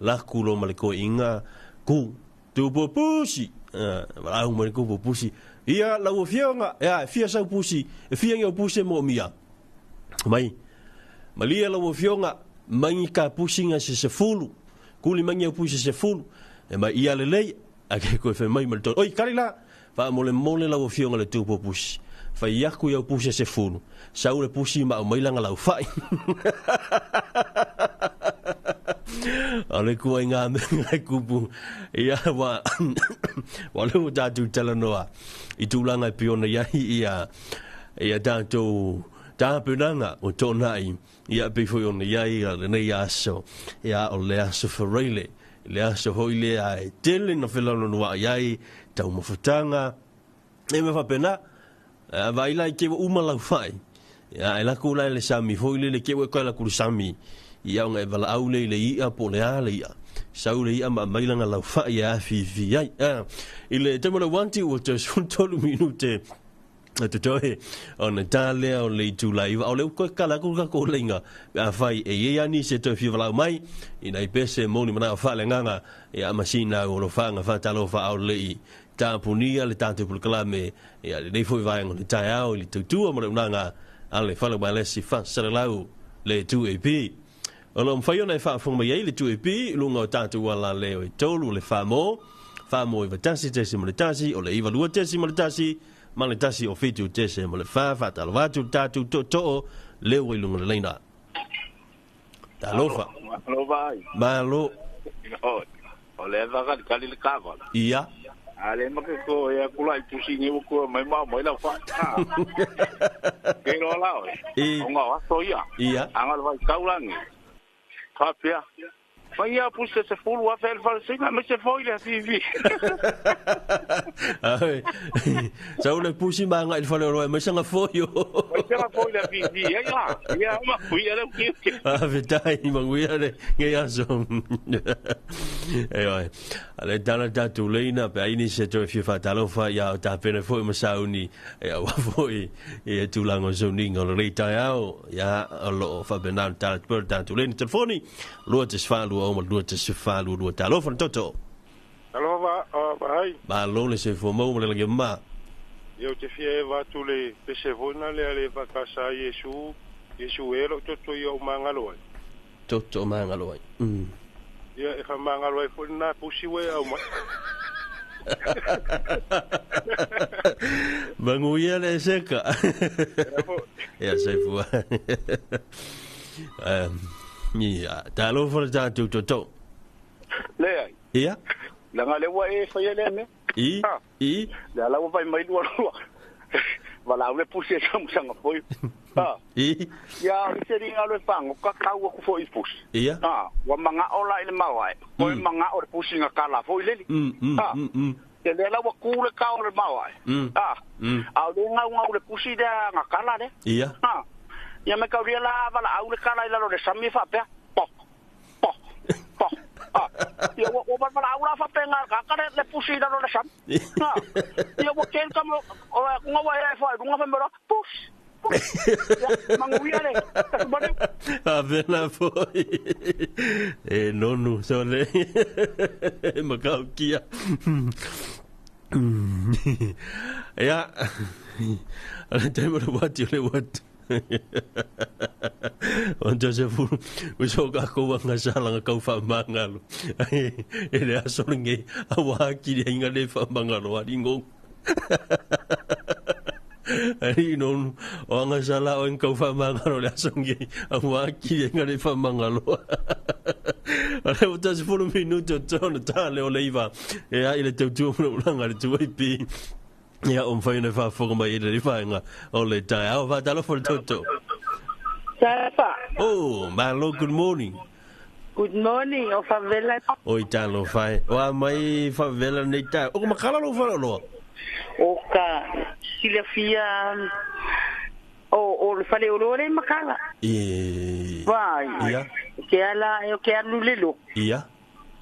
Laku lo ma le koinga, ku, tupu pusi. Walau ma le kupu pusi. Ia, lau afioga, ia, fia sau pusi, e fia ngau pusi mo mia. Mai, malia lau afioga, mangi ka pusi nga se sefulu. Kuli mangi au pusi se sefulu. E mai ia lelei, a ke koe whai mai ma le tonu. Oi, kari la, wha mole mole lau afioga le tupu pusi. Whai aku iau pusi se sefulu. Sau le pusi ma au mailanga lau whai. O le kua i ngā mea ngai kupu. Ia, wa le o tātou talanoa. I tūlanga i piona iai ia tātou tāpunanga o tōnai. Ia pei foi ona iai a le nei aso. Ia o le aso whareile. Le aso hoi le a e tele na whelano noa iai. Tau mawhatanga. E me whapena. Vai lai ke wa uma lau whai. Ia e laku lai le sami hoi le le ke wa koe laku le sami. Ia onga e wala au le le ia po le a le ia. Sau le ia ma mailanga lau whai a fi fi ai. I le te mona wanti ua te sun tolu minute. Te toe ona tā lea o le itu lai. O le uko kala ku ka ko leinga. A whai e ia ni se toe whiwa lau mai. I nei pese moni mana o whale nganga. Ia masina o lo whanga whatalo wha au le i. Tā punia le tātou pulukalame. Ia le nei foi vaenga le tae au i le tautua mo le unanga. A le whale mai lesi wha saralau le 2AP. O lo mwhai ona e whaafonga mai ai le 2AP, lunga o tātou ala leo e tolu le whamō. Whamō i watasi tesi mo le tasi, o le iwa lua tesi mo le tasi, ma le tasi o whitu tesi mo le wha, whatalo watu tātou to too, leo i lunga le leina. Talofa. Malo vai. Malo. O le waka kali le kavala. Ia. A le make ko e akula i pusi ngi ko mai ma mai la fa. Ke ro la oi. I. O ngā aso ia. Ia. Anga le vai kaulangi. Papia. Faia pusi se fulu a fel falsinga me se foi le fifi. Ai. Sa le pusi manga il fale ro me sanga foi. Mai sanga foi le fifi. Ya ya. Ya ma fui le ki. A vetai manguia le ngai aso. E oi. Ale tala tatu leina pe aini se toe fia whatalofa ia o tā pene foi masauni e aua foi e tūlanga o sauninga o le tai ao ia o lo o whapenau tala te tatu leina telefoni 2 4 2 2 4 2 talofa na toto. Alofa vai. Malo le se fo mau le langi ma. Ia te fia e vatu le pese vona le ale vakasa Yesu Yesu e lo toto ia o mangalo ai. Toto o mangalo ai. Ia e fa mangalo ai fo na pusi we au mai. Manguia le seka. Ia se fua. Ia, talofa le tātou toto. Le ai. Ia. Langa le wa e fai le me. I. I. Le ala wa mai lua lua. Wala le pusi e sanga foi. Ha. I. Ia o se ringa le pango ka kau ku foi pusi. Ia. Ha, wa manga ola ile mawa. Foi manga o le pusi nga kala foi leli. Ha. Te le la wa ku le kau le mawa. Ha. A le ngau ngau le pusi le nga kala le. Ia. Ha. Ia me kau la wala au le kala ila lo le sami fa pe. Po. Po. Po. Ah, ia wa wa wala au la fa pe nga ka le le pusi ila lo le sami. Ha. Ia wa ken ka mo o nga wa e fa nga fa mo pus. Manguia le. A vela foi. E nonu sole. Makau kia. Ia. Ale te mo wati le wati. On se fu o so ka ko wanga sala nga kau fa mangalo. E le aso nge a wa ki le inga le fa mangalo ari ngo. Ari non o anga sala o kau fa mangalo le aso nge a wa ki le inga le fa mangalo. Ale o tasi fulu minuto tono tā le o leiva. E a ile tautua muna ulanga le tuai pi. Ia o mwhai nei whafonga mai ere whainga o le tai. Ao whātalo for toto. Safa. Oh, malo, good morning. Good morning, o favela. Oi talo whai. Oa mai favela nei tai. O makala lo whala loa. O ka silafia o le whale o loa le makala. E... Vai. Ia. Ke ala e o ke alu le loko. Ia.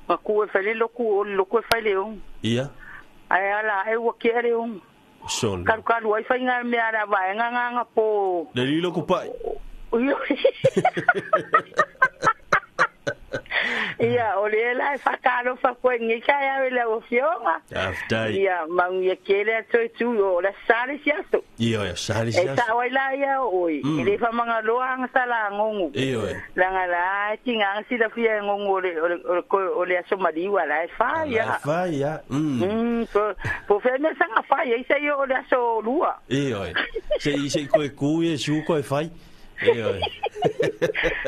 Ma ku e whale loku o le loko e whale o. Ia. Ai ala e ua ke ale o. Sol. Karu karu ai whai ngā mea ara vai ngā ngā ngā po. Le lilo ko pai. Ia, o le la e whakaro whakoe ngi kai au le o fionga. Aftai. Ia, maungia kele atu e tū o la sale si aso. Ia, ia, sale si E aso. sa wai la ia oi. E le whamanga loa anga sala ngongu. Ia, ia. Langa la, tinga anga sila fia ngongu o le aso mariwa la e whai ia. La whai ia. Po whea mea sanga whai, isa ia o le aso lua. Ia, ia. Se i se koe kui e siu koe whai. Ia,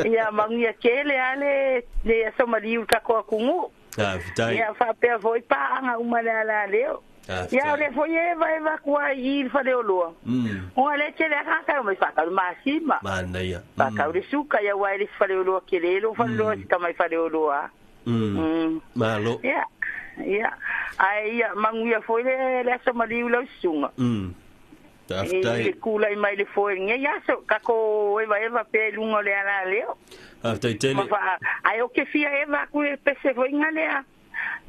Ia, maungia kele ale le aso mariu kakoa kungu. Aftai. Ia, whapea foi paanga umale ala leo. Ia, o le foi e vai vakua i le whare o loa. O le tele a kaka mai whakau masima. Mana ia. Whakau le suka ia wai le whare o loa ke lelo whare loa si tamai whare o loa. Malo. Ia, ia. Ai, ia, manguia foi le aso mariu lau sunga. Aftai. E kula i mai le foi nge aso kako eva eva pe lunga le ala leo. Aftai tele. Ai o ke fia eva ku e pese foi ngalea.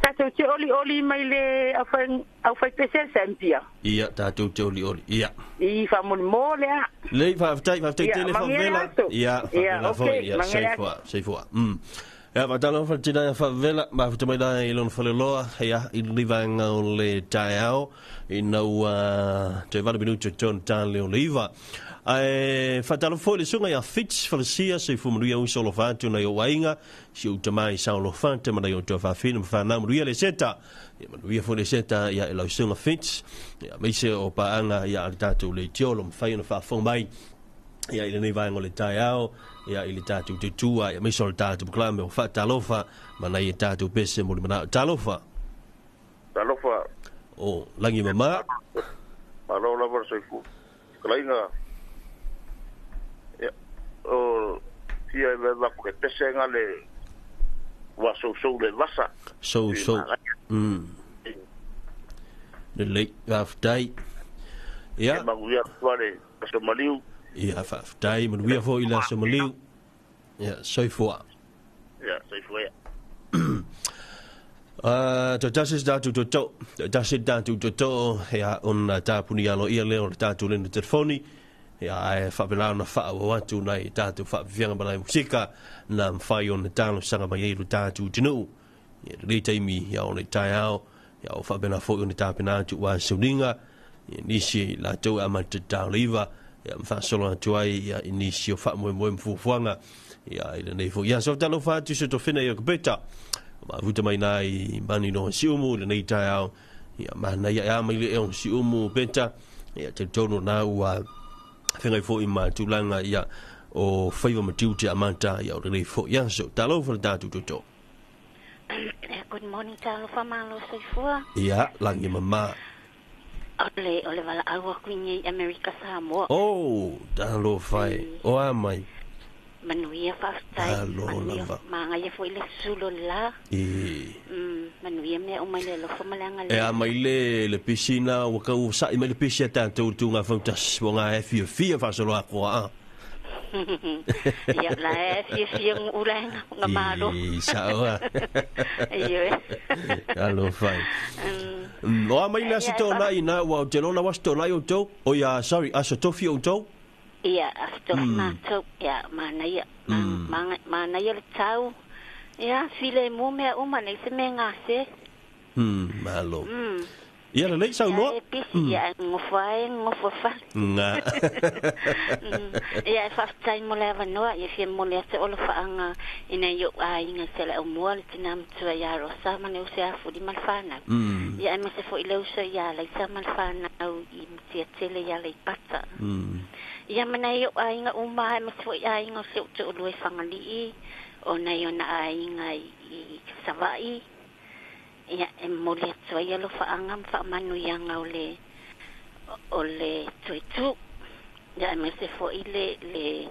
Tātou te oli oli mai le au whai pese sempia. Ia, tātou te oli oli. Ia. I whamuli mō lea. Lei, whaftai tele whavela. Ia, whavela foi. Ia, seifua, seifua. Ia, whatalo whatina ia whavela. Mafuta mai lai i lona whaleloa. Ia, i liwanga o le taeao. I naua te 8 minuto tōna tā leo leiva. Ai whatalo foi le sunga ia Fitz Falasia se fumanuia u solo fatu na o ainga si u tamai sa lo fatu mana o toa whawhina mwhanau manuia le seta ia manuia foi le seta ia e lau sunga Fitz ia meise o paanga ia a tātou le tiolo mwhai ona whaafong mai ia i lenei vaenga o le taeao ia i le tātou te tua ia meise o le tātou pakalame o whaatalofa mana ia tātou pese mo le manao talofa. Talofa. O langi mama. Malo lava soifu. Kalainga. O fia e veva ku e pese nga le Ua sousou le vasa. Sousou. Lelei, faafetai. Ia. E manuia atu le aso maliu. Ia, faafetai, manuia foi le aso maliu. Ia, soifua. Ia, soifua ia. Tasi se tatou toto, tasi se tatou toto, ia, ona tapuni aloaia lea o le tatou lena telefoni, ia, ae faapena ona faaauau atu nai tatou faafiafiaga ma nai musika na mafai ona talosaga mai ai lo tatou atunuu. Ia, lenei taimi, ia, o le taeao, ia, o faapena foi ona tapena atu ua sauniga, ia, nisi latou e amata tatalo iva, ia, ma faasolo atu ai, ia, i nisi o faamoemoe ma fuafuaga, ia, i lenei foi aso. Talofa atu se tofina ia kapeta, mafuta mai nai mani no siumu i lenei taeao, ia, manaia e a mai le eo siumu peta, ia, talitonu na ua feagai foi ma tulaga, ia, o faiva ma tiute amata, ia, o lenei foi aso. Talofa le tatou toto. Good morning, talofa malo soifua. Ia, lagi mama. O le valaau aku i Amerika Samoa. Oh, talofa e. O a mai? Manuia faafetai. Alo lava. Magaia foi le sulo la. E. Manuia mea uma i le alofa ma le E agalelei. a mai le pisina ua kau sa'i mai le pisi a tatou tuga fautasi ua ga e fiafia faasolo akoa a. Ia, la e fiafia ula nga malo. I sa'o a. Ioe. Alofa e. O a mai le aso tona'i na ua o te lona ua aso tona'i outou? O ia, sorry, aso tofi outou? Ia, aso tofi matou. Ia, manaia. Manaia le tau. Ia, filemu mea uma nei se mea gase. Malo. Ia lelei saunoa. Ia, e pisi, ia, ngofo ai, ngofo fale. Ga. Ia, e faafetai mo le avanoa, ia fia momoli atu o alofaaga ina i ou aiga i Saleaaumua, le tina matua ia Rosa ma le uso ia Fuli ma le fanau. Ia, aemaise foi le uso ia Laisa ma le fanau i Mutiatele ia Leipata. Ia, ma nai ou aiga uma, aemaise foi aiga o si ou toalua i Fagalii, o nai ona aiga i Savaii. Ia, e momoli atu ai alofaaga ma faamanuiaga o le Toetu. Ia, aemaise foi le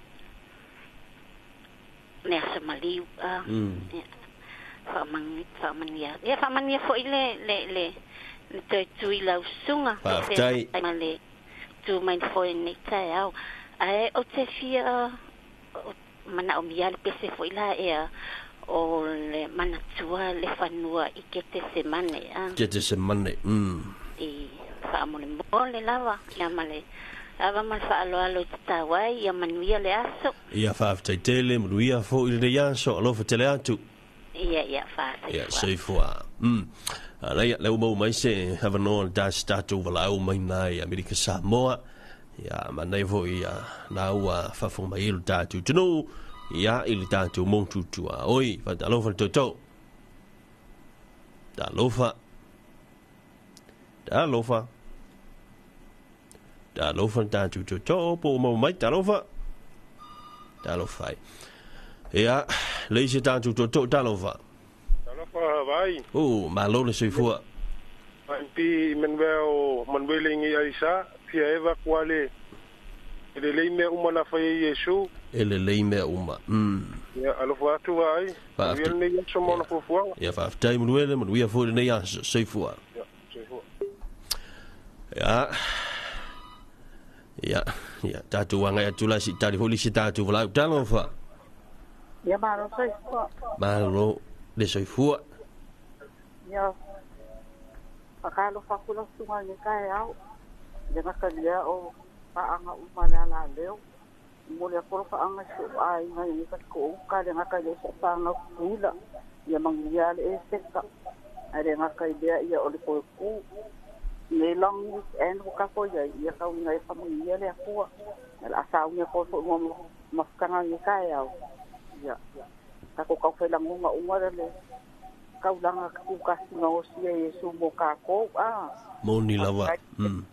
aso maliu. Ia, faamanuia. Ia, faamanuia foi le Toetu i lau susuga. Faafetai. Ma le tu mai foi nei taeao. Ae ou te fia manaomia le pese foi la ea o le manatua le fanua i Ketesemane. Ketesemane. I faamolemole lava. Ia ma le ava ma le faaaloalo i tatau ai, ia manuia le aso. Ia faafetai tele, manuia foi lenei aso, alofa tele atu. Ia, ia, Ia, faasoifua. Soifua. Alaia, le uma mai se avanoa le tasi tatou valaau mai nai Amerika Samoa. Ia, manaia foi ia, na ua faafofoga mai ai lo tatou atunuu, ia, i le tatou motu tuaoi. Faatalofa le toto. Talofa. Talofa. Talofa le tatou toto, po o mau mai, talofa. Talofa ai. Ia, le isi tatou toto, talofa. Talofa vai. Oh, malo le soifua. MP Manuel Manuel ngi Aisa fia eva kuale ele lei mea uma na fai e Iesu. E lelei mea uma. Ia alofa atu vai. Faafetai. Ia nei aso mo na fuafuaga. Ia faafetai Manuele, manuia foi lenei aso, soifua. Ia, soifua. Ia. Ia, ia, tatou agai atu la si tali foi le isi tatou valaau. Talofa. Ia malo soifua. Malo le soifua. Ia faatalofa atu lau susuga i le taeao. Le gatalia o paaga uma le alaleo. Momoli atu alofaaga i si ou aiga i Katikuouka le gata i le saafaga o Tutuila. Ia manuia le eseka. Ae le gata i lea ia o le Toetu. Nei long weekend ua tatou iai ia tauiga e faamanuia le Atua. Ia le a saunia toe foi mo mafutaga i le taeao. Ia tatou taufailagoga uma le taulaga tutasi gaosia e Iesu mo tatou a. Moni lava.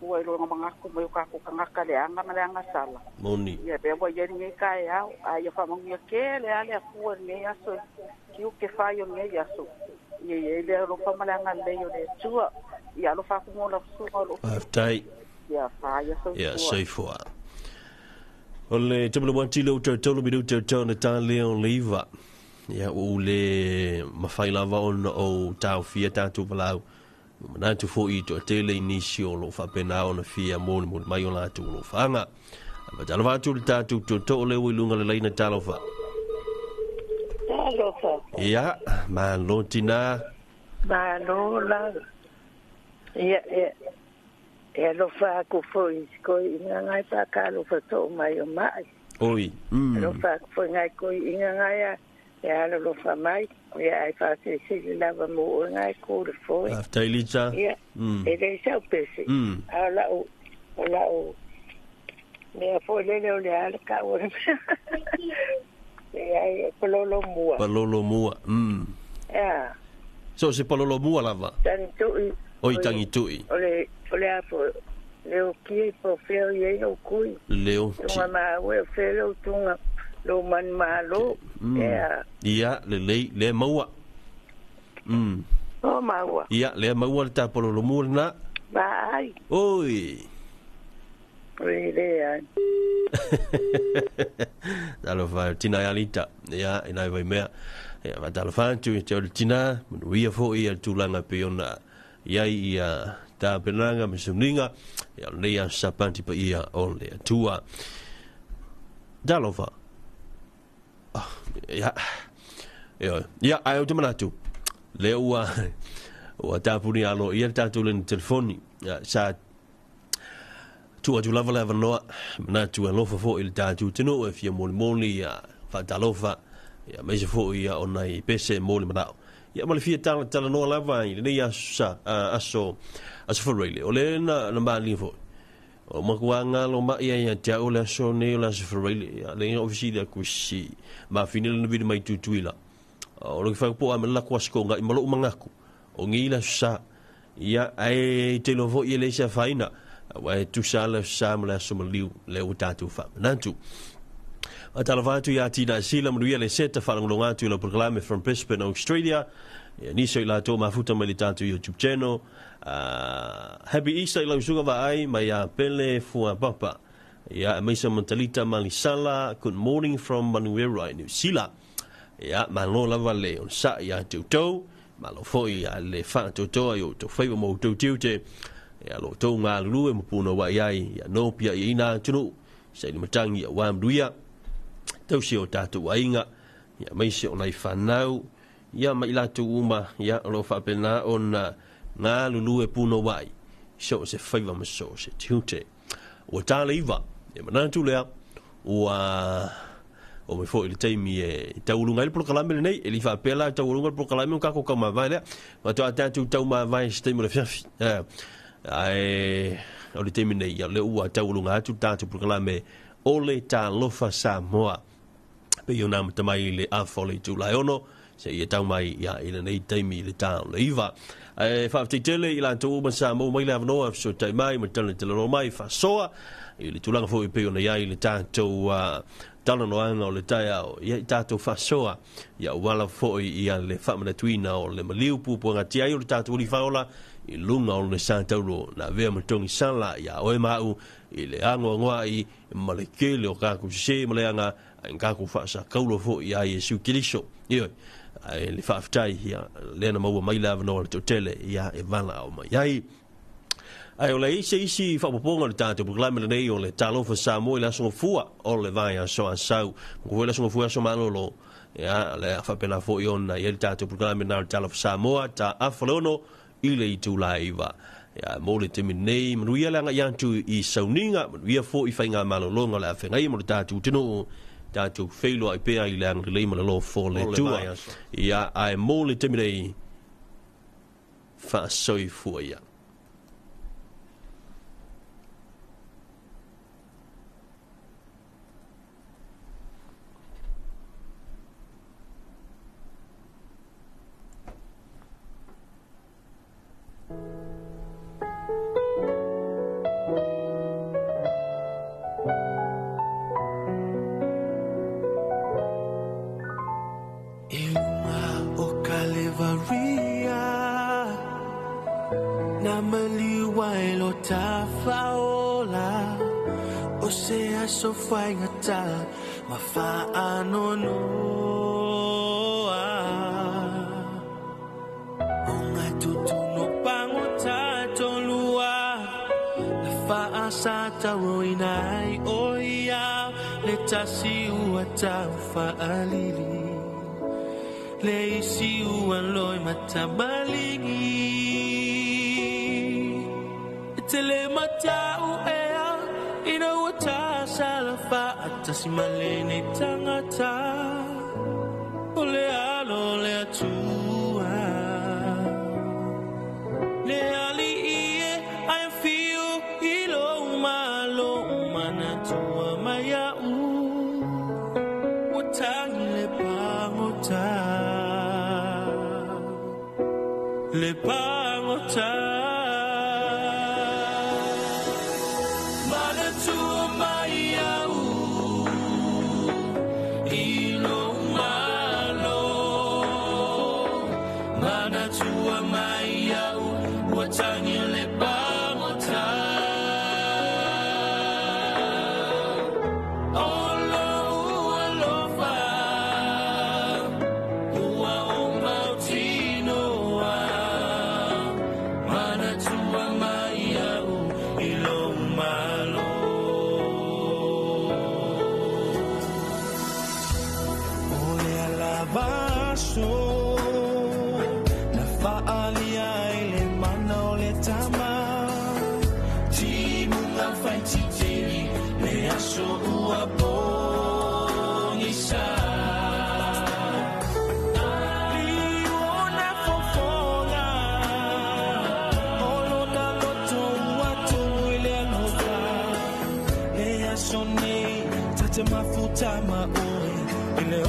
Ua i lona manatu mai o tatou tagata leaga ma le agasala. Moni. Ia pea ua iai lenei taeao, a ia faamanuia tele lava le Atua i lenei aso tiute fai o lenei aso. Ia iai le alofa ma le agalelei o le Atua. Ia alofa atu mo lau susuga o loo Faafetai. Ia faia Ia, soifua. Soifua. O le 8 o le 33 minute o tau na tā leo le 9. Ia ua ou le mafai lava ona ou taofia tatou valaau. Ua manatu foi i toatele i nisi o lo o faapena ona fia molimoli mai o latou alofaaga. Ae faatalofa atu i le tatou tootoo lea ua i luga o le laina talofa. Talofa. Ia, malo tina. Malo lava. Ia, ia, e alofa aku foi i koi'iga ngai pa'akalofa to'o mai o ma'i. Oi. Alofa aku foi ngai koi'iga ngai a e alolofa mai, ia ae fa'aselisili lava mo oe ngai ku le foe. Faafetai Lisa. Ia, e lē sa'u pese, a o la'u o la'u mea foi lele o le a le ka'u o le mea. Leai, e palolo mua. Palolo mua. Ea. So se palolo mua lava. Tagitu'i. Oi, tagitu'i. O le o le a foi le okia i po o fea o i ai lou kui. Le oti. Tuga maua o fea lou tuga lou manumalo. Ea. Ia, lelei, lea maua. O maua. Ia, lea maua le tapololo mua lena. Vaai. Oi. Oi, leai. Talofa e tina ia Lita. Ia, ina e vaimea. Ia, faatalofa atu ia te oe le tina, manuia foi ia le tulaga pei ona i ai ia tapenaga ma suniga, ia o lenei aso Sapati paia o le Atua. Talofa. Ah, ia. Ia, ia, ae ou te manatu, lea ua, ua tapuni alo ia le tatou lena telefoni. Ia, sa Tuu atu lava le avanoa, manatu e alofa foi i le tatou atunuu e fia molimoli ia faatalofa, ia aemaise foi ia o nai pese e moli manao. Ia ma le fia talanoa lava i lenei aso sa, aso, aso Faraile. O le na, na malie foi. O makuā galo mai ia ia te au le aso nei o le aso Faraile. Ia le ina ofisi le aku si mafine le na vili mai Tutuila. O le whai po a me la kuasko ngai ma lou mangaku. O ngi le aso sa. Ia, ae i te iloa foi e leai se afaina, aua e tusa lava le aso sa ma le aso maliu, lea ua tatou faamanatu. Faatalofa atu ia Tina Sila, manuia le seta, faalogologo atu i lau polokalame from Brisbane, Australia. Ia, nisi o i latou mafuta mai le tatou YouTube channel. Happy Easter i lau susuga vaai mai ia Pele Fuapapa. Ia, aemaise o Matalita Malisala, good morning from Manuera i New Zealand. Ia, malo lava le onosai ia te outou. Malo foi a le whaatotoa i o outou faiva ma outou tiute. Ia, lo outou galulue ma punouai ai, ia nopia i ina atunuu, sa i le matangi auā manuia, tausi o tatou aiga, ia aemaise o nai fanau, ia ma i latou uma, ia o lo o faapena ona galulue punouai i so o se faiva ma so o se tiute. Ua ta le iva, e manatu lea, ua oo mai foi i le taimi e taualuga ai le polokalame lenei. E le i faapea la e taualuga le polokalame o kako taumavae lea. Faatoa tatou taumavae i se taimi o le afiafi. Ae o le taimi nei, ia lea ua taualuga atu le tatou polokalame o le Talofa Samoa. Pei ona amata mai i le afa o le itula e ono, seia tau mai ia i lenei taimi i le ta o le iva. Ae faafetai tele i latou uma sa maua mai le avanoa e fesootai mai ma talatalanoa mai faasoa i le tulaga foi pei ona i ai le tatou talanoaga o le taeao ia i tatou faasoa ia aua lava foi ia le faamanatuina o le maliu puapuagatia ai o le tatou Alii Faaola i luga o le sa taulo na avea ma togi sala ia oe ma au i le agoagoai ma le tele o kakou sesē ma leaga, ae na kakou faasakaula foi iā Iesu Keriso. Ioe, ae le faafetai, ia, lea na maua mai le avanoa o le toatele, ia, e valaau mai ai. Ae o le ai se isi faaopoopoga o le tatou polokalame lenei o le Talofa Samoa i le Aso Gafua o le vaiaso Asau. Maua foi le Aso Gafua Aso Malolo. Ia, o le a faapena foi ona i ai le tatou polokalame na o le Talofa Samoa, ta afa le ono i le itula e iva. Ia, mo le taimi nei, manuia le agai atu i sauniga, manuia foi faigamalologa o le a feagai mo le tatou atunuu, tatou feiloai pea i le agalelei ma le alofa o le Atua. Ia, ae mo le taimi nei, faasoifua ia. I luga o Kalevaria Na maliu ai lo tafaola O se aso faigata ma faanoanoa. loa. O ngai tutuno pagota tolua le faasatauoina ai o ia le tasi ua tau faalili le isi ua loi matamaligi. E tele matau ea ina ua tasala faatasi ma lenei tagata o le alo o le Atua. Le alii e ai afio i lou malo manatua mai a'u ua tagi le pagota, le pagota. Manatua mai a'u i lou malo, manatua mai a'u ua tagi le pagota. O lou alofa ua o mautinoa, manatua mai a'u i lou malo. O le alava aso na faalia ai le mana o le tama. Timuga faititili le aso ua pogisa. Liuona fofoga o lona loto ua tumu i le alofa. Le aso nei tate mafuta ma oe i le